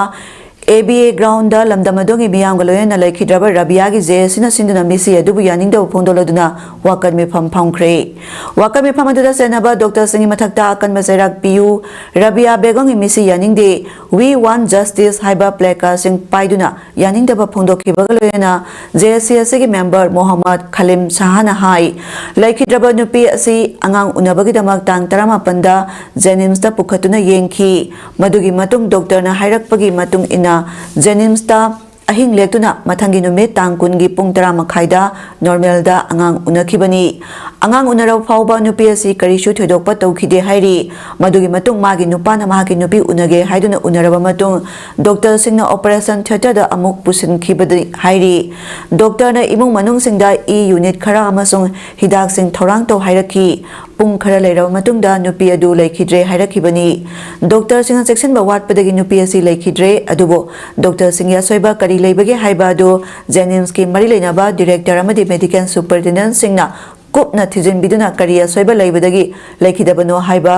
ꯑꯦ ꯕꯤ ꯑꯦ ꯒ꯭ꯔꯥꯎꯟꯗ ꯂꯝꯗꯝ ꯑꯗꯨꯒꯤ ꯃꯤꯌꯥꯝꯒ ꯂꯣꯏꯅꯅ ꯂꯩꯈꯤꯗ꯭ꯔꯕ ꯔꯥꯕꯤꯌꯥꯒꯤ ꯖꯦ ꯑꯦ ꯁꯤꯅ ꯁꯤꯟꯗꯨꯅ ꯃꯤꯁꯤ ꯑꯗꯨꯕꯨ ꯌꯥꯅꯤꯡꯗꯕ ꯐꯣꯡꯗꯣꯛꯂꯗꯨꯅ ꯋꯥꯀꯠ ꯃꯤꯐꯝ ꯐꯝꯈ꯭ꯔꯦ꯫ ꯋꯥꯀꯠ ꯃꯤꯐꯝ ꯑꯗꯨꯗ ꯆꯦꯟꯅꯕ ꯗꯣꯛꯇꯔꯁꯤꯡꯒꯤ ꯃꯊꯛꯇ ꯑꯀꯟꯕ ꯆꯩꯔꯥꯛ ꯄꯤꯌꯨ, ꯔꯥꯕꯤꯌꯥ ꯕꯦꯒꯝꯒꯤ ꯃꯤꯁꯤ ꯌꯥꯅꯤꯡꯗꯦ, We want justice ꯍꯥꯏꯕ ꯄ꯭ꯂꯦꯀꯥꯔꯗꯁꯤꯡ ꯄꯥꯏꯗꯨꯅ ꯌꯥꯅꯤꯡꯗꯕ ꯐꯣꯡꯗꯣꯛꯈꯤꯕꯒ ꯂꯣꯏꯅꯅ ꯖꯦ ꯑꯦ ꯁꯤ ꯑꯁꯤꯒꯤ ꯃꯦꯝꯕꯔ ꯃꯣꯍꯝꯃꯗ ꯈꯂꯤꯝ ꯁꯍꯥꯅ ꯍꯥꯏ, ꯂꯩꯈꯤꯗ꯭ꯔꯕ ꯅꯨꯄꯤ ꯑꯁꯤ ꯑꯉꯥꯡ ꯎꯅꯕꯒꯤꯗꯃꯛ ꯇꯥꯡ ꯇꯔꯥꯃꯥꯄꯟꯗ ꯖꯦꯅꯤꯝꯁꯇ ꯄꯨꯈꯠꯇꯨꯅ ꯌꯦꯡꯈꯤ꯫ ꯃꯗꯨꯒꯤ ꯃꯇꯨꯡ ꯗꯣꯛꯇꯔꯅ ꯍꯥꯏꯔꯛꯄꯒꯤ ꯃꯇꯨꯡ ꯏꯟꯅ ꯖꯦꯅꯤꯝꯁꯇ ꯑꯍꯤꯡ ꯂꯦꯛꯇꯨꯅ ꯃꯊꯪꯒꯤ ꯅꯨꯃꯤꯠ ꯇꯥꯡ ꯀꯨꯟꯒꯤ ꯄꯨꯡ ꯇꯔꯥ ꯃꯈꯥꯏꯗ ꯅꯣꯔꯃꯦꯜꯗ ꯑꯉꯥꯡ ꯎꯅꯈꯤꯕꯅꯤ꯫ ꯑꯉꯥꯡ ꯎꯅꯔꯕ ꯐꯥꯎꯕ ꯅꯨꯄꯤ ꯑꯁꯤ ꯀꯔꯤꯁꯨ ꯊꯣꯏꯗꯣꯛꯄ ꯇꯧꯈꯤꯗꯦ ꯍꯥꯏꯔꯤ꯫ ꯃꯗꯨꯒꯤ ꯃꯇꯨꯡ ꯃꯥꯒꯤ ꯅꯨꯄꯥꯅ ꯃꯍꯥꯛꯀꯤ ꯅꯨꯄꯤ ꯎꯅꯒꯦ ꯍꯥꯏꯗꯨꯅ ꯎꯅꯔꯕ ꯃꯇꯨꯡ ꯗꯣꯛꯇꯔꯁꯤꯡꯅ ꯑꯣꯄꯔꯦꯁꯟ ꯊꯤꯌꯦꯇꯔꯗ ꯑꯃꯨꯛ ꯄꯨꯁꯤꯟꯈꯤꯕꯅꯤ ꯍꯥꯏꯔꯤ꯫ ꯗꯣꯛꯇꯔꯅ ꯏꯃꯨꯡ ꯃꯅꯨꯡꯁꯤꯡꯗ ꯏ ꯌꯨꯅꯤꯠ ꯈꯔ ꯑꯃꯁꯨꯡ ꯍꯤꯗꯥꯛꯁꯤꯡ ꯊꯧꯔꯥꯡ ꯇꯧ ꯍꯥꯏꯔꯛꯈꯤ꯫ ꯄꯨꯡ ꯈꯔ ꯂꯩꯔꯕ ꯃꯇꯨꯡꯗ ꯅꯨꯄꯤ ꯑꯗꯨ ꯂꯩꯈꯤꯗ꯭ꯔꯦ ꯍꯥꯏꯔꯛꯈꯤꯕꯅꯤ꯫ ꯗꯣꯛꯇꯔꯁꯤꯡꯅ ꯆꯦꯛꯁꯤꯟꯕ ꯋꯥꯠꯄꯗꯒꯤ ꯅꯨꯄꯤ ꯑꯁꯤ ꯂꯩꯈꯤꯗ꯭ꯔꯦ꯫ ꯑꯗꯨꯕꯨ ꯗꯣꯛꯇꯔꯁꯤꯡꯒꯤ ꯑꯁꯣꯏꯕ ꯀꯔꯤ ꯂꯩꯕꯒꯦ ꯍꯥꯏꯕ ꯑꯗꯨ ꯖꯦꯅꯤꯝꯁꯀꯤ ꯃꯔꯤ ꯂꯩꯅꯕ ꯗꯤꯔꯦꯛꯇꯔ ꯑꯃꯗꯤ ꯃꯦꯗꯤꯀꯦꯜ ꯁꯨꯄꯔꯤꯟꯇꯦꯟꯗꯦꯟꯠꯁꯤꯡꯅ ꯀꯨꯞꯅ ꯊꯤꯖꯤꯟꯕꯤꯗꯨꯅ ꯀꯔꯤ ꯑꯁꯣꯏꯕ ꯂꯩꯕꯗꯒꯤ ꯂꯩꯈꯤꯗꯕꯅꯣ ꯍꯥꯏꯕ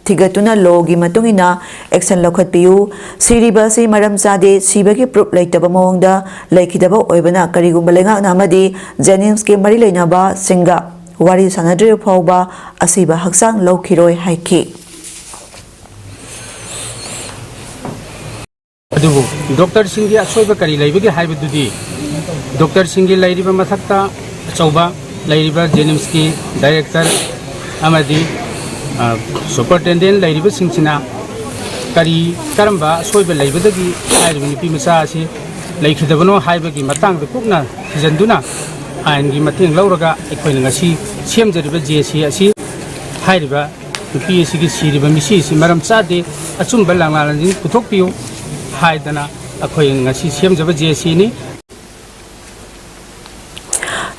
ꯊꯤꯒꯠꯇꯨꯅ ꯂꯣꯒꯤ ꯃꯇꯨꯡ ꯏꯟꯅ ꯑꯦꯛꯁꯟ ꯂꯧꯈꯠꯄꯤꯌꯨ꯫ ꯁꯤꯔꯤꯕ ꯑꯁꯤ ꯃꯔꯝ ꯆꯥꯗꯦ, ꯁꯤꯕꯒꯤ ꯄ꯭ꯔꯨꯐ ꯂꯩꯇꯕ ꯃꯑꯣꯡꯗ ꯂꯩꯈꯤꯗꯕ ꯑꯣꯏꯕꯅ ꯀꯔꯤꯒꯨꯝꯕ ꯂꯩꯉꯥꯛꯅ ꯑꯃꯗꯤ ꯖꯦꯅꯤꯝꯁꯀꯤ ꯃꯔꯤ ꯂꯩꯅꯕꯁꯤꯡꯒ ꯋꯥꯔꯤ ꯁꯥꯟꯅꯗ꯭ꯔꯤꯕ ꯐꯥꯎꯕ ꯑꯁꯤꯕ ꯍꯛꯆꯥꯡ ꯂꯧꯈꯤꯔꯣꯏ ꯍꯥꯏꯈꯤ꯫ ꯑꯗꯨꯕꯨ ꯗꯣꯛꯇꯔꯁꯤꯡꯒꯤ ꯑꯁꯣꯏꯕ ꯀꯔꯤ ꯂꯩꯕꯒꯦ ꯍꯥꯏꯕꯗꯨꯗꯤ, ꯗꯣꯛꯇꯔꯁꯤꯡꯒꯤ ꯂꯩꯔꯤꯕ ꯃꯊꯛꯇ ꯑꯆꯧꯕ ꯂꯩꯔꯤꯕ ꯖꯦꯅꯤꯝꯁꯀꯤ ꯗꯥꯏꯔꯦꯛꯇꯔ ꯑꯃꯗꯤ, ꯑ, ꯁꯨꯄꯔꯇꯦꯟꯗꯦꯟ ꯂꯩꯔꯤꯕꯁꯤꯡꯁꯤꯅ ꯀꯔꯤ, ꯀꯔꯝꯕ ꯑꯁꯣꯏꯕ ꯂꯩꯕꯗꯒꯤ ꯍꯥꯏꯔꯤꯕ ꯅꯨꯄꯤ ꯃꯆꯥ ꯑꯁꯤ ꯂꯩꯈꯤꯗꯕꯅꯣ ꯍꯥꯏꯕꯒꯤ ꯃꯇꯥꯡꯗ ꯀꯨꯞꯅ ꯊꯤꯖꯤꯟꯗꯨꯅ ꯑꯥꯏꯟꯒꯤ ꯃꯇꯦꯡ ꯂꯧꯔꯒ ꯑꯩꯈꯣꯏꯅ ꯉꯁꯤ ꯁꯦꯝꯖꯔꯤꯕ ꯖꯦ ꯁꯤ ꯑꯁꯤ ꯍꯥꯏꯔꯤꯕ ꯅꯨꯄꯤ ꯑꯁꯤꯒꯤ ꯁꯤꯔꯤꯕ ꯃꯤꯁꯤ ꯑꯁꯤ ꯃꯔꯝ ꯆꯥꯗꯦ, ꯑꯆꯨꯝꯕ ꯂꯥꯡꯂꯥꯟꯁꯤꯡ ꯄꯨꯊꯣꯛꯄꯤꯌꯨ ꯍꯥꯏꯗꯅ ꯑꯩꯈꯣꯏ ꯉꯁꯤ ꯁꯦꯝꯖꯕ ꯖꯦ ꯁꯤꯅꯤ꯫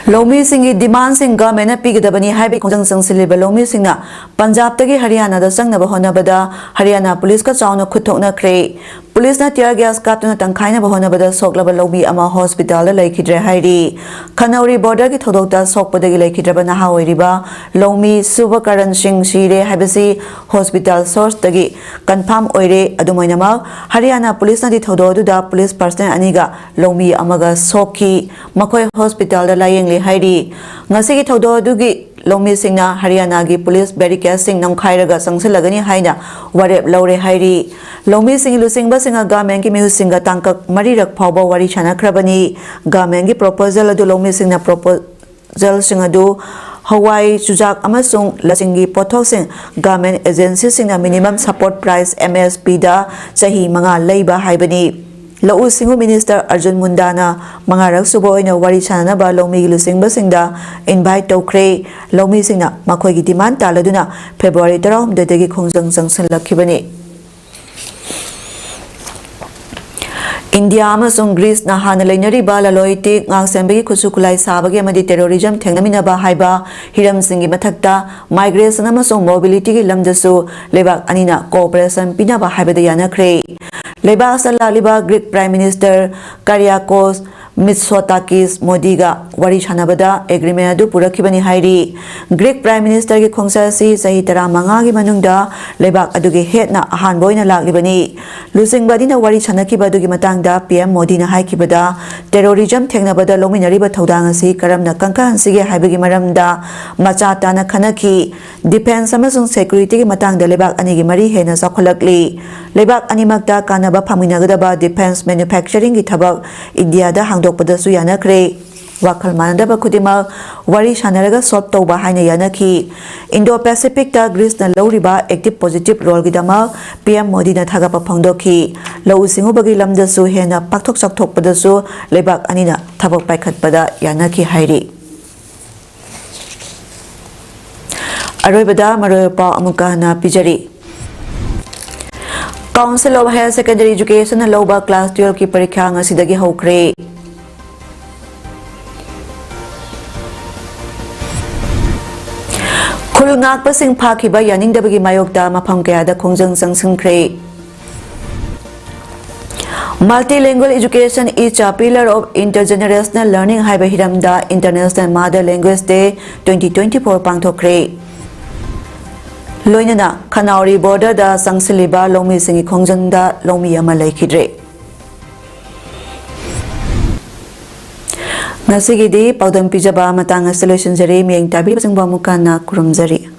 ꯂꯧꯃꯤꯁꯤꯡꯒꯤ ꯗꯤꯃꯥꯟꯁꯤꯡ ꯒꯚꯔꯟꯃꯦꯟꯠꯅ ꯄꯤꯒꯗꯕꯅꯤ ꯍꯥꯏꯕꯒꯤ ꯈꯣꯡꯖꯪ ꯆꯪꯁꯤꯜꯂꯤꯕ ꯂꯧꯃꯤꯁꯤꯡꯅ ꯄꯟꯖꯥꯕꯇꯒꯤ ꯍꯔꯤꯌꯥꯅꯥꯗ ꯆꯪꯅꯕ ꯍꯣꯠꯅꯕꯗ ꯍꯔꯤꯌꯥꯅꯥ ꯄꯨꯂꯤꯁꯀ ꯆꯥꯎꯅ ꯈꯨꯠ ꯊꯣꯛꯅꯈ꯭ꯔꯦ꯫ ꯄꯨꯂꯤꯁꯅ tear gas ꯀꯥꯞꯇꯨꯅ ꯇꯪꯈꯥꯏꯅꯕ ꯍꯣꯠꯅꯕꯗ ꯁꯣꯛꯂꯕ ꯂꯧꯃꯤ ꯑꯃ ꯍꯣꯁꯄꯤꯇꯥꯜꯗ ꯂꯩꯈꯤꯗ꯭ꯔꯦ ꯍꯥꯏꯔꯤ꯫ ꯈꯅꯧꯔꯤ borderꯒꯤ ꯊꯧꯗꯣꯛꯇ ꯁꯣꯛꯄꯗꯒꯤ ꯂꯩꯈꯤꯗ꯭ꯔꯕ ꯅꯍꯥ ꯑꯣꯏꯔꯤꯕ ꯂꯧꯃꯤ ꯁꯨꯕꯀꯔꯟ ꯁꯤꯡ ꯁꯤꯔꯦ ꯍꯥꯏꯕꯁꯤ ꯍꯣꯁꯄꯤꯇꯥꯜ sourceꯇꯒꯤ confirm ꯑꯣꯏꯔꯦ꯫ ꯑꯗꯨꯝ ꯑꯣꯏꯅꯃꯛ, ꯍꯔꯤꯌꯥꯅꯥ ꯄꯨꯂꯤꯁꯅꯗꯤ ꯊꯧꯗꯣꯛ ꯑꯗꯨꯗ ꯄꯨꯂꯤꯁ personnel ꯑꯅꯤꯒ ꯂꯧꯃꯤ ꯑꯃꯒ ꯁꯣꯛꯈꯤ꯫ ꯃꯈꯣꯏ ꯍꯣꯁꯄꯤꯇꯥꯜꯗ ꯂꯥꯌꯦꯡꯂꯤ ꯍꯥꯏꯔꯤ꯫ ꯉꯁꯤꯒꯤ ꯊꯧꯗꯣꯛ ꯑꯗꯨꯒꯤ ꯂꯧꯃꯤꯁꯤꯡꯅ ꯍꯔꯤꯌꯥꯅꯥꯒꯤ ꯄꯨꯂꯤꯁ barricadeꯁꯤꯡ ꯅꯝꯈꯥꯏꯔꯒ ꯆꯪꯁꯤꯜꯂꯒꯅꯤ ꯍꯥꯏꯅ ꯋꯥꯔꯦꯞ ꯂꯧꯔꯦ ꯍꯥꯏꯔꯤ꯫ ꯂꯧꯃꯤꯁꯤꯡꯒꯤ ꯂꯨꯆꯤꯡꯕꯁꯤꯡꯅ ꯒꯚꯔꯟꯃꯦꯟꯠꯀꯤ ꯃꯤꯍꯨꯠꯁꯤꯡꯒ ꯇꯥꯡꯀꯛ ꯃꯔꯤꯔꯛ ꯐꯥꯎꯕ ꯋꯥꯔꯤ ꯁꯥꯅꯈ꯭ꯔꯕꯅꯤ꯫ ꯒꯚꯔꯟꯃꯦꯟꯠꯀꯤ proposal ꯑꯗꯨ ꯂꯧꯃꯤꯁꯤꯡꯅ proposalꯁꯤꯡ ꯑꯗꯨ ꯍꯋꯥꯏ, ꯆꯨꯖꯥꯛ ꯑꯃꯁꯨꯡ ꯂꯁꯤꯡꯒꯤ ꯄꯣꯠꯊꯣꯛꯁꯤꯡ ꯒꯚꯔꯟꯃꯦꯟꯠ agencyꯁꯤꯡꯅ minimum support price, MSPꯗ ꯆꯍꯤ ꯃꯉꯥ ꯂꯩꯕ ꯍꯥꯏꯕꯅꯤ꯫ ꯂꯧꯎ ꯁꯤꯡꯎ minister ꯑꯔꯖꯨꯟ ꯃꯨꯟꯗꯥꯅ ꯃꯉꯥꯔꯛ ꯁꯨꯕ ꯑꯣꯏꯅ ꯋꯥꯔꯤ ꯁꯥꯅꯅꯕ ꯂꯧꯃꯤꯒꯤ ꯂꯨꯆꯤꯡꯕꯁꯤꯡꯗ invite ꯇꯧꯈ꯭ꯔꯦ꯫ ꯂꯧꯃꯤꯁꯤꯡꯅ ꯃꯈꯣꯏꯒꯤ demand ꯇꯥꯜꯂꯗꯨꯅ February ꯇꯔꯥꯍꯨꯝꯗꯣꯏꯗꯒꯤ ꯈꯣꯡꯖꯪ ꯆꯪꯁꯤꯜꯂꯛꯈꯤꯕꯅꯤ꯫ ꯏꯟꯗꯤꯌꯥ ꯑꯃꯁꯨꯡ ꯒ꯭ꯔꯤꯁꯅ ꯍꯥꯟꯅ ꯂꯩꯅꯔꯤꯕ ꯂꯂꯣꯟ ꯏꯇꯤꯛ, ꯉꯥꯛꯁꯦꯟꯕꯒꯤ ꯈꯨꯠꯁꯨ ꯈꯨꯠꯂꯥꯏ ꯁꯥꯕꯒꯤ ꯑꯃꯗꯤ terrorism ꯊꯦꯡꯅꯃꯤꯟꯅꯕ ꯍꯥꯏꯕ ꯍꯤꯔꯝꯁꯤꯡꯒꯤ ꯃꯊꯛꯇ migration ꯑꯃꯁꯨꯡ mobilityꯒꯤ ꯂꯝꯗꯁꯨ ꯂꯩꯕꯥꯛ ꯑꯅꯤꯅ cooperation ꯄꯤꯅꯕ ꯍꯥꯏꯕꯗ ꯌꯥꯅꯈ꯭ꯔꯦ꯫ ꯂꯩꯕꯥꯛ ꯑꯁꯤꯗ ꯂꯥꯛꯂꯤꯕ Greek Prime Minister Kyriakos ꯃꯤꯠꯁꯣꯇꯥꯀꯤꯁ ꯃꯣꯗꯤꯒ ꯋꯥꯔꯤ ꯁꯥꯟꯅꯕꯗ ꯑꯦꯒ꯭ꯔꯤꯃꯦꯟ ꯑꯗꯨ ꯄꯨꯔꯛꯈꯤꯕꯅꯤ ꯍꯥꯏꯔꯤ꯫ ꯒ꯭ꯔꯤꯛ ꯄ꯭ꯔꯥꯏꯝ ꯃꯤꯅꯤꯁꯇꯔꯒꯤ ꯈꯣꯡꯆꯠ ꯑꯁꯤ ꯆꯍꯤ ꯇꯔꯥꯃꯉꯥꯒꯤ ꯃꯅꯨꯡꯗ ꯂꯩꯕꯥꯛ ꯑꯗꯨꯒꯤ ꯍꯦꯠꯅ ꯑꯍꯥꯟꯕ ꯑꯣꯏꯅ ꯂꯥꯛꯂꯤꯕꯅꯤ꯫ ꯂꯨꯆꯤꯡꯕ ꯑꯅꯤꯅ ꯋꯥꯔꯤ ꯁꯥꯟꯅꯈꯤꯕ ꯑꯗꯨꯒꯤ ꯃꯇꯥꯡꯗ ꯄꯤ ꯑꯦꯝ ꯃꯣꯗꯤꯅ ꯍꯥꯏꯈꯤꯕꯗ, ꯇꯦꯔꯣꯔꯤꯖꯝ ꯊꯦꯡꯅꯕꯗ ꯂꯧꯃꯤꯟꯅꯔꯤꯕ ꯊꯧꯗꯥꯡ ꯑꯁꯤ ꯀꯔꯝꯅ ꯀꯟꯈꯠꯍꯟꯁꯤꯒꯦ ꯍꯥꯏꯕꯒꯤ ꯃꯔꯝꯗ ꯃꯆꯥ ꯇꯥꯅ ꯈꯟꯅꯈꯤ꯫ ꯗꯤꯐꯦꯟꯁ ꯑꯃꯁꯨꯡ ꯁꯦꯀ꯭ꯌꯨꯔꯤꯇꯤꯒꯤ ꯃꯇꯥꯡꯗ ꯂꯩꯕꯥꯛ ꯑꯅꯤꯒꯤ ꯃꯔꯤ ꯍꯦꯟꯅ ꯆꯥꯎꯈꯠꯂꯛꯂꯤ꯫ ꯂꯩꯕꯥꯛ ꯑꯅꯤꯃꯛꯇ ꯀꯥꯟꯅꯕ ꯐꯪꯃꯤꯟꯅꯒꯗꯕ ꯗꯤꯐꯦꯟꯁ ꯃꯦꯅꯨꯐꯦꯛꯆꯔꯤꯡꯒꯤ ꯊꯕꯛ ꯏꯟꯗꯤꯌꯥꯗ ꯍꯥꯡꯗꯣꯛꯄꯗꯁꯨ ꯌꯥꯅꯈ꯭ꯔꯦ꯫ ꯋꯥꯈꯜ ꯃꯥꯟꯅꯗꯕ ꯈꯨꯗꯤꯡꯃꯛ ꯋꯥꯔꯤ ꯁꯥꯟꯅꯔꯒ ꯁꯣꯜꯕ ꯇꯧꯕ ꯍꯥꯏꯅ ꯌꯥꯅꯈꯤ꯫ ꯏꯟꯗꯣ ꯄꯦꯁꯤꯐꯤꯛꯇ ꯒ꯭ꯔꯤꯁꯅ ꯂꯧꯔꯤꯕ ꯑꯦꯛꯇꯤꯚ ꯄꯣꯖꯤꯇꯤꯚ ꯔꯣꯜꯒꯤꯗꯃꯛ ꯄꯤ ꯑꯦꯝ ꯃꯣꯗꯤꯅ ꯊꯥꯒꯠꯄ ꯐꯣꯡꯗꯣꯛꯈꯤ꯫ ꯂꯧꯎ ꯁꯤꯡꯎꯕꯒꯤ ꯂꯝꯗꯁꯨ ꯍꯦꯟꯅ ꯄꯥꯛꯊꯣꯛ ꯆꯥꯎꯊꯣꯛꯄꯗꯁꯨ ꯂꯩꯕꯥꯛ ꯑꯅꯤꯅ ꯊꯕꯛ ꯄꯥꯏꯈꯠꯄꯗ ꯌꯥꯅꯈꯤ ꯍꯥꯏꯔꯤ꯫ ꯑꯔꯣꯏꯕꯗ ꯃꯔꯨꯑꯣꯏꯕ ꯄꯥꯎ ꯑꯃꯨꯛꯀ ꯍꯟꯅ ꯄꯤꯖꯔꯤ꯫ Council of Higher Secondary Educationꯅ ꯂꯧꯕ class twelveꯀꯤ ꯄꯔꯤꯈ꯭ꯌꯥ ꯉꯁꯤꯗꯒꯤ ꯍꯧꯈ꯭ꯔꯦ꯫ ꯈꯨꯜ ꯉꯥꯛꯄꯁꯤꯡ ꯐꯥꯈꯤꯕ ꯌꯥꯅꯤꯡꯗꯕꯒꯤ ꯃꯥꯌꯣꯛꯇ ꯃꯐꯝ ꯀꯌꯥꯗ ꯈꯣꯡꯖꯪ ꯆꯪꯁꯤꯟꯈ꯭ꯔꯦ꯫ Multilingual Education is a pillar of intergenerational learning ꯍꯥꯏꯕ ꯍꯤꯔꯝꯗ International Mother Language Day twenty twenty-four ꯄꯥꯡꯊꯣꯛꯈ꯭ꯔꯦ꯫ ꯂꯣꯏꯅꯅ ꯈꯅꯥꯎꯔꯤ borderꯗ ꯆꯪꯁꯤꯜꯂꯤꯕ ꯂꯧꯃꯤꯁꯤꯡꯒꯤ ꯈꯣꯡꯖꯪꯗ ꯂꯧꯃꯤ ꯑꯃ ꯂꯩꯈꯤꯗ꯭ꯔꯦ꯫ ꯉꯁꯤꯒꯤꯗꯤ ꯄꯥꯎꯗꯝ ꯄꯤꯖꯕ ꯃꯇꯥꯡ ꯑꯁꯤꯗ ꯂꯣꯏꯁꯤꯟꯖꯔꯦ꯫ ꯃꯤꯠꯌꯦꯡ ꯇꯥꯕꯤꯔꯤꯕꯁꯤꯡꯕꯨ ꯑꯃꯨꯛ ꯍꯟꯅ ꯈꯨꯔꯨꯝꯖꯔꯤ꯫